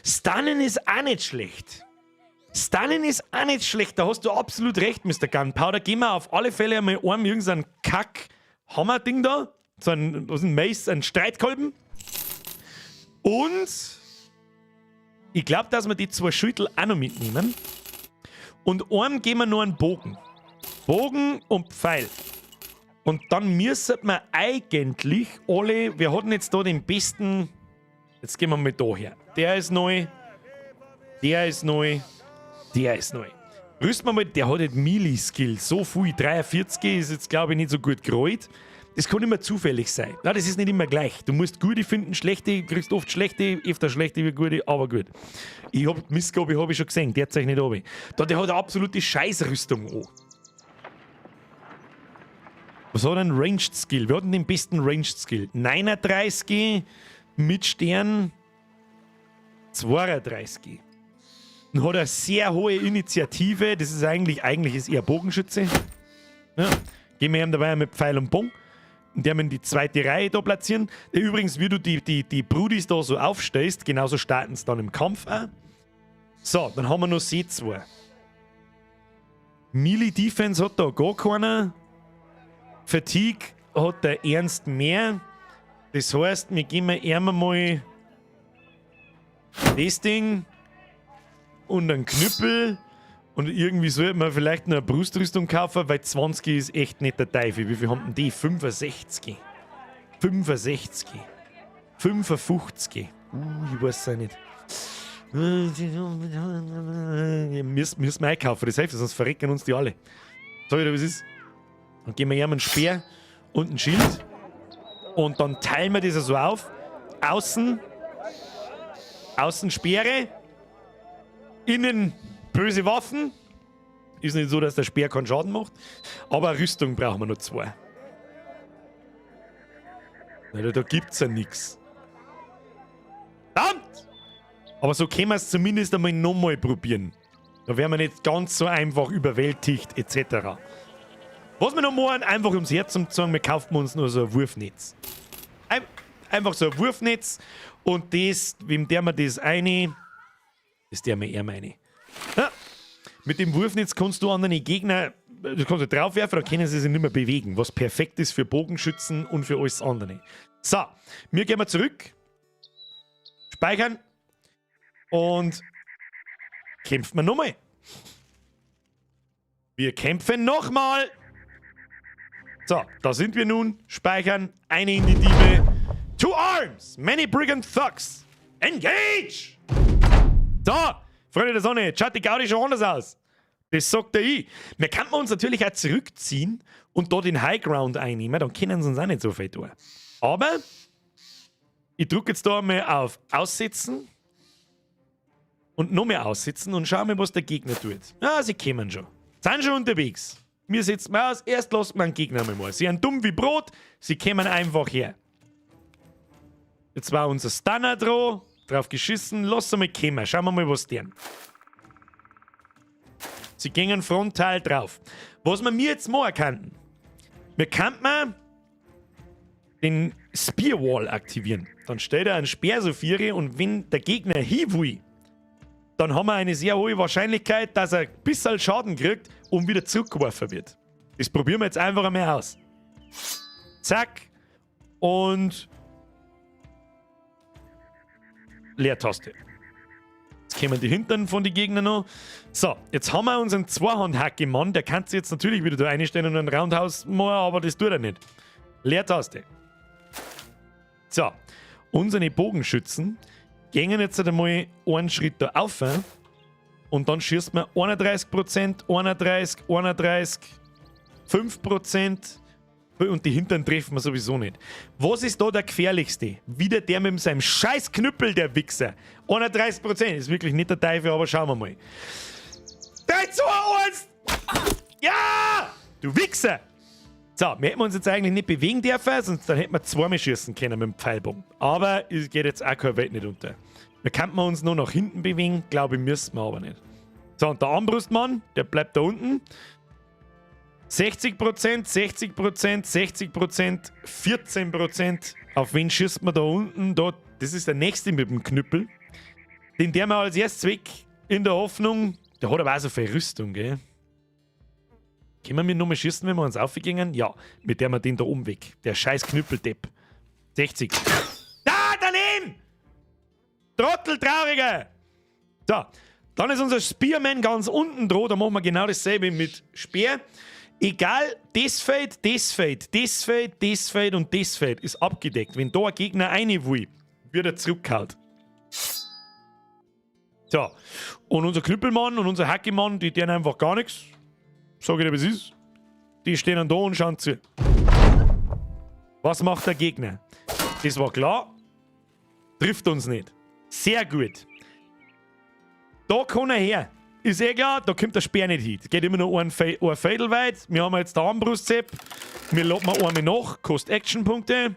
Stunnen ist auch nicht schlecht. Stunnen ist auch nicht schlecht. Da hast du absolut recht, Mr. Gunpowder. Gehen wir auf alle Fälle einmal arm irgendein Kack-Hammer-Ding da. So ein, was ist ein Mace, ein Streitkolben. Und ich glaube, dass wir die zwei Schüttel auch noch mitnehmen. Und einem geben wir nur einen Bogen. Bogen und Pfeil. Und dann müssen wir eigentlich alle. Wir hatten jetzt da den besten. Jetzt gehen wir mal da her. Der ist neu. Der ist neu. Der ist neu. Rüsten wir mal, der hat jetzt Melee-Skill. So viel. 43 ist jetzt, glaube ich, nicht so gut gerollt. Das kann immer zufällig sein. Na, das ist nicht immer gleich. Du musst gute finden, schlechte, kriegst oft schlechte, öfter schlechte wie gute, aber gut. Ich hab Missgabe hab ich schon gesehen, der zeichnet nicht Da, der hat eine absolute Scheißrüstung an. Was hat ein Ranged Skill? Wir hatten den besten Ranged Skill. 39 mit Stern 32. Und hat eine sehr hohe Initiative. Das ist eigentlich ist er Bogenschütze. Ja. Gehen wir ihm dabei mit Pfeil und Bogen. Und der in die zweite Reihe da platzieren. Übrigens, wie du die Brudis da so aufstellst, genauso starten sie dann im Kampf auch. So, dann haben wir noch C2. Melee Defense hat da gar keiner. Fatigue hat der Ernst mehr. Das heißt, wir geben ihm mal das Ding und einen Knüppel. Und irgendwie sollte man vielleicht noch eine Brustrüstung kaufen, weil 20 ist echt nicht der Teufel. Wie viel haben denn die? 65. 65. 55. Ich weiß es auch nicht. Müssen wir einkaufen, das hilft, sonst verrecken uns die alle. Sag ich dir, was ist? Dann geben wir ihm einen Speer und ein Schild. Und dann teilen wir das so auf. Außen, außen Speere, innen böse Waffen. Ist nicht so, dass der Speer keinen Schaden macht. Aber Rüstung brauchen wir noch zwei. Na, da gibt's ja nichts. Verdammt! Aber so können wir es zumindest einmal nochmal probieren. Da werden wir nicht ganz so einfach überwältigt, etc. Was wir noch machen, einfach ums Herz zu sagen, wir kaufen uns nur so ein Wurfnetz. Einfach so ein Wurfnetz und das, wem der mir das eine, das der mir eher meine. Ja. Mit dem Wurfnetz kannst du anderen Gegner, du kannst du draufwerfen, dann können sie sich nicht mehr bewegen, was perfekt ist für Bogenschützen und für alles andere. So, wir gehen mal zurück, speichern und kämpfen wir nochmal. Wir kämpfen nochmal. So, da sind wir nun. Speichern, eine in die Diebe. To arms! Many brigand thugs! Engage! So, Freunde der Sonne, schaut die Gaudi schon anders aus. Das sagt der ich. Wir könnten uns natürlich auch zurückziehen und dort den High Ground einnehmen, dann können sie uns auch nicht so viel tun. Aber ich drücke jetzt da mal auf Aussetzen und noch mehr aussetzen und schau mal, was der Gegner tut. Ja, sie kommen schon. Sind schon unterwegs. Wir setzen mal aus, erst lassen wir einen Gegner mal. Sie sind dumm wie Brot, sie kommen einfach her. Jetzt war unser Stunner dran, drauf geschissen, lass sie mal kommen, schauen wir mal, was die. Sie gingen frontal drauf. Was wir mir jetzt machen könnten, wir könnten den Spear Wall aktivieren. Dann stellt er einen Speer so vier und wenn der Gegner hin will, dann haben wir eine sehr hohe Wahrscheinlichkeit, dass er ein bisschen Schaden kriegt und wieder zurückgeworfen wird. Das probieren wir jetzt einfach einmal aus. Zack. Und Leertaste. Jetzt kommen die Hintern von den Gegnern noch. So, jetzt haben wir unseren Zweihand-Hacke-Mann. Der kann sich jetzt natürlich wieder da einstellen und einen Roundhouse machen, aber das tut er nicht. Leertaste. So, unsere Bogenschützen gehen jetzt einmal einen Schritt da auf und dann schießt man 31%, 31, 31, 5% und die Hintern treffen wir sowieso nicht. Was ist da der gefährlichste? Wieder der mit seinem scheiß Knüppel, der Wichser. 31% ist wirklich nicht der Teufel, aber schauen wir mal. 3, 2, 1! Ja! Du Wichser! So, wir hätten uns jetzt eigentlich nicht bewegen dürfen, sonst dann hätten wir zweimal schießen können mit dem Pfeilbogen. Aber es geht jetzt auch keine Welt nicht unter. Wir könnten uns nur nach hinten bewegen, glaube ich, müssen wir aber nicht. So, und der Armbrustmann, der bleibt da unten. 60%, 60%, 60%, 14%. Auf wen schießt man da unten? Da, das ist der nächste mit dem Knüppel. Den der wir als erstes weg, in der Hoffnung. Der hat aber auch so viel Rüstung, gell? Können wir nochmal schießen, wenn wir uns aufgehen? Ja, mit der wir den da oben weg. Der scheiß Knüppeldepp. 60. Da, daneben! Trotteltrauriger! So, dann ist unser Spearman ganz unten dran. Da machen wir genau dasselbe mit Speer. Egal, das Feld, das Feld, das Feld, das Feld und das Feld ist abgedeckt. Wenn da ein Gegner rein will, wird er zurückgehauen. So, und unser Knüppelmann und unser Hackemann, die tun einfach gar nichts. Sag ich dir, was ist. Die stehen dann da und schauen zu. Was macht der Gegner? Das war klar. Trifft uns nicht. Sehr gut. Da kann er her. Ist eh klar, da kommt der Speer nicht hin. Geht immer nur ein Fädel weit. Wir haben jetzt der Armbrustzepp. Wir laden einmal nach, kostet Actionpunkte.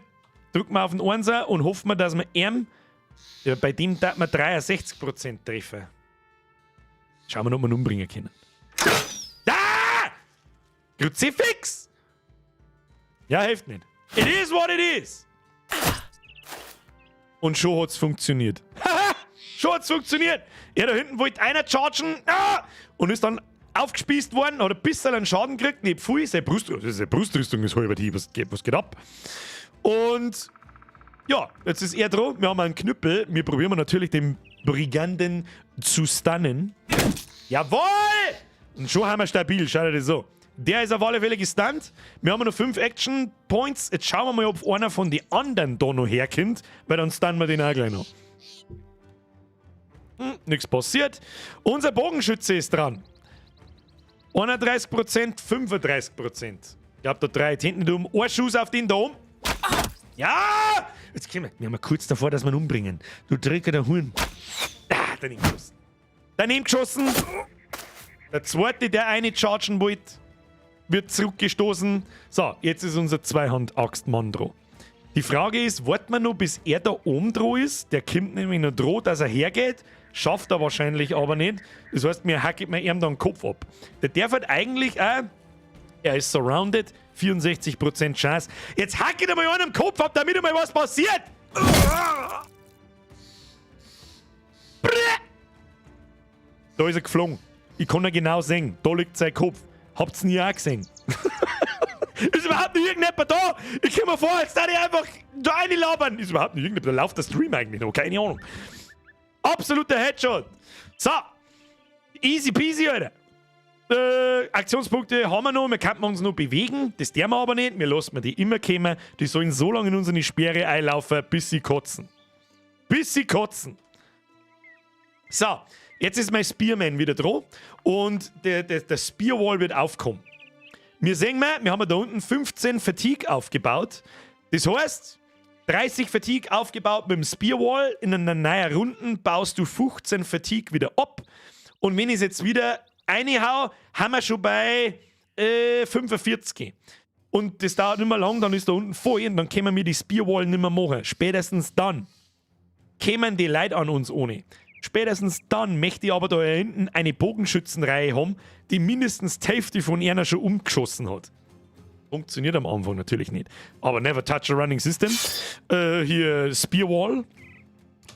Drücken wir auf den Einser und hoffen wir, dass wir ihm, ja, bei dem darf man 63% treffen. Schauen wir, ob wir ihn umbringen können. Da! Kruzifix! Ja, hilft nicht. It is what it is! Und schon hat's funktioniert. Haha! Schon hat's funktioniert! Er da hinten wollte einer chargen ah! und ist dann aufgespießt worden, hat ein bisschen einen Schaden gekriegt. Nee, pfui, seine Brustrüstung ist halber die, was geht ab? Und ja, jetzt ist er dran. Wir haben einen Knüppel. Wir probieren natürlich den Briganden zu stunnen. Jawohl! Und schon haben wir stabil, schau dir das so. Der ist auf alle Fälle gestunt. Wir haben noch 5 Action Points. Jetzt schauen wir mal, ob einer von den anderen da noch herkommt, weil dann stunnen wir den auch gleich noch. Nichts passiert. Unser Bogenschütze ist dran. 31%, 35%. Ich hab da 3 hinten um. Ein Schuss auf den da oben. Ja! Jetzt kommen wir. Wir haben kurz davor, dass wir ihn umbringen. Du Drecker der Huhn. Ah, daneben geschossen. Daneben geschossen. Der zweite, der eine chargen wollte, wird zurückgestoßen. So, jetzt ist unser Zweihand-Axtmann dran. Die Frage ist, warten wir noch, bis er da oben dran ist? Der kommt nämlich noch dran, dass er hergeht. Schafft er wahrscheinlich aber nicht. Das heißt, mir hacket mir ihm dann den Kopf ab. Der darf halt eigentlich auch, er ist surrounded, 64% Chance. Jetzt hacket er mal einen am Kopf ab, damit einmal was passiert! Da ist er geflogen. Ich kann ihn genau sehen. Da liegt sein Kopf. Habt's nie auch gesehen. Ist überhaupt nicht irgendjemand da? Ich komm mir vor, als da die einfach da reinlabern. Ist überhaupt nicht irgendjemand. Da läuft der Stream eigentlich noch. Keine Ahnung. Absoluter Headshot. So. Easy peasy, Alter. Aktionspunkte haben wir noch, wir könnten uns noch bewegen, das dürfen wir aber nicht, wir lassen die immer kommen, die sollen so lange in unsere Speere einlaufen, bis sie kotzen. Bis sie kotzen. So, jetzt ist mein Spearman wieder dran und der Spearwall wird aufkommen. Wir sehen mal, wir haben da unten 15 Fatigue aufgebaut. Das heißt, 30 Fatigue aufgebaut mit dem Spearwall. In einer neuen Runden baust du 15 Fatigue wieder ab. Und wenn ich es jetzt wieder reinhau, haben wir schon bei 45. Und das dauert nicht mehr lang, dann ist da unten voll und dann können wir die Spearwall nicht mehr machen. Spätestens dann kämen die Leute an uns ohne. Spätestens dann möchte ich aber da hinten eine Bogenschützenreihe haben, die mindestens die Hälfte von einer schon umgeschossen hat. Funktioniert am Anfang natürlich nicht. Aber never touch a running system. Hier Spearwall.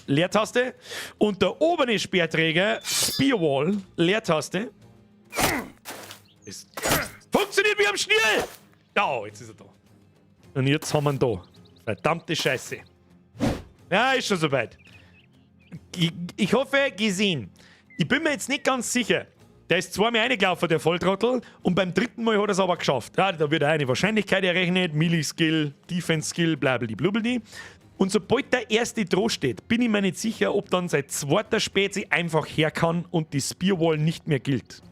Leertaste. Und der obere Speerträger, Spearwall, Leertaste. Es funktioniert wie am Schnürl! Ja, jetzt ist er da. Und jetzt haben wir ihn da. Verdammte Scheiße. Ja, ist schon soweit. Ich hoffe, gesehen. Ich bin mir jetzt nicht ganz sicher. Der ist zweimal reingelaufen, der Volltrottel, und beim dritten Mal hat er es aber geschafft. Ja, da wird eine Wahrscheinlichkeit errechnet, Melee-Skill, Defense-Skill, blablabla. Und sobald der erste dro steht, bin ich mir nicht sicher, ob dann sein zweiter Spezi einfach her kann und die Spearwall nicht mehr gilt.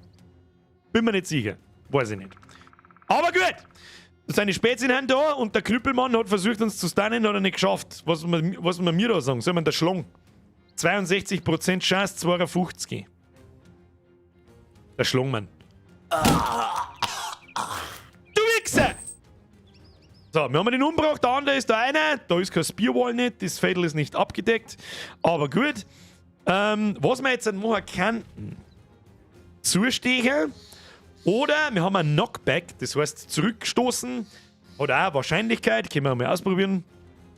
Bin mir nicht sicher. Weiß ich nicht. Aber gut! Seine Spezien sind da und der Knüppelmann hat versucht, uns zu stunnen, hat er nicht geschafft. Was man mir da sagen? Soll man da schlagen? 62% Chance, 52. Der Schlongmann. Du Wichser! So, wir haben den umgebracht, der andere ist da einer. Da ist kein Spearwall nicht, das Feld ist nicht abgedeckt. Aber gut. Was wir jetzt machen könnten: Zustechen. Oder wir haben einen Knockback, das heißt zurückstoßen. Oder auch Wahrscheinlichkeit, können wir mal ausprobieren.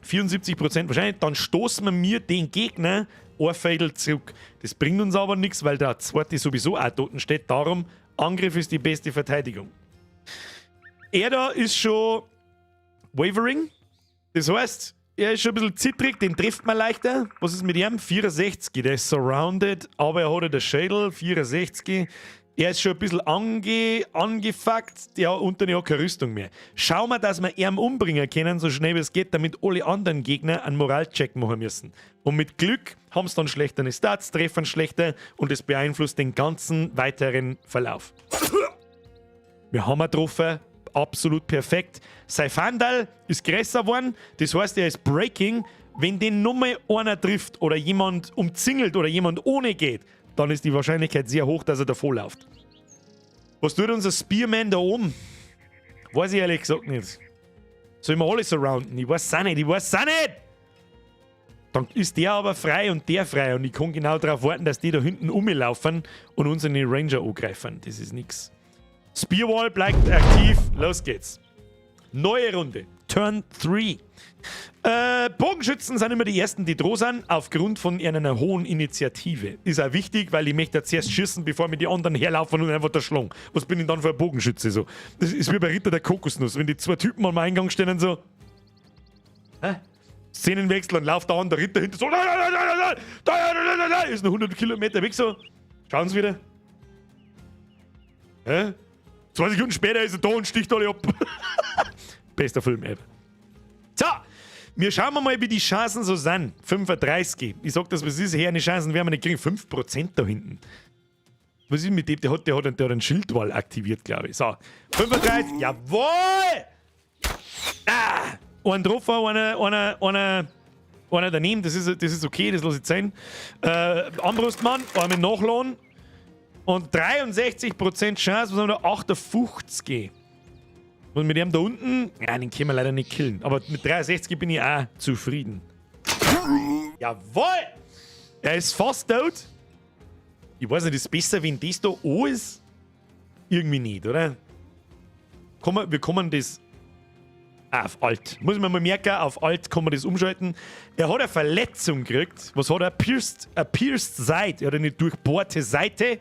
74% wahrscheinlich. Dann stoßen wir mir den Gegner ein Feld zurück. Das bringt uns aber nichts, weil der zweite sowieso auch dort steht. Darum, Angriff ist die beste Verteidigung. Er da ist schon wavering. Das heißt, er ist schon ein bisschen zittrig, den trifft man leichter. Was ist mit ihm? 64, der ist surrounded, aber er hat ja den Schädel, 64. Er ist schon ein bisschen angefuckt, der unter hat keine Rüstung mehr. Schauen wir, dass wir ihn umbringen können, so schnell wie es geht, damit alle anderen Gegner einen Moralcheck machen müssen. Und mit Glück haben sie dann schlechtere Stats, treffen schlechter und es beeinflusst den ganzen weiteren Verlauf. Wir haben ihn getroffen, absolut perfekt. Sein Fandal ist größer geworden, das heißt, er ist breaking. Wenn den nochmal einer trifft oder jemand umzingelt oder jemand ohne geht, dann ist die Wahrscheinlichkeit sehr hoch, dass er davor läuft. Was tut unser Spearman da oben? Weiß ich ehrlich gesagt nicht. Sollen wir alle surrounden? Ich weiß es auch nicht, ich weiß es auch nicht! Dann ist der aber frei und der frei und ich kann genau darauf warten, dass die da hinten umlaufen und unsere Ranger angreifen. Das ist nix. Spearwall bleibt aktiv. Los geht's. Neue Runde. Turn 3. Bogenschützen sind immer die ersten, die dran sind, aufgrund von einer hohen Initiative. Ist auch wichtig, weil ich möchte ja zuerst schießen, bevor mir die anderen herlaufen und einfach derschlagen. Was bin ich dann für ein Bogenschütze so? Das ist wie bei Ritter der Kokosnuss, wenn die zwei Typen am Eingang stehen und so. Hä? Szenenwechsel und lauft da an, der Ritter hinter so. Ist noch 100 Kilometer weg so. Schauen Sie wieder. Hä? 2 Sekunden später ist er da und sticht alle ab. Bester Film ever. So, wir schauen mal, wie die Chancen so sind. 35. Ich sag das, was ist, her, eine Chancen werden wir nicht kriegen. 5% da hinten. Was ist mit dem? Der hat einen Schildwall aktiviert, glaube ich. So, 35. Jawohl! Ah! Ein Treffer, einer daneben, das ist okay, das lasse ich sein. Armbrustmann, einmal nachladen. Und 63% Chance, was haben wir da? 58. Und mit dem da unten, ja, den können wir leider nicht killen. Aber mit 63 bin ich auch zufrieden. Jawohl! Er ist fast tot. Ich weiß nicht, ist es besser, wenn das da an ist? Irgendwie nicht, oder? Wir kommen das. Ah, auf Alt. Muss man mal merken, auf Alt kann man das umschalten. Er hat eine Verletzung gekriegt. Was hat er? A pierced side. Er hat eine durchbohrte Seite.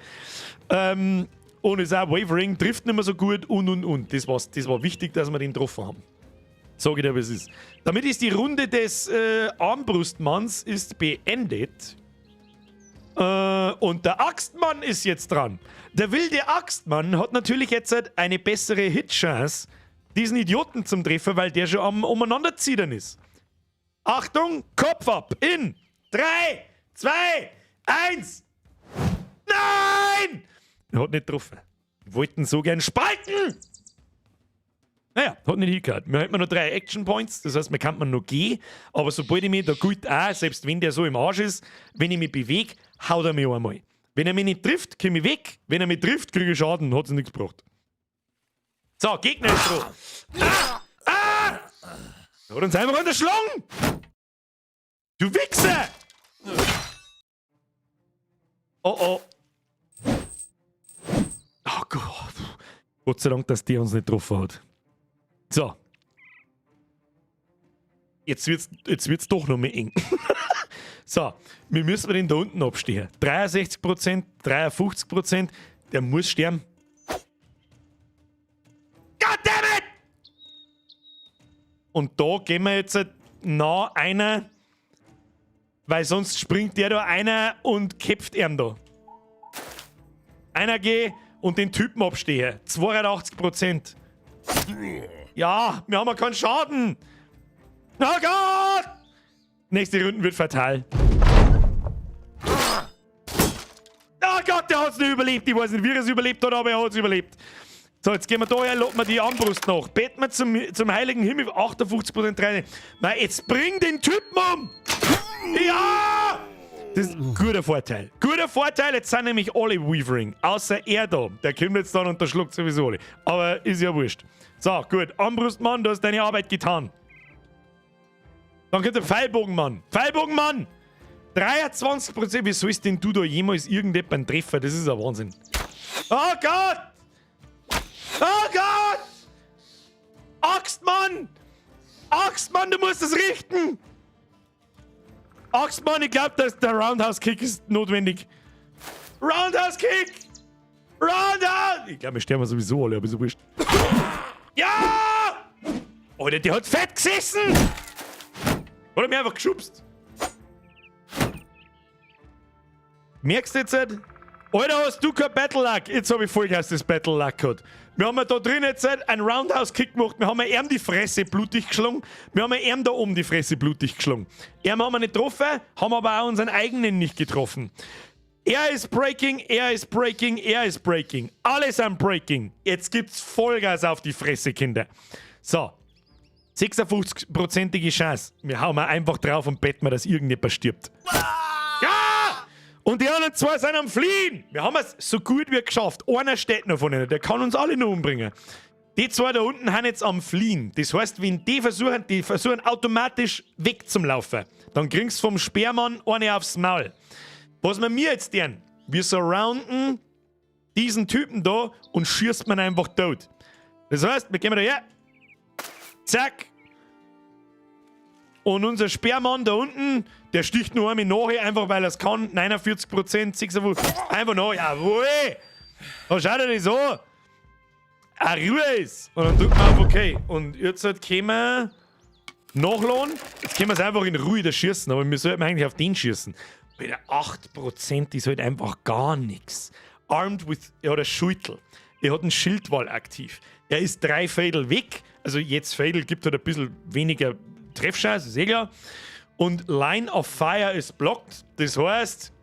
Und ist auch wavering, trifft nicht mehr so gut und und. Das war wichtig, dass wir den getroffen haben. Sag ich dir, wie es ist. Damit ist die Runde des Armbrustmanns ist beendet. Und der Axtmann ist jetzt dran. Der wilde Axtmann hat natürlich jetzt eine bessere Hit-Chance, diesen Idioten zum Treffen, weil der schon am Umeinanderziehen ist. Achtung, Kopf ab in 3, 2, 1. Nein! Er hat nicht getroffen. Wir wollten so gern spalten! Naja, hat nicht hingehört. Wir hätten nur drei Action Points, das heißt, man kann man noch gehen, aber sobald ich mich da gut auch, selbst wenn der so im Arsch ist, wenn ich mich bewege, haut er mich einmal. Wenn er mich nicht trifft, komme ich weg. Wenn er mich trifft, kriege ich Schaden, hat es nichts gebracht. So, Gegner ist dran. Ah! Ah! Hat uns einfach unterschlagen! Du Wichser! Oh oh. Oh Gott. Gott sei Dank, dass der uns nicht getroffen hat. So. Jetzt wird's doch noch mehr eng. So, wir müssen den da unten abstehen. 63%, 53%, der muss sterben. Goddammit! Und da gehen wir jetzt nah einer, weil sonst springt der da einer und köpft ihn da. Einer geh und den Typen abstehen. 82%. Ja, wir haben ja keinen Schaden. Oh Gott! Nächste Runde wird fatal. Oh Gott, der hat's nicht überlebt. Ich weiß nicht, wie er es überlebt hat, aber er hat's überlebt. So, jetzt gehen wir da her, laden wir die Armbrust nach. Beten wir zum heiligen Himmel, 58% rein. Na, jetzt bring den Typen um! Ja! Das ist ein guter Vorteil. Guter Vorteil, jetzt sind nämlich alle Wavering. Außer er da. Der kommt jetzt dann und der schluckt sowieso alle. Aber ist ja wurscht. So, gut. Armbrustmann, du hast deine Arbeit getan. Dann kommt der Pfeilbogenmann. Pfeilbogenmann! 23%. Wie sollst denn du da jemals irgendjemanden treffen? Das ist ein Wahnsinn. Oh Gott! Oh Gott! Axtmann! Axtmann, du musst es richten! Axtmann, ich glaube, dass der Roundhouse Kick ist notwendig. Roundhouse Kick! Roundhouse! Ich glaube, wir sterben sowieso alle, aber so wurscht. Ja! Alter, der hat fett gesessen! Hat er mich einfach geschubst. Merkst du jetzt nicht? Alter, hast du kein Battle Luck? Jetzt hab ich Vollgas das Battle Luck gehabt. Wir haben ja da drin jetzt einen Roundhouse Kick gemacht. Wir haben ja ihm die Fresse blutig geschlagen. Wir haben ja ihm da oben die Fresse blutig geschlagen. Ihm haben wir nicht getroffen, haben aber auch unseren eigenen nicht getroffen. Er ist breaking, er ist breaking, er ist breaking. Alle sind breaking. Jetzt gibt's Vollgas auf die Fresse, Kinder. So. 56-prozentige Chance. Wir hauen mal einfach drauf und betten wir, dass irgendjemand stirbt. Ja! Und die anderen zwei sind am Fliehen. Wir haben es so gut wie geschafft. Einer steht noch von ihnen. Der kann uns alle noch umbringen. Die zwei da unten sind jetzt am Fliehen. Das heißt, wenn die versuchen, die versuchen automatisch wegzulaufen, dann kriegst du vom Speermann eine aufs Maul. Was wir mir jetzt tun, wir surrounden diesen Typen da und schießt man einfach tot. Das heißt, wir gehen da her. Zack. Und unser Speermann da unten, der sticht nur einmal nach, einfach weil er es kann. 49%, 56, einfach nach. Jawohl! Da schaut er das an. A Ruhe ist. Und dann drückt man auf OK. Und jetzt halt können wir nachladen. Jetzt können wir es einfach in Ruhe da schießen, aber wir sollten eigentlich auf den schießen. Bei der 8% ist halt einfach gar nichts. Armed with, er hat ein Schultel. Er hat einen Schildwall aktiv. Er ist drei Viertel weg. Also jetzt Viertel gibt halt ein bisschen weniger Treffchance, ist eh klar. Und Line of Fire ist blocked. Das heißt,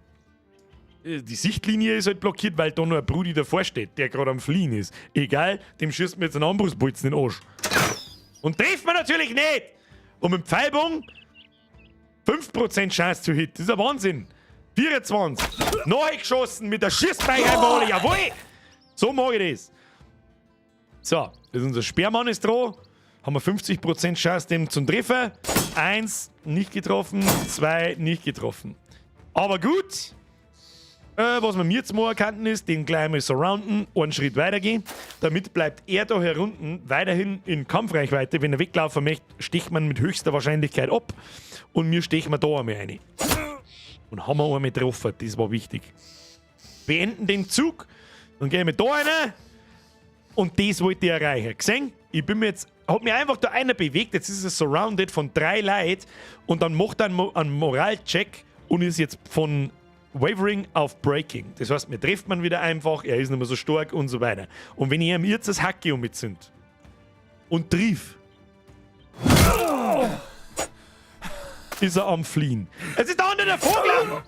die Sichtlinie ist halt blockiert, weil da nur ein Brudi davor steht, der gerade am Fliehen ist. Egal, dem schießt mir jetzt einen Armbrustbolzen in den Arsch. Und trifft man natürlich nicht! Und mit dem Pfeilbogen 5% Chance to hit. Das ist ein Wahnsinn. 24. Neu geschossen mit der Schießbeige einfach alle. Jawohl! So mag ich das. So, das ist unser Speermann ist dran. Haben wir 50% Chance, dem zum Treffen. Eins, nicht getroffen. Zwei, nicht getroffen. Aber gut. Was wir mir jetzt mal erkannt ist, den gleich mal surrounden, einen Schritt weitergehen. Damit bleibt er da herunten weiterhin in Kampfreichweite. Wenn er weglaufen möchte, sticht man mit höchster Wahrscheinlichkeit ab. Und mir stechen wir da einmal rein. Und haben wir einmal getroffen, das war wichtig. Beenden den Zug. Dann gehen wir da rein. Und das wollte ich erreichen. Gesehen? Ich bin mir jetzt, hat mir einfach da einer bewegt. Jetzt ist es surrounded von drei Leuten. Und dann macht er einen Moralcheck und ist jetzt von Wavering auf Breaking. Das heißt, mir trifft man wieder einfach, er ist nicht mehr so stark und so weiter. Und wenn ich ihm jetzt das Hacke umitzünd und triff, ist er am Fliehen. Es ist da unten der Vogel!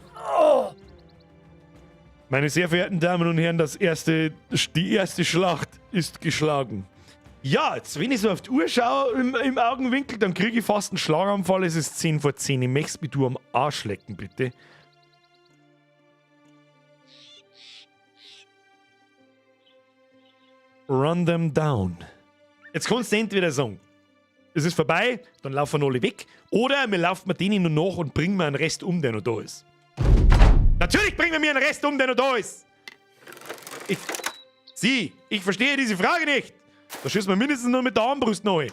Meine sehr verehrten Damen und Herren, die erste Schlacht ist geschlagen. Ja, jetzt, wenn ich so auf die Uhr schaue im Augenwinkel, dann kriege ich fast einen Schlaganfall. Es ist 10 vor 10. Ich möchte mich du am Arsch lecken, bitte. Run them down. Jetzt kannst du entweder sagen, es ist vorbei, dann laufen alle weg. Oder wir laufen mit denen nur nach und bringen wir einen Rest um, der noch da ist. Natürlich bringen wir mir einen Rest um, der noch da ist. Ich verstehe diese Frage nicht. Da schießt man mindestens nur mit der Armbrust neu.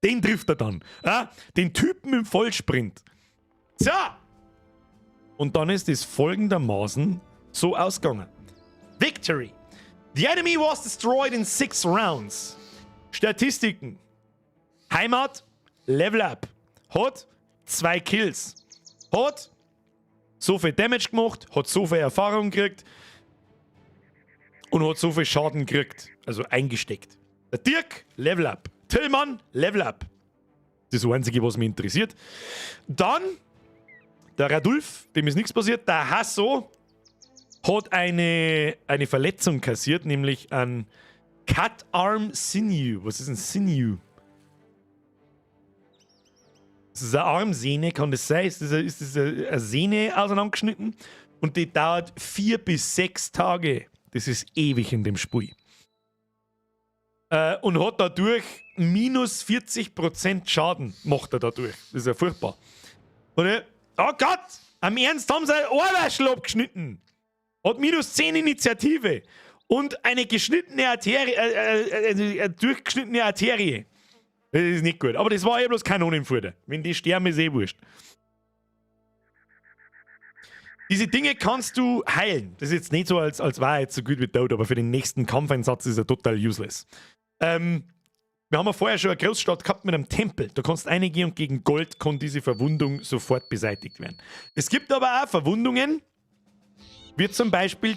Den trifft er dann. Ja? Den Typen im Vollsprint. So. Und dann ist es folgendermaßen so ausgegangen. Victory. The enemy was destroyed in 6 rounds. Statistiken. Heimat, Level Up. Hat 2 Kills. Hat so viel Damage gemacht, hat so viel Erfahrung gekriegt und hat so viel Schaden gekriegt. Also eingesteckt. Der Dirk, Level Up. Tillmann, Level Up. Das ist das Einzige, was mich interessiert. Dann der Radulf, dem ist nichts passiert. Der Hasso hat eine Verletzung kassiert, nämlich ein Cut Arm Sinew. Was ist ein Sinew? Das ist eine Armsehne, kann das sein? Ist das eine Sehne auseinandergeschnitten? Und die dauert 4 bis 6 Tage. Das ist ewig in dem Spiel. Und hat dadurch minus 40% Schaden, macht er dadurch. Das ist ja furchtbar. Und er, oh Gott, am Ernst haben sie ein Ohrwaschel abgeschnitten. Hat minus 10 Initiative. Und eine geschnittene Arterie, eine durchgeschnittene Arterie. Das ist nicht gut. Aber das war ja bloß Kanonenfutter. Wenn die sterben, ist eh wurscht. Diese Dinge kannst du heilen. Das ist jetzt nicht so, als war er jetzt so gut wie tot, aber für den nächsten Kampfeinsatz ist er total useless. Wir haben ja vorher schon eine Großstadt gehabt mit einem Tempel. Da kannst du reingehen und gegen Gold kann diese Verwundung sofort beseitigt werden. Es gibt aber auch Verwundungen, wie zum Beispiel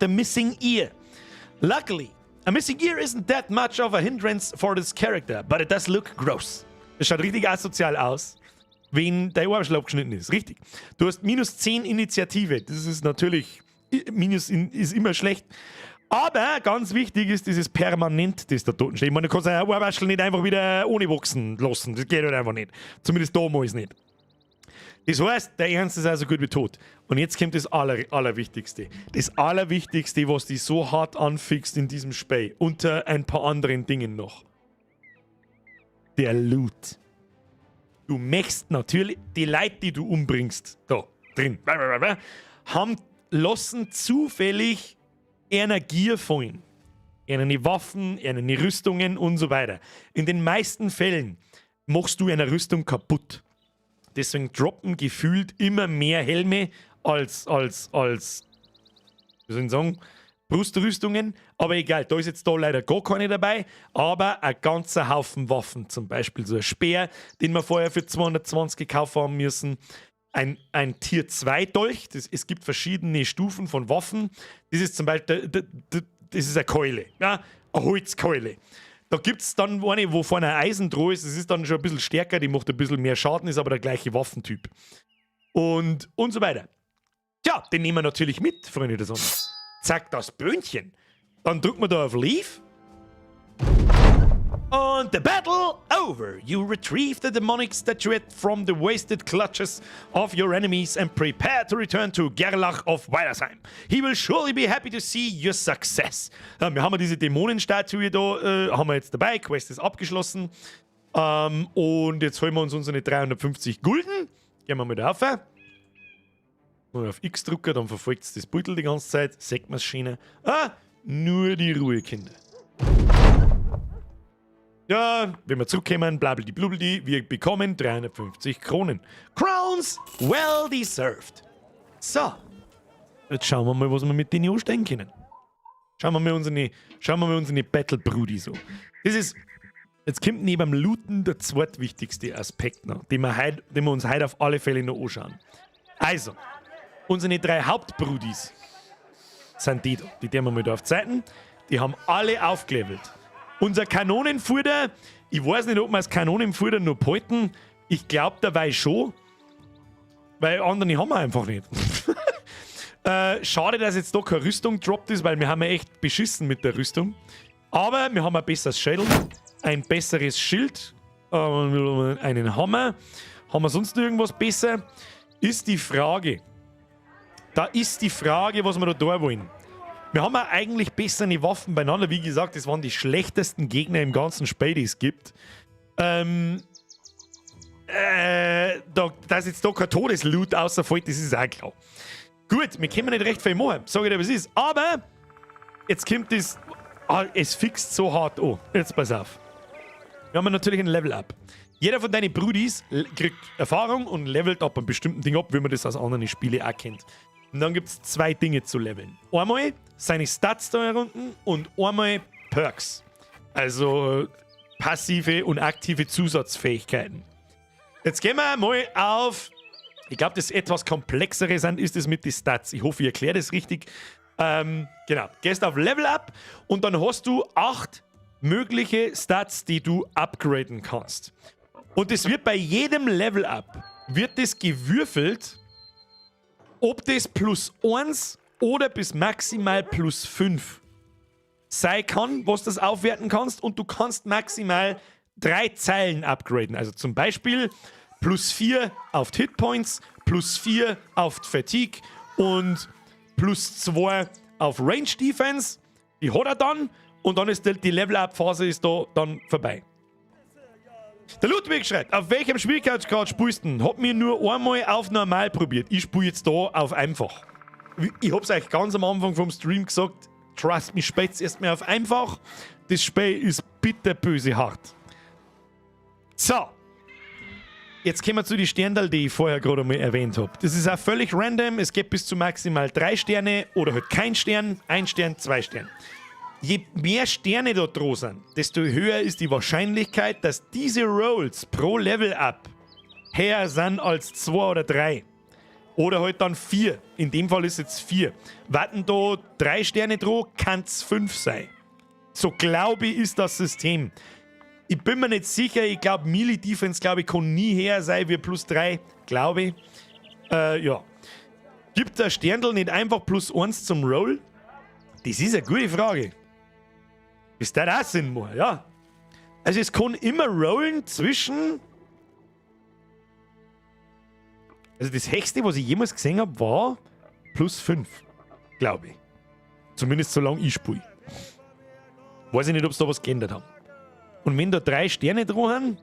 the Missing Ear. Luckily, a missing ear isn't that much of a hindrance for this character, but it does look gross. Es schaut richtig asozial aus, wenn dein Ohrwaschel abgeschnitten ist. Richtig. Du hast minus 10 Initiative. Das ist natürlich, minus ist immer schlecht. Aber ganz wichtig ist dieses Permanent, das da unten steht. Ich meine, du kannst ein Ohrwaschel nicht einfach wieder ohne wachsen lassen. Das geht halt einfach nicht. Zumindest damals nicht. Das heißt, der Ernst ist also gut wie tot. Und jetzt kommt das Allerwichtigste. Das Allerwichtigste, was dich so hart anfixt in diesem Spiel. Unter ein paar anderen Dingen noch. Der Loot. Du möchtest natürlich, die Leute, die du umbringst, da drin, haben, lassen zufällig Energie fallen. Eine Waffen, eine Rüstungen und so weiter. In den meisten Fällen machst du eine Rüstung kaputt. Deswegen droppen gefühlt immer mehr Helme als, wie soll ich sagen, Brustrüstungen. Aber egal, da ist jetzt da leider gar keine dabei. Aber ein ganzer Haufen Waffen. Zum Beispiel so ein Speer, den wir vorher für 220 gekauft haben müssen. Ein Tier 2 Dolch. Es gibt verschiedene Stufen von Waffen. Das ist zum Beispiel, das ist eine Keule. Ja, eine Holzkeule. Da gibt's dann eine, wo vorne ein Eisen dran ist. Das ist dann schon ein bisschen stärker, die macht ein bisschen mehr Schaden, ist aber der gleiche Waffentyp. Und so weiter. Tja, den nehmen wir natürlich mit, Freunde der Sonne. Zack, das Böhnchen. Dann drücken wir da auf Leave. Und the battle over. You retrieve the demonic statuette from the wasted clutches of your enemies and prepare to return to Gerlach of Weilersheim. He will surely be happy to see your success. Ja, wir haben ja diese Dämonenstatue da, haben wir jetzt dabei. Quest ist abgeschlossen. Und jetzt holen wir uns unsere 350 Gulden. Gehen wir mal da rauf. Mal auf X drücken, dann verfolgt es das Beutel die ganze Zeit. Sagt man's schöner. Ah, nur die Ruhe, Kinder. Ja, wenn wir zurückkommen, blabldi blubbldi, wir bekommen 350 Kronen. Crowns well deserved. So, jetzt schauen wir mal, was wir mit denen anstellen können. Schauen wir mal unsere Battle Brudi so. Das ist, jetzt kommt neben dem Looten der zweitwichtigste Aspekt noch, den wir uns heute auf alle Fälle noch anschauen. Also, unsere drei Hauptbrudis sind die da. Die tun wir mal da auf die Seiten. Die haben alle aufgelevelt. Unser Kanonenfutter, ich weiß nicht, ob wir das Kanonenfutter noch behalten. Ich glaub dabei schon, weil andere haben wir einfach nicht. Schade, dass jetzt da keine Rüstung droppt ist, weil wir haben ja echt beschissen mit der Rüstung. Aber wir haben ein besseres Schädel, ein besseres Schild, einen Hammer. Haben wir sonst noch irgendwas besser? Ist die Frage. Da ist die Frage, was wir da tun wollen. Wir haben ja eigentlich bessere Waffen beieinander. Wie gesagt, das waren die schlechtesten Gegner im ganzen Spiel, die es gibt. Dass jetzt da kein Todesloot außerfällt, das ist auch klar. Gut, wir können nicht recht viel machen, sag ich dir, was ist. Aber jetzt kommt das. Ah, es fixt so hart an. Jetzt pass auf. Wir haben natürlich ein Level-Up. Jeder von deinen Brudis kriegt Erfahrung und levelt ab einem bestimmten Ding ab, wie man das aus anderen Spielen auch kennt. Und dann gibt's zwei Dinge zu leveln. Einmal seine Stats da unten und einmal Perks. Also passive und aktive Zusatzfähigkeiten. Jetzt gehen wir mal auf. Ich glaub, das etwas komplexere sind, ist das mit den Stats. Ich hoffe, ich erkläre das richtig. Genau. Gehst auf Level Up und dann hast du 8 mögliche Stats, die du upgraden kannst. Und es wird bei jedem Level Up wird das gewürfelt, ob das plus 1 oder bis maximal plus 5 sein kann, was du das aufwerten kannst. Und du kannst maximal 3 Zeilen upgraden. Also zum Beispiel plus 4 auf die Hitpoints, plus 4 auf die Fatigue und plus 2 auf Range Defense. Die hat er dann und dann ist die Level-Up-Phase ist da dann vorbei. Der Ludwig schreibt, auf welchem Schwierigkeitsgrad spielst du denn? Hab mir nur einmal auf normal probiert. Ich spiel jetzt da auf einfach. Ich hab's euch ganz am Anfang vom Stream gesagt, trust me, spielt's erstmal auf einfach. Das Spiel ist bitterböse hart. So. Jetzt kommen wir zu den Sterndal, die ich vorher gerade mal erwähnt hab. Das ist auch völlig random. Es geht bis zu maximal 3 Sterne oder halt kein Stern, 1 Stern, 2 Sterne. Je mehr Sterne da dran sind, desto höher ist die Wahrscheinlichkeit, dass diese Rolls pro Level-Up höher sind als 2 oder 3. Oder halt dann 4. In dem Fall ist jetzt 4. Warten da 3 Sterne dran, kann's 5 sein. So glaube ich, ist das System. Ich bin mir nicht sicher, ich glaub, Melee Defense, glaub ich, kann nie höher sein wie plus 3, glaube ich. Ja. Gibt der Sterndl nicht einfach plus 1 zum Roll? Das ist eine gute Frage. Bis der auch Sinn macht, ja. Also es kann immer rollen zwischen... Also das Höchste, was ich jemals gesehen hab, war plus 5, glaub ich. Zumindest solange ich spiele. Weiß ich nicht, ob's da was geändert haben. Und wenn da 3 Sterne dran sind,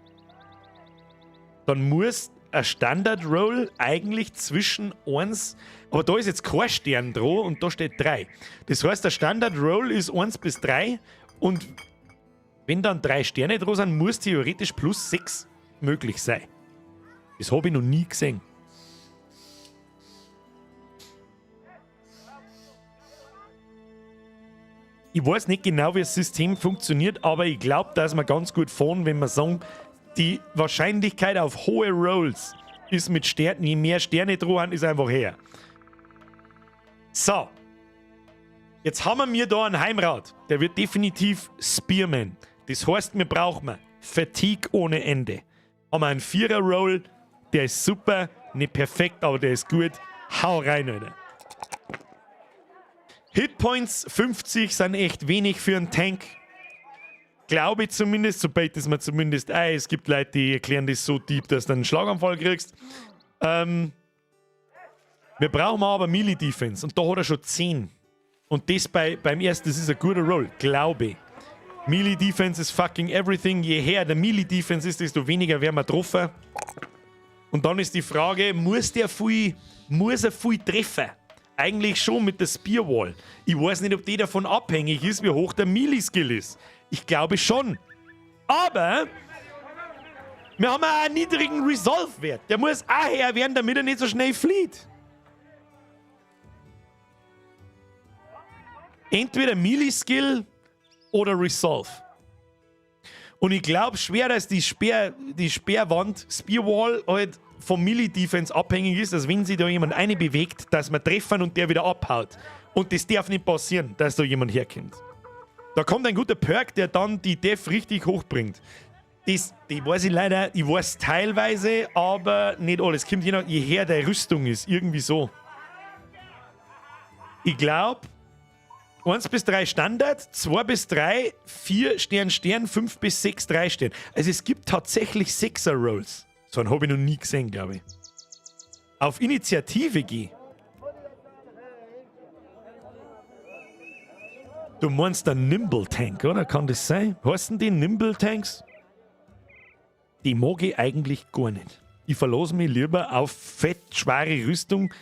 dann muss ein Standard-Roll eigentlich zwischen 1, aber da ist jetzt kein Stern dran und da steht 3. Das heißt, der Standard-Roll ist 1 bis 3 und wenn dann 3 Sterne dran sind, muss theoretisch plus 6 möglich sein. Das hab ich noch nie gesehen. Ich weiß nicht genau, wie das System funktioniert, aber ich glaub, dass wir ganz gut fahren, wenn wir sagen, die Wahrscheinlichkeit auf hohe Rolls ist mit Sternen, je mehr Sterne dran sind, ist einfach her. So. Jetzt haben wir mir da einen Heimrat. Der wird definitiv Spearman. Das heißt, wir brauchen Fatigue ohne Ende. Haben wir einen 4er-Roll, der ist super, nicht perfekt, aber der ist gut. Hau rein, Alter. Hitpoints 50 sind echt wenig für einen Tank. Glaube ich zumindest, sobald es mir zumindest ein. Es gibt Leute, die erklären das so deep, dass du einen Schlaganfall kriegst. Wir brauchen aber Melee Defense und da hat er schon 10. Und das beim ersten, das ist ein guter Roll, glaube ich. Melee Defense ist fucking everything. Je höher der Melee Defense ist, desto weniger werden wir getroffen. Und dann ist die Frage, muss er viel treffen? Eigentlich schon mit der Spearwall. Ich weiß nicht, ob die davon abhängig ist, wie hoch der Melee-Skill ist. Ich glaube schon. Aber wir haben auch einen niedrigen Resolve-Wert. Der muss auch her werden, damit er nicht so schnell flieht. Entweder Melee-Skill oder Resolve. Und ich glaub schwer, dass die Speerwand, Spearwall, halt vom Melee-Defense abhängig ist, dass, wenn sich da jemand eine bewegt, dass man treffen und der wieder abhaut. Und das darf nicht passieren, dass da jemand herkommt. Da kommt ein guter Perk, der dann die Def richtig hochbringt. Die weiß ich leider, ich weiß teilweise, aber nicht alles. Kommt je nach, je höher der Rüstung ist, irgendwie so. Ich glaube, 1 bis 3 Standard, 2 bis 3, 4 Stern, Stern, 5 bis 6, 3 Stern. Also es gibt tatsächlich 6er Rolls. So einen habe ich noch nie gesehen, glaube ich. Auf Initiative geh. Du meinst der Nimble Tank, oder? Kann das sein? Heißen die Nimble Tanks? Die mag ich eigentlich gar nicht. Ich verlasse mich lieber auf fett schwere Rüstung.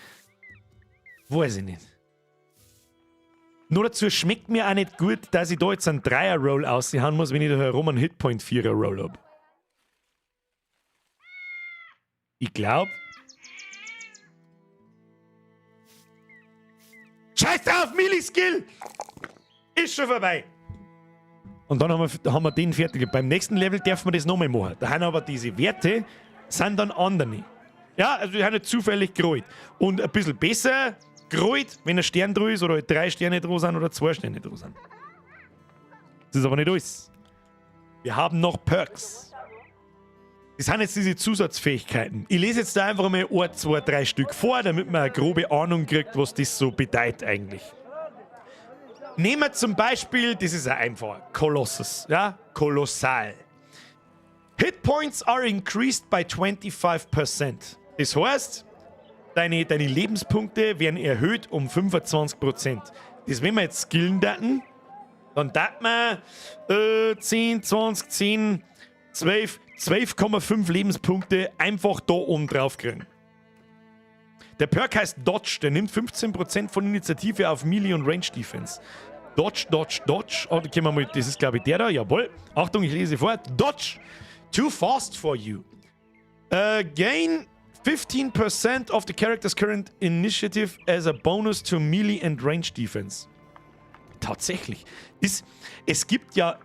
Weiß ich nicht. Nur dazu schmeckt mir auch nicht gut, dass ich da jetzt einen Dreier-Roll aushauen muss, wenn ich da herum einen Hitpoint 4er-Roll hab. Ich glaub. Scheiß drauf, Melee-Skill! Ist schon vorbei. Und dann haben wir den fertig. Beim nächsten Level dürfen wir das nochmal machen. Da haben aber diese Werte, sind dann andere. Ja, also die haben nicht zufällig gerollt. Und ein bisschen besser gerollt, wenn ein Stern drin ist oder halt drei Sterne drin sind oder zwei Sterne drin sind. Das ist aber nicht alles. Wir haben noch Perks. Das sind jetzt diese Zusatzfähigkeiten. Ich lese jetzt da einfach mal ein, zwei, drei Stück vor, damit man eine grobe Ahnung kriegt, was das so bedeutet eigentlich. Nehmen wir zum Beispiel, das ist ein einfach, Colossus, ja, kolossal. Hit Points are increased by 25%. Das heißt, deine Lebenspunkte werden erhöht um 25%. Das, wenn wir jetzt skillen daten, dann dat man 10, 20, 10, 12, 12,5 Lebenspunkte einfach da oben drauf kriegen. Der Perk heißt Dodge, der nimmt 15% von Initiative auf Melee und Range Defense. Dodge, Dodge, Dodge. Oh, da können wir mal, das ist, glaube ich, der da, jawohl. Achtung, ich lese vor. Dodge, too fast for you. Gain 15% of the character's current initiative as a bonus to Melee and Range Defense. Tatsächlich. Es gibt ja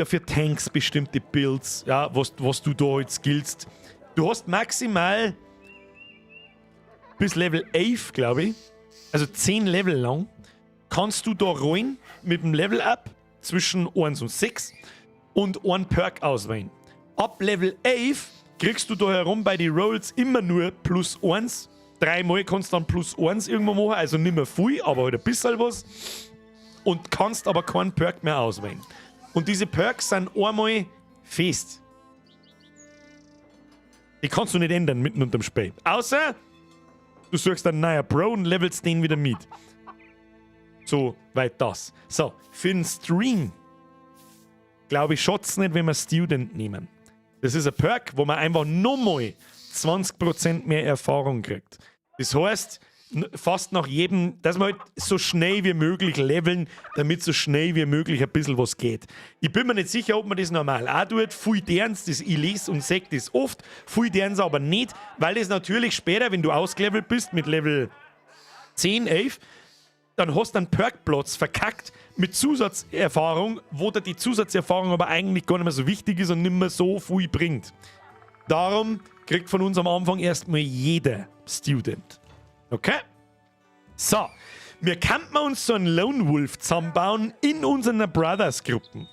für Tanks bestimmte Builds, ja, was du da jetzt skillst. Du hast maximal bis Level 11, glaube ich, also 10 Level lang, kannst du da rollen mit dem Level Up zwischen 1 und 6 und einen Perk auswählen. Ab Level 11 kriegst du da herum bei den Rolls immer nur plus 1. Dreimal kannst du dann plus 1 irgendwo machen, also nicht mehr viel, aber halt ein bisschen was. Und kannst aber keinen Perk mehr auswählen. Und diese Perks sind einmal fest. Die kannst du nicht ändern mitten unterm Spiel. Außer du suchst einen neuen Bro und levelst den wieder mit. So weit das. So, für den Stream, glaube ich, schaut's nicht, wenn wir Student nehmen. Das ist ein Perk, wo man einfach nochmal 20% mehr Erfahrung kriegt. Das heißt, fast nach jedem, dass wir halt so schnell wie möglich leveln, damit so schnell wie möglich ein bisschen was geht. Ich bin mir nicht sicher, ob man das normal auch tut. Viel dern's, das ich lese und sag das oft, viel dern's aber nicht, weil das natürlich später, wenn du ausgelevelt bist mit Level 10, 11, dann hast du einen Perkplatz verkackt mit Zusatzerfahrung, wo dir die Zusatzerfahrung aber eigentlich gar nicht mehr so wichtig ist und nicht mehr so viel bringt. Darum kriegt von uns am Anfang erstmal jeder Student. Okay? So, wir könnten uns so einen Lone Wolf zusammenbauen in unseren Brothers-Gruppen.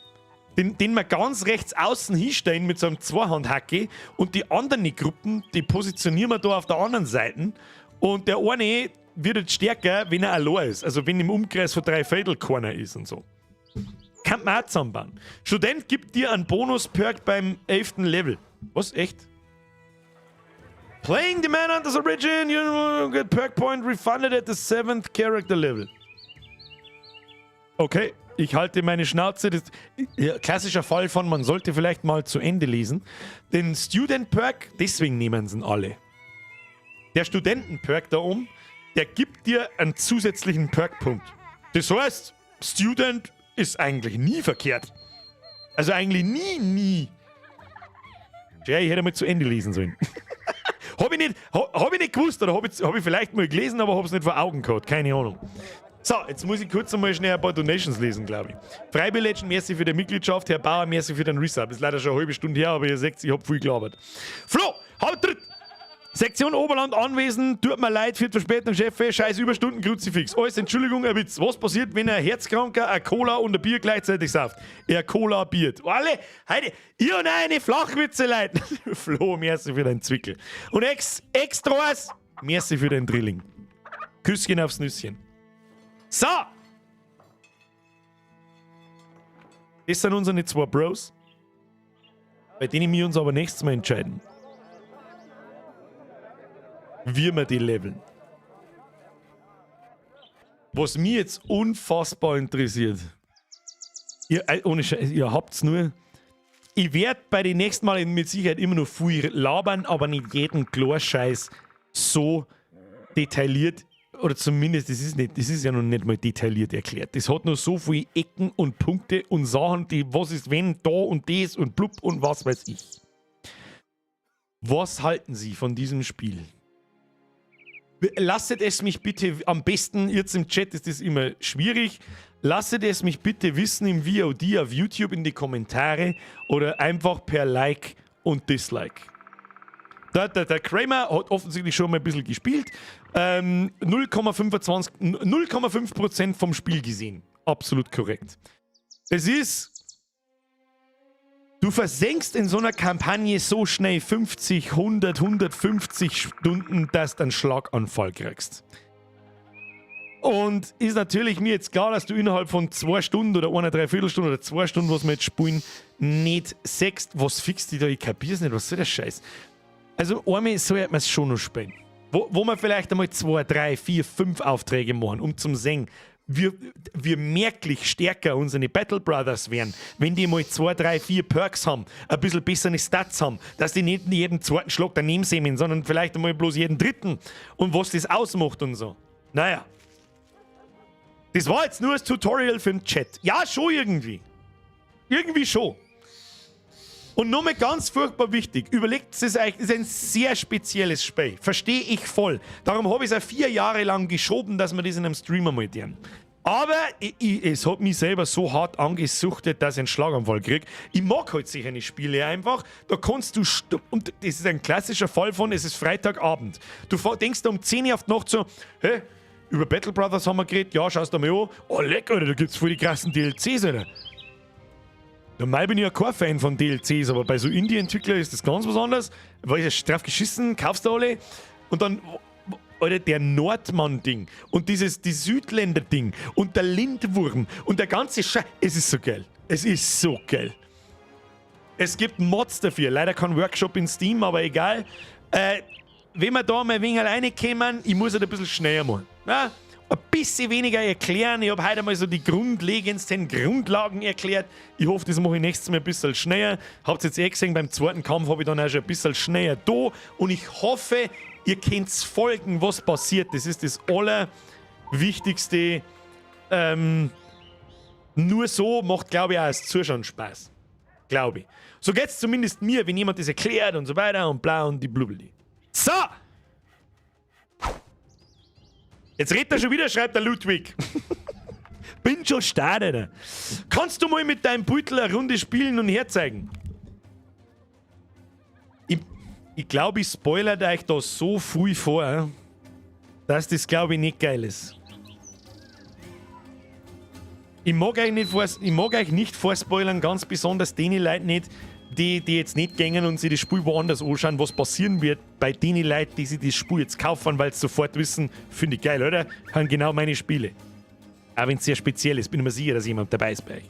Den wir ganz rechts außen hinstellen mit so einem Zweihandhacke und die anderen Gruppen, die positionieren wir da auf der anderen Seite. Und der eine wird jetzt stärker, wenn er allein ist. Also wenn im Umkreis von 3 Viertel keiner ist und so. Kann man auch zusammenbauen. Student gibt dir einen Bonus-Perk beim 11. Level. Was? Echt? Playing the Manhunters Origin, you get Perk Point refunded at the 7th character level. Okay, ich halte meine Schnauze. Das, ja, klassischer Fall von, man sollte vielleicht mal zu Ende lesen. Den Student Perk, deswegen nehmen sie ihn alle. Der Studenten-Perk da oben, der gibt dir einen zusätzlichen Perk-Punkt. Das heißt, Student ist eigentlich nie verkehrt. Also eigentlich nie, nie. Ja, ich hätte mal zu Ende lesen sollen. Hab ich nicht, hab ich nicht gewusst oder hab ich vielleicht mal gelesen, aber hab's nicht vor Augen gehabt. Keine Ahnung. So, jetzt muss ich kurz einmal schnell ein paar Donations lesen, glaube ich. Freibier Legend, merci für die Mitgliedschaft. Herr Bauer, merci für den Resub. Ist leider schon eine halbe Stunde her, aber ihr seht, ich hab viel gelabert. Flo, haut tritt! Sektion Oberland anwesend, tut mir leid für die Verspätung, Chef, scheiß Überstunden, Kruzifix. Alles Entschuldigung, ein Witz. Was passiert, wenn ein Herzkranker eine Cola und ein Bier gleichzeitig sauft? Er Cola biert. Alle, heute, ihr und eine Flachwitze, Leute. Flo, merci für deinen Zwickel. Und Extras, merci für den Drilling. Küsschen aufs Nüsschen. So! Das sind unsere zwei Bros, bei denen wir uns aber nächstes Mal entscheiden, wie wir die leveln. Was mich jetzt unfassbar interessiert, ihr, ohne Scheiß, ihr habt's nur. Ich werd bei den nächsten Mal mit Sicherheit immer noch viel labern, aber nicht jeden Chlorscheiß so detailliert, oder zumindest, das ist nicht, das ist ja noch nicht mal detailliert erklärt. Das hat noch so viele Ecken und Punkte und Sachen, die was ist wenn, da und das und blub und was weiß ich. Was halten Sie von diesem Spiel? Lasset es mich bitte, am besten, jetzt im Chat ist das immer schwierig, lasset es mich bitte wissen im VOD auf YouTube in die Kommentare oder einfach per Like und Dislike. Der Kramer hat offensichtlich schon mal ein bisschen gespielt. 0,5% vom Spiel gesehen. Absolut korrekt. Es ist... Du versenkst in so einer Kampagne so schnell 50, 100, 150 Stunden, dass du einen Schlaganfall kriegst. Und ist natürlich mir jetzt klar, dass du innerhalb von 2 Stunden oder einer Dreiviertelstunde oder 2 Stunden, was wir jetzt spielen, nicht sechst. Was fixt die da? Ich kapier's nicht. Was soll der Scheiß? Also einmal sollte man es schon noch spielen. Wo wir vielleicht einmal 2, 3, 4, 5 Aufträge machen, um zum sehen, wie merklich stärker unsere Battle Brothers wären, wenn die mal 2, 3, 4 Perks haben, ein bisschen bessere Stats haben, dass die nicht jeden zweiten Schlag daneben sehen, sondern vielleicht einmal bloß jeden dritten und was das ausmacht und so. Naja. Das war jetzt nur das Tutorial für den Chat. Ja, schon irgendwie. Irgendwie schon. Und nochmal ganz furchtbar wichtig, überlegt es euch, das ist ein sehr spezielles Spiel. Verstehe ich voll. Darum habe ich es auch 4 Jahre lang geschoben, dass wir das in einem Streamer mal tun. Aber es hat mich selber so hart angesuchtet, dass ich einen Schlaganfall krieg. Ich mag halt sicher nicht Spiele einfach. Da kannst du und das ist ein klassischer Fall von, es ist Freitagabend. Du denkst um 10 Uhr auf die Nacht so, hä, über Battle Brothers haben wir geredet, ja, schaust du mal an. Oh, leck, Alter, da gibt's voll die krassen DLCs, Alter. Normal bin ich ja kein Fan von DLCs, aber bei so Indie-Entwicklern ist das ganz was anderes. Weil ich drauf geschissen, kaufst du alle und dann, Alter, der Nordmann-Ding und die Südländer-Ding und der Lindwurm und der ganze Scheiß. Es ist so geil. Es ist so geil. Es gibt Mods dafür. Leider kein Workshop in Steam, aber egal. Wenn wir da mal ein wenig alleine kommen, ich muss halt ein bisschen schneller machen. Na? Ein bisschen weniger erklären. Ich hab heute mal so die grundlegendsten Grundlagen erklärt. Ich hoffe, das mache ich nächstes Mal ein bisschen schneller. Habt ihr jetzt eh gesehen, beim zweiten Kampf hab ich dann auch schon ein bisschen schneller da. Und ich hoffe, ihr könnt's folgen, was passiert. Das ist das Allerwichtigste. Nur so macht, glaub ich, auch das Zuschauen Spaß. Glaub ich. So geht's zumindest mir, wenn jemand das erklärt und so weiter und bla und die Blubbeli. So! Jetzt redet er schon wieder, schreibt der Ludwig. Bin schon stark, Alter. Kannst du mal mit deinem Beutel eine Runde spielen und herzeigen? Ich glaub, ich spoilert euch da so viel vor, dass das, glaub ich, nicht geil ist. Ich mag euch nicht vor, ich mag euch nicht vorspoilern, ganz besonders den Leuten nicht, die jetzt nicht gängen und sich das Spiel woanders anschauen, was passieren wird bei den Leuten, die sich das Spiel jetzt kaufen, weil sie sofort wissen, finde ich geil, oder? Haben genau meine Spiele. Auch wenn's sehr speziell ist, bin ich mir sicher, dass jemand dabei ist bei euch.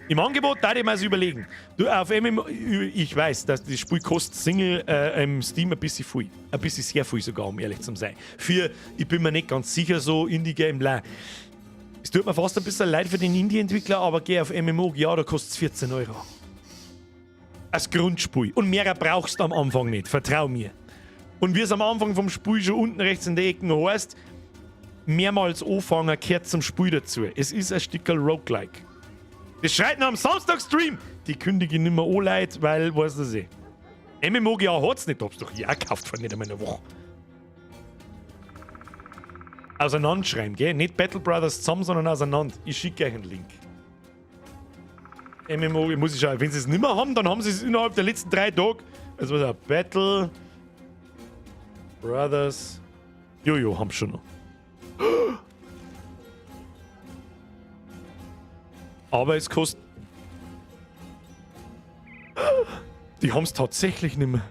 Im Angebot, da ich mir das überlegen. Du, auf MMO, ich weiß, dass das Spiel kostet Single im Steam ein bisschen viel. Ein bisschen sehr viel sogar, um ehrlich zu sein. Für, ich bin mir nicht ganz sicher, so Indie-Game, bla. Es tut mir fast ein bisschen leid für den Indie-Entwickler, aber geh auf MMO, ja, da kostet's 14 Euro. Als Grundspiel. Und mehr brauchst du am Anfang nicht, vertrau mir. Und wie es am Anfang vom Spiel schon unten rechts in der Ecke heißt, mehrmals anfangen gehört zum Spiel dazu. Es ist ein Stückerl Roguelike. Das schreit noch am Samstag-Stream. Die kündige ich nicht mehr an, Leute, weil, weißt du eh. MMOGA hat's nicht, hab's doch hier auch gekauft vor nicht einmal einer Woche. Auseinanderschreiben, gell? Nicht Battle Brothers zusammen, sondern auseinander. Ich schicke euch einen Link. MMO, ich muss ich schauen, wenn sie es nicht mehr haben, dann haben sie es innerhalb der letzten 3 Tage. Also was auch, Battle Brothers. Jojo, haben schon noch. Aber es kostet. Die haben es tatsächlich nicht mehr.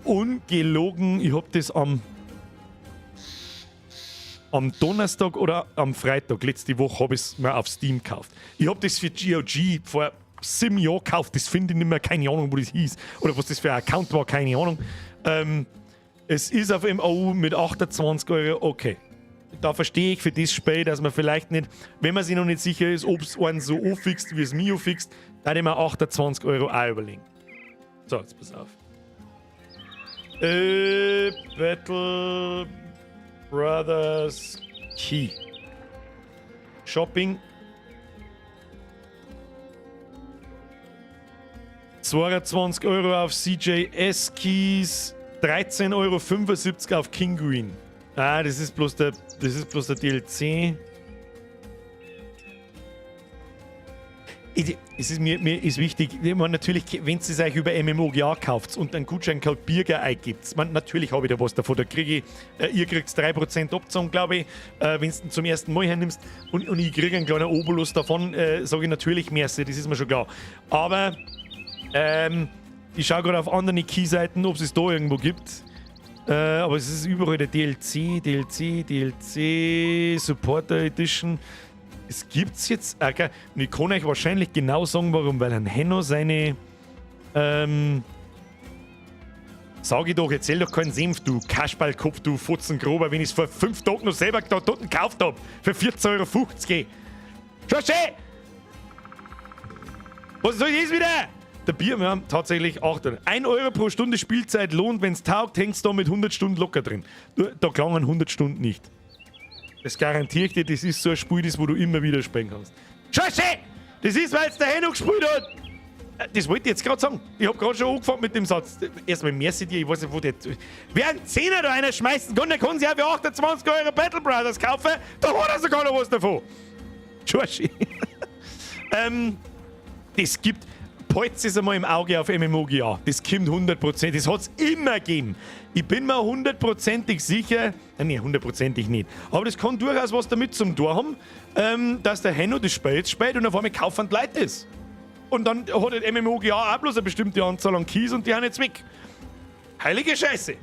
Ungelogen, ich hab das am Donnerstag oder am Freitag, letzte Woche, habe ich es mir auf Steam gekauft. Ich habe das für GOG vor 7 Jahren gekauft. Das finde ich nicht mehr, keine Ahnung, wo das hieß. Oder was das für ein Account war, keine Ahnung. Es ist auf MOU mit 28 Euro okay. Da verstehe ich für das Spiel, dass man vielleicht nicht, wenn man sich noch nicht sicher ist, ob es einen so anfixt, wie es mich anfixt, da ich mir 28 Euro auch überlegen. So, jetzt pass auf. Battle Brothers Key. Shopping. 22 Euro auf CJS Keys, 13,75 Euro auf Kinguin. Ah, das ist bloß der DLC. Es ist mir ist wichtig, ich meine, natürlich, wenn ihr es euch über MMOGA kauft und einen Gutscheincode Birger eingibt, man, natürlich habe ich da was davon. Da kriege ich, ihr kriegt 3% Abzug, glaube ich, wenn du zum ersten Mal hernimmst und ich kriege einen kleinen Obolus davon, sage ich natürlich merci, das ist mir schon klar. Aber ich schaue gerade auf andere Key-Seiten, ob es es da irgendwo gibt. Aber es ist überall der DLC, DLC, DLC, Supporter Edition. Es gibt's jetzt. Okay. Und ich kann euch wahrscheinlich genau sagen, warum, weil ein Henno seine. Sag ich doch, erzähl doch keinen Senf, du Kasperlkopf, du Fotzengrober, wenn ich es vor 5 Tagen noch selber da dort gekauft hab. Für 14,50 Euro. Schau, was soll das wieder? Der Bier, wir haben tatsächlich 8. 1 Euro pro Stunde Spielzeit lohnt, wenn es taugt, hängst du da mit 100 Stunden locker drin. Da klangen 100 Stunden nicht. Das garantiere ich dir, das ist so ein Spiel, das wo du immer wieder spielen kannst. Scheiße! Das ist, weil es der Henno gespielt hat! Das wollte ich jetzt gerade sagen. Ich habe gerade schon angefangen mit dem Satz. Erstmal merci dir, ich weiß nicht, wo der. Wer einen Zehner da einer schmeißen kann, der kann sich auch für 28 Euro Battle Brothers kaufen. Da hat er sogar noch was davon. Scheiße. Das gibt. Behalt's es einmal im Auge auf MMOGA. Das kommt 100%. Das hat es immer gegeben. Ich bin mir hundertprozentig sicher, nee, hundertprozentig nicht. Aber das kann durchaus was damit zum Tor haben, dass der Henno das Spiel jetzt spielt und auf einmal kaufen die Leute das. Und dann hat das MMOGA auch bloß eine bestimmte Anzahl an Keys und die haben jetzt weg. Heilige Scheiße.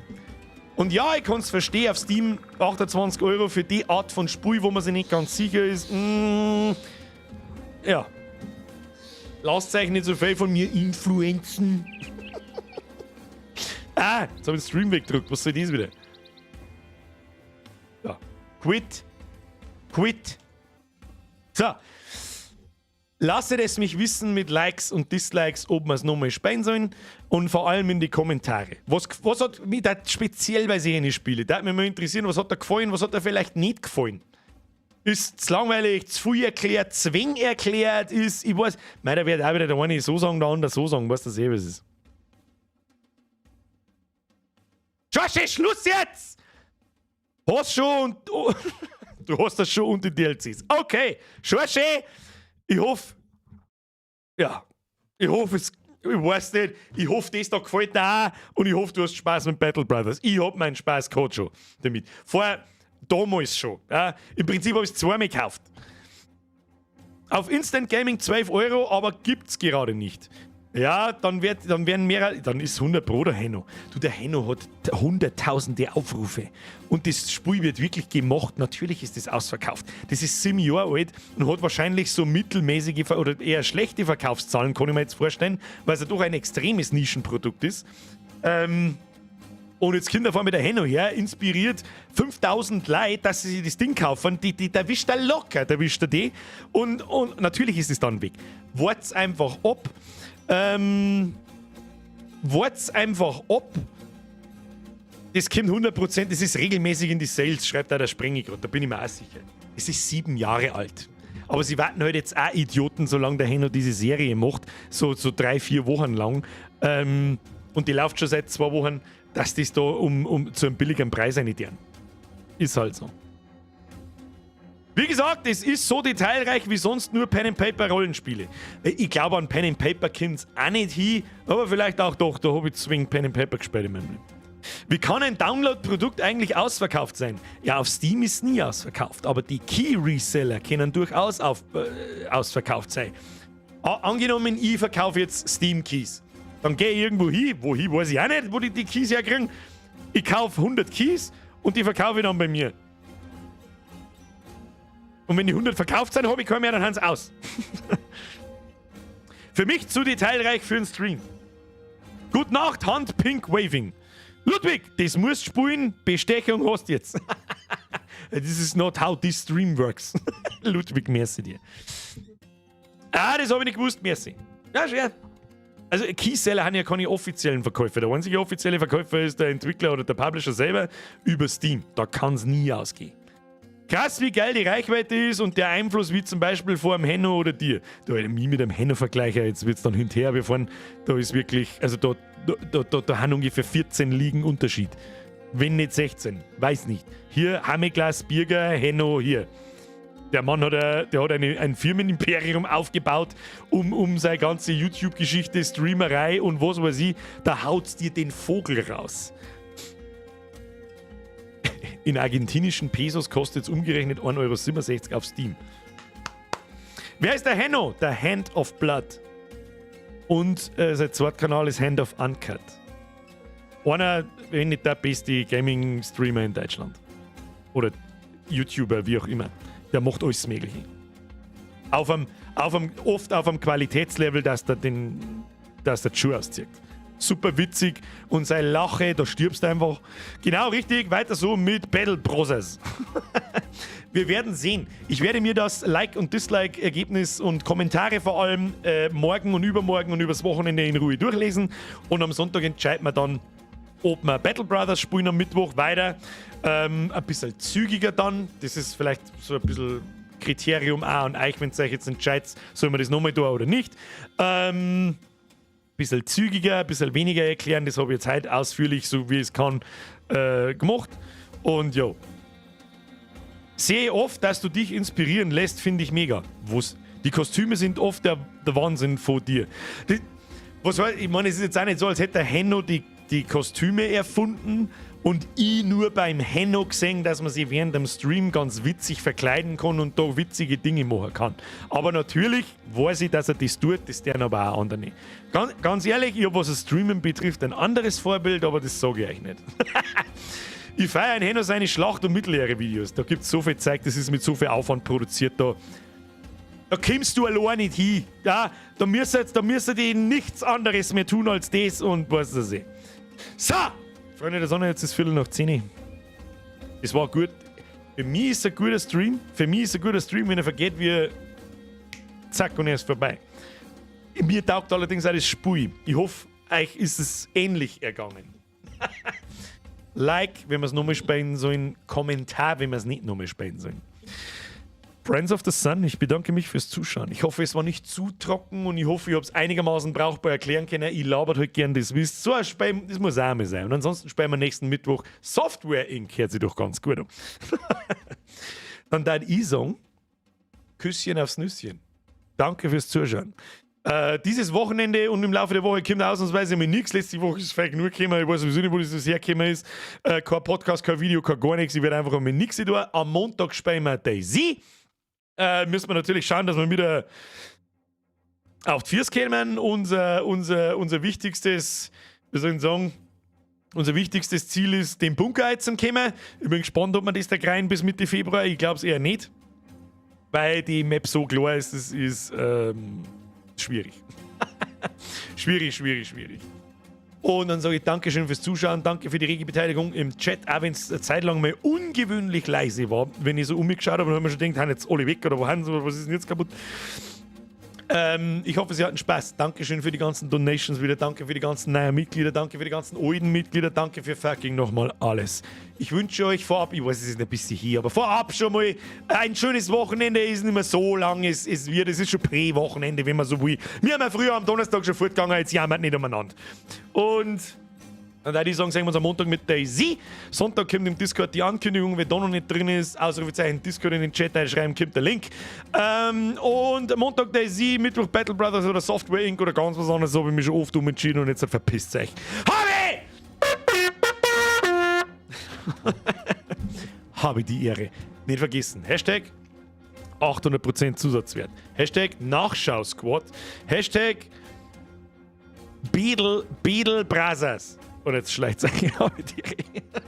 Und ja, ich kann es verstehen, auf Steam 28 Euro für die Art von Spiel, wo man sich nicht ganz sicher ist. Ja. Lasst euch nicht so viel von mir influenzen. Ah, jetzt habe ich den Stream weggedrückt. Was soll das wieder? Ja. Quit. Quit. So. Lasst es mich wissen mit Likes und Dislikes, ob wir es nochmal spielen sollen und vor allem in die Kommentare. Was hat mich da speziell bei solchen Spielen? Da hat mich mal interessieren, was hat dir gefallen, was hat dir vielleicht nicht gefallen? Ist zu langweilig, zu viel erklärt, zu wenig erklärt, ist, ich weiß, mei, da wird auch wieder der eine so sagen, der andere so sagen, weißt du eh, was ist. Joshi, Schluss jetzt! Hast schon und oh, du hast das schon und die DLCs. Okay, Schorschi, ich hoffe, ja, ich hoffe es, ich weiß nicht, ich hoffe, das da gefällt dir auch und ich hoffe, du hast Spaß mit Battle Brothers. Ich hab meinen Spaß gehabt schon damit. Vorher, damals schon. Ja. Im Prinzip habe ich es zweimal gekauft. Auf Instant Gaming 12 Euro, aber gibt's gerade nicht. Ja, dann werden mehrere, dann ist 100 Pro der Henno. Du, der Henno hat hunderttausende Aufrufe. Und das Spiel wird wirklich gemacht. Natürlich ist das ausverkauft. Das ist 7 Jahre alt und hat wahrscheinlich so mittelmäßige oder eher schlechte Verkaufszahlen, kann ich mir jetzt vorstellen, weil es ja doch ein extremes Nischenprodukt ist. Und jetzt kommt auf einmal der Henno her, inspiriert 5000 Leute, dass sie sich das Ding kaufen. Die, da wischt er locker, da wischt er die. Und natürlich ist es dann weg. Wart's einfach ab. Wart's einfach ab. Das kommt 100%, das ist regelmäßig in die Sales, schreibt da der Sprengi gerade, da bin ich mir auch sicher. Es ist 7 Jahre alt. Aber sie warten halt jetzt auch Idioten, solange der Henno diese Serie macht, so 3, 4 Wochen lang. Und die läuft schon seit 2 Wochen, dass das da zu einem billigeren Preis rein. Ist halt so. Wie gesagt, es ist so detailreich wie sonst nur Pen and Paper Rollenspiele. Ich glaube, an Pen and Paper kommt's auch nicht hin, aber vielleicht auch doch, da habe ich zu wenig Pen and Paper gespielt in meinem Leben. Wie kann ein Download-Produkt eigentlich ausverkauft sein? Ja, auf Steam ist nie ausverkauft, aber die Key-Reseller können durchaus ausverkauft sein. Angenommen, ich verkaufe jetzt Steam-Keys. Dann gehe ich irgendwo hin, wohin weiß ich auch nicht, wo die die Keys herkriegen. Ich kaufe 100 Keys und die verkaufe ich dann bei mir. Und wenn die 100 verkauft sind, habe ich keine mehr, dann haben sie aus. Für mich zu detailreich für einen Stream. Gute Nacht, Hand Pink Waving. Ludwig, das musst spielen, Bestechung hast jetzt. This is not how this stream works. Ludwig, merci dir. Ah, das habe ich nicht gewusst, merci. Ja, schwer. Also Keyseller haben ja keine offiziellen Verkäufer. Der einzige offizielle Verkäufer ist der Entwickler oder der Publisher selber über Steam. Da kann es nie ausgehen. Krass, wie geil die Reichweite ist und der Einfluss, wie zum Beispiel vor dem Henno oder dir. Da, mich mit dem Henno vergleichen, jetzt wird es dann hinterher, wir fahren, da ist wirklich, also da haben ungefähr 14 Ligen Unterschied. Wenn nicht 16, weiß nicht. Hier Hammeglas, Birger, Henno, hier. Der Mann der hat ein Firmenimperium aufgebaut, um seine ganze YouTube-Geschichte, Streamerei und was weiß ich, da haut's dir den Vogel raus. In argentinischen Pesos kostet es umgerechnet 1,67 Euro auf Steam. Wer ist der Henno? Der Hand of Blood. Und sein zweiter Kanal ist Hand of Uncut. Einer, wenn nicht der beste Gaming-Streamer in Deutschland. Oder YouTuber, wie auch immer. Der macht alles Mögliche. Oft auf einem Qualitätslevel, dass der Schuh auszieht. Super witzig und sein Lache, da stirbst du einfach. Genau richtig, weiter so mit Battle Brothers. Wir werden sehen. Ich werde mir das Like- und Dislike-Ergebnis und Kommentare vor allem morgen und übermorgen und übers Wochenende in Ruhe durchlesen. Und am Sonntag entscheiden wir dann, ob wir Battle Brothers spielen am Mittwoch weiter. Ein bisschen zügiger dann. Das ist vielleicht so ein bisschen Kriterium auch an euch, wenn ihr euch jetzt entscheidet, sollen wir das nochmal tun oder nicht. Bisschen zügiger, ein bisschen weniger erklären. Das habe ich jetzt heute ausführlich, so wie ich es kann, gemacht. Und ja. Sehe oft, dass du dich inspirieren lässt, finde ich mega. Was, die Kostüme sind oft der Wahnsinn von dir. Die, was, ich meine, es ist jetzt auch nicht so, als hätte der Henno die Kostüme erfunden und ich nur beim Henno gesehen, dass man sich während dem Stream ganz witzig verkleiden kann und da witzige Dinge machen kann. Aber natürlich weiß ich, dass er das tut, das deren aber auch andere nicht. Ganz, ganz ehrlich, ich habe, was das Streamen betrifft, ein anderes Vorbild, aber das sage ich euch nicht. Ich feiere ein Henno seine Schlacht- und Mittelehre-Videos. Da gibt es so viel Zeug, das ist mit so viel Aufwand produziert. Da kommst du allein nicht hin. Ja, da müsst ihr nichts anderes mehr tun als das und was weiß ich. So, Freunde der Sonne, jetzt ist 10:15. Es war gut. Für mich ist es ein guter Stream. Für mich ist es ein guter Stream, wenn er vergeht, wie zack und er ist vorbei. Mir taugt allerdings auch das Spiel. Ich hoffe, euch ist es ähnlich ergangen. Like, wenn wir es nochmal spielen sollen. Kommentar, wenn wir es nicht nochmal spielen sollen. Friends of the Sun, ich bedanke mich fürs Zuschauen. Ich hoffe, es war nicht zu trocken und ich hoffe, ich habe es einigermaßen brauchbar erklären können. Ich labert halt gern, das wisst. So ein Spiel, das muss auch mal sein. Und ansonsten spielen wir nächsten Mittwoch Software Inc. Hört sich doch ganz gut an. Dann tät ich sagen, Küsschen aufs Nüsschen. Danke fürs Zuschauen. Dieses Wochenende und im Laufe der Woche kommt ausnahmsweise mal nichts. Letzte Woche ist es vielleicht nur gekommen. Ich weiß sowieso nicht, wo das hergekommen ist. Kein Podcast, kein Video, kein gar nichts. Ich werde einfach einmal nichts tun. Am Montag spielen wir DayZ. Müssen wir natürlich schauen, dass wir wieder auf die Füße kommen. Unser wichtigstes, wie soll ich sagen, unser wichtigstes Ziel ist, den Bunker einzukommen. Ich bin gespannt, ob wir das da kriegen bis Mitte Februar. Ich glaube es eher nicht. Weil die Map so klar ist, das ist schwierig. Schwierig, schwierig, schwierig. Und dann sage ich Dankeschön fürs Zuschauen, danke für die rege Beteiligung im Chat, auch wenn es eine Zeit lang mal ungewöhnlich leise war. Wenn ich so umgeschaut habe, dann habe ich mir schon gedacht, haben jetzt alle weg oder wo haben sie, was ist denn jetzt kaputt? Ich hoffe, Sie hatten Spaß. Dankeschön für die ganzen Donations wieder, danke für die ganzen neuen Mitglieder, danke für die ganzen alten Mitglieder, danke für fucking nochmal alles. Ich wünsche euch vorab, ich weiß, es ist ein bisschen hier, aber vorab schon mal ein schönes Wochenende. Ist nicht mehr so lang, es ist schon Prä-Wochenende, wenn man so will. Wir haben ja früher am Donnerstag schon fortgegangen, jetzt jammert nicht umeinander. Und Dann würde ich sagen, sehen wir uns am Montag mit DayZ. Sonntag kommt im Discord die Ankündigung, wer da noch nicht drin ist, Ausrufezeichen Discord in den Chat einschreiben, kommt der Link. Und Montag DayZ, Mittwoch Battle Brothers oder Software Inc. oder ganz was anderes, so habe ich mich schon oft umentschieden und jetzt verpisst euch. Habe! Habe die Ehre. Nicht vergessen. #800% Zusatzwert. #Nachschau-Squad. #Beadle, Beadle Brothers. Und jetzt schleicht es eigentlich. Habe die Ehre.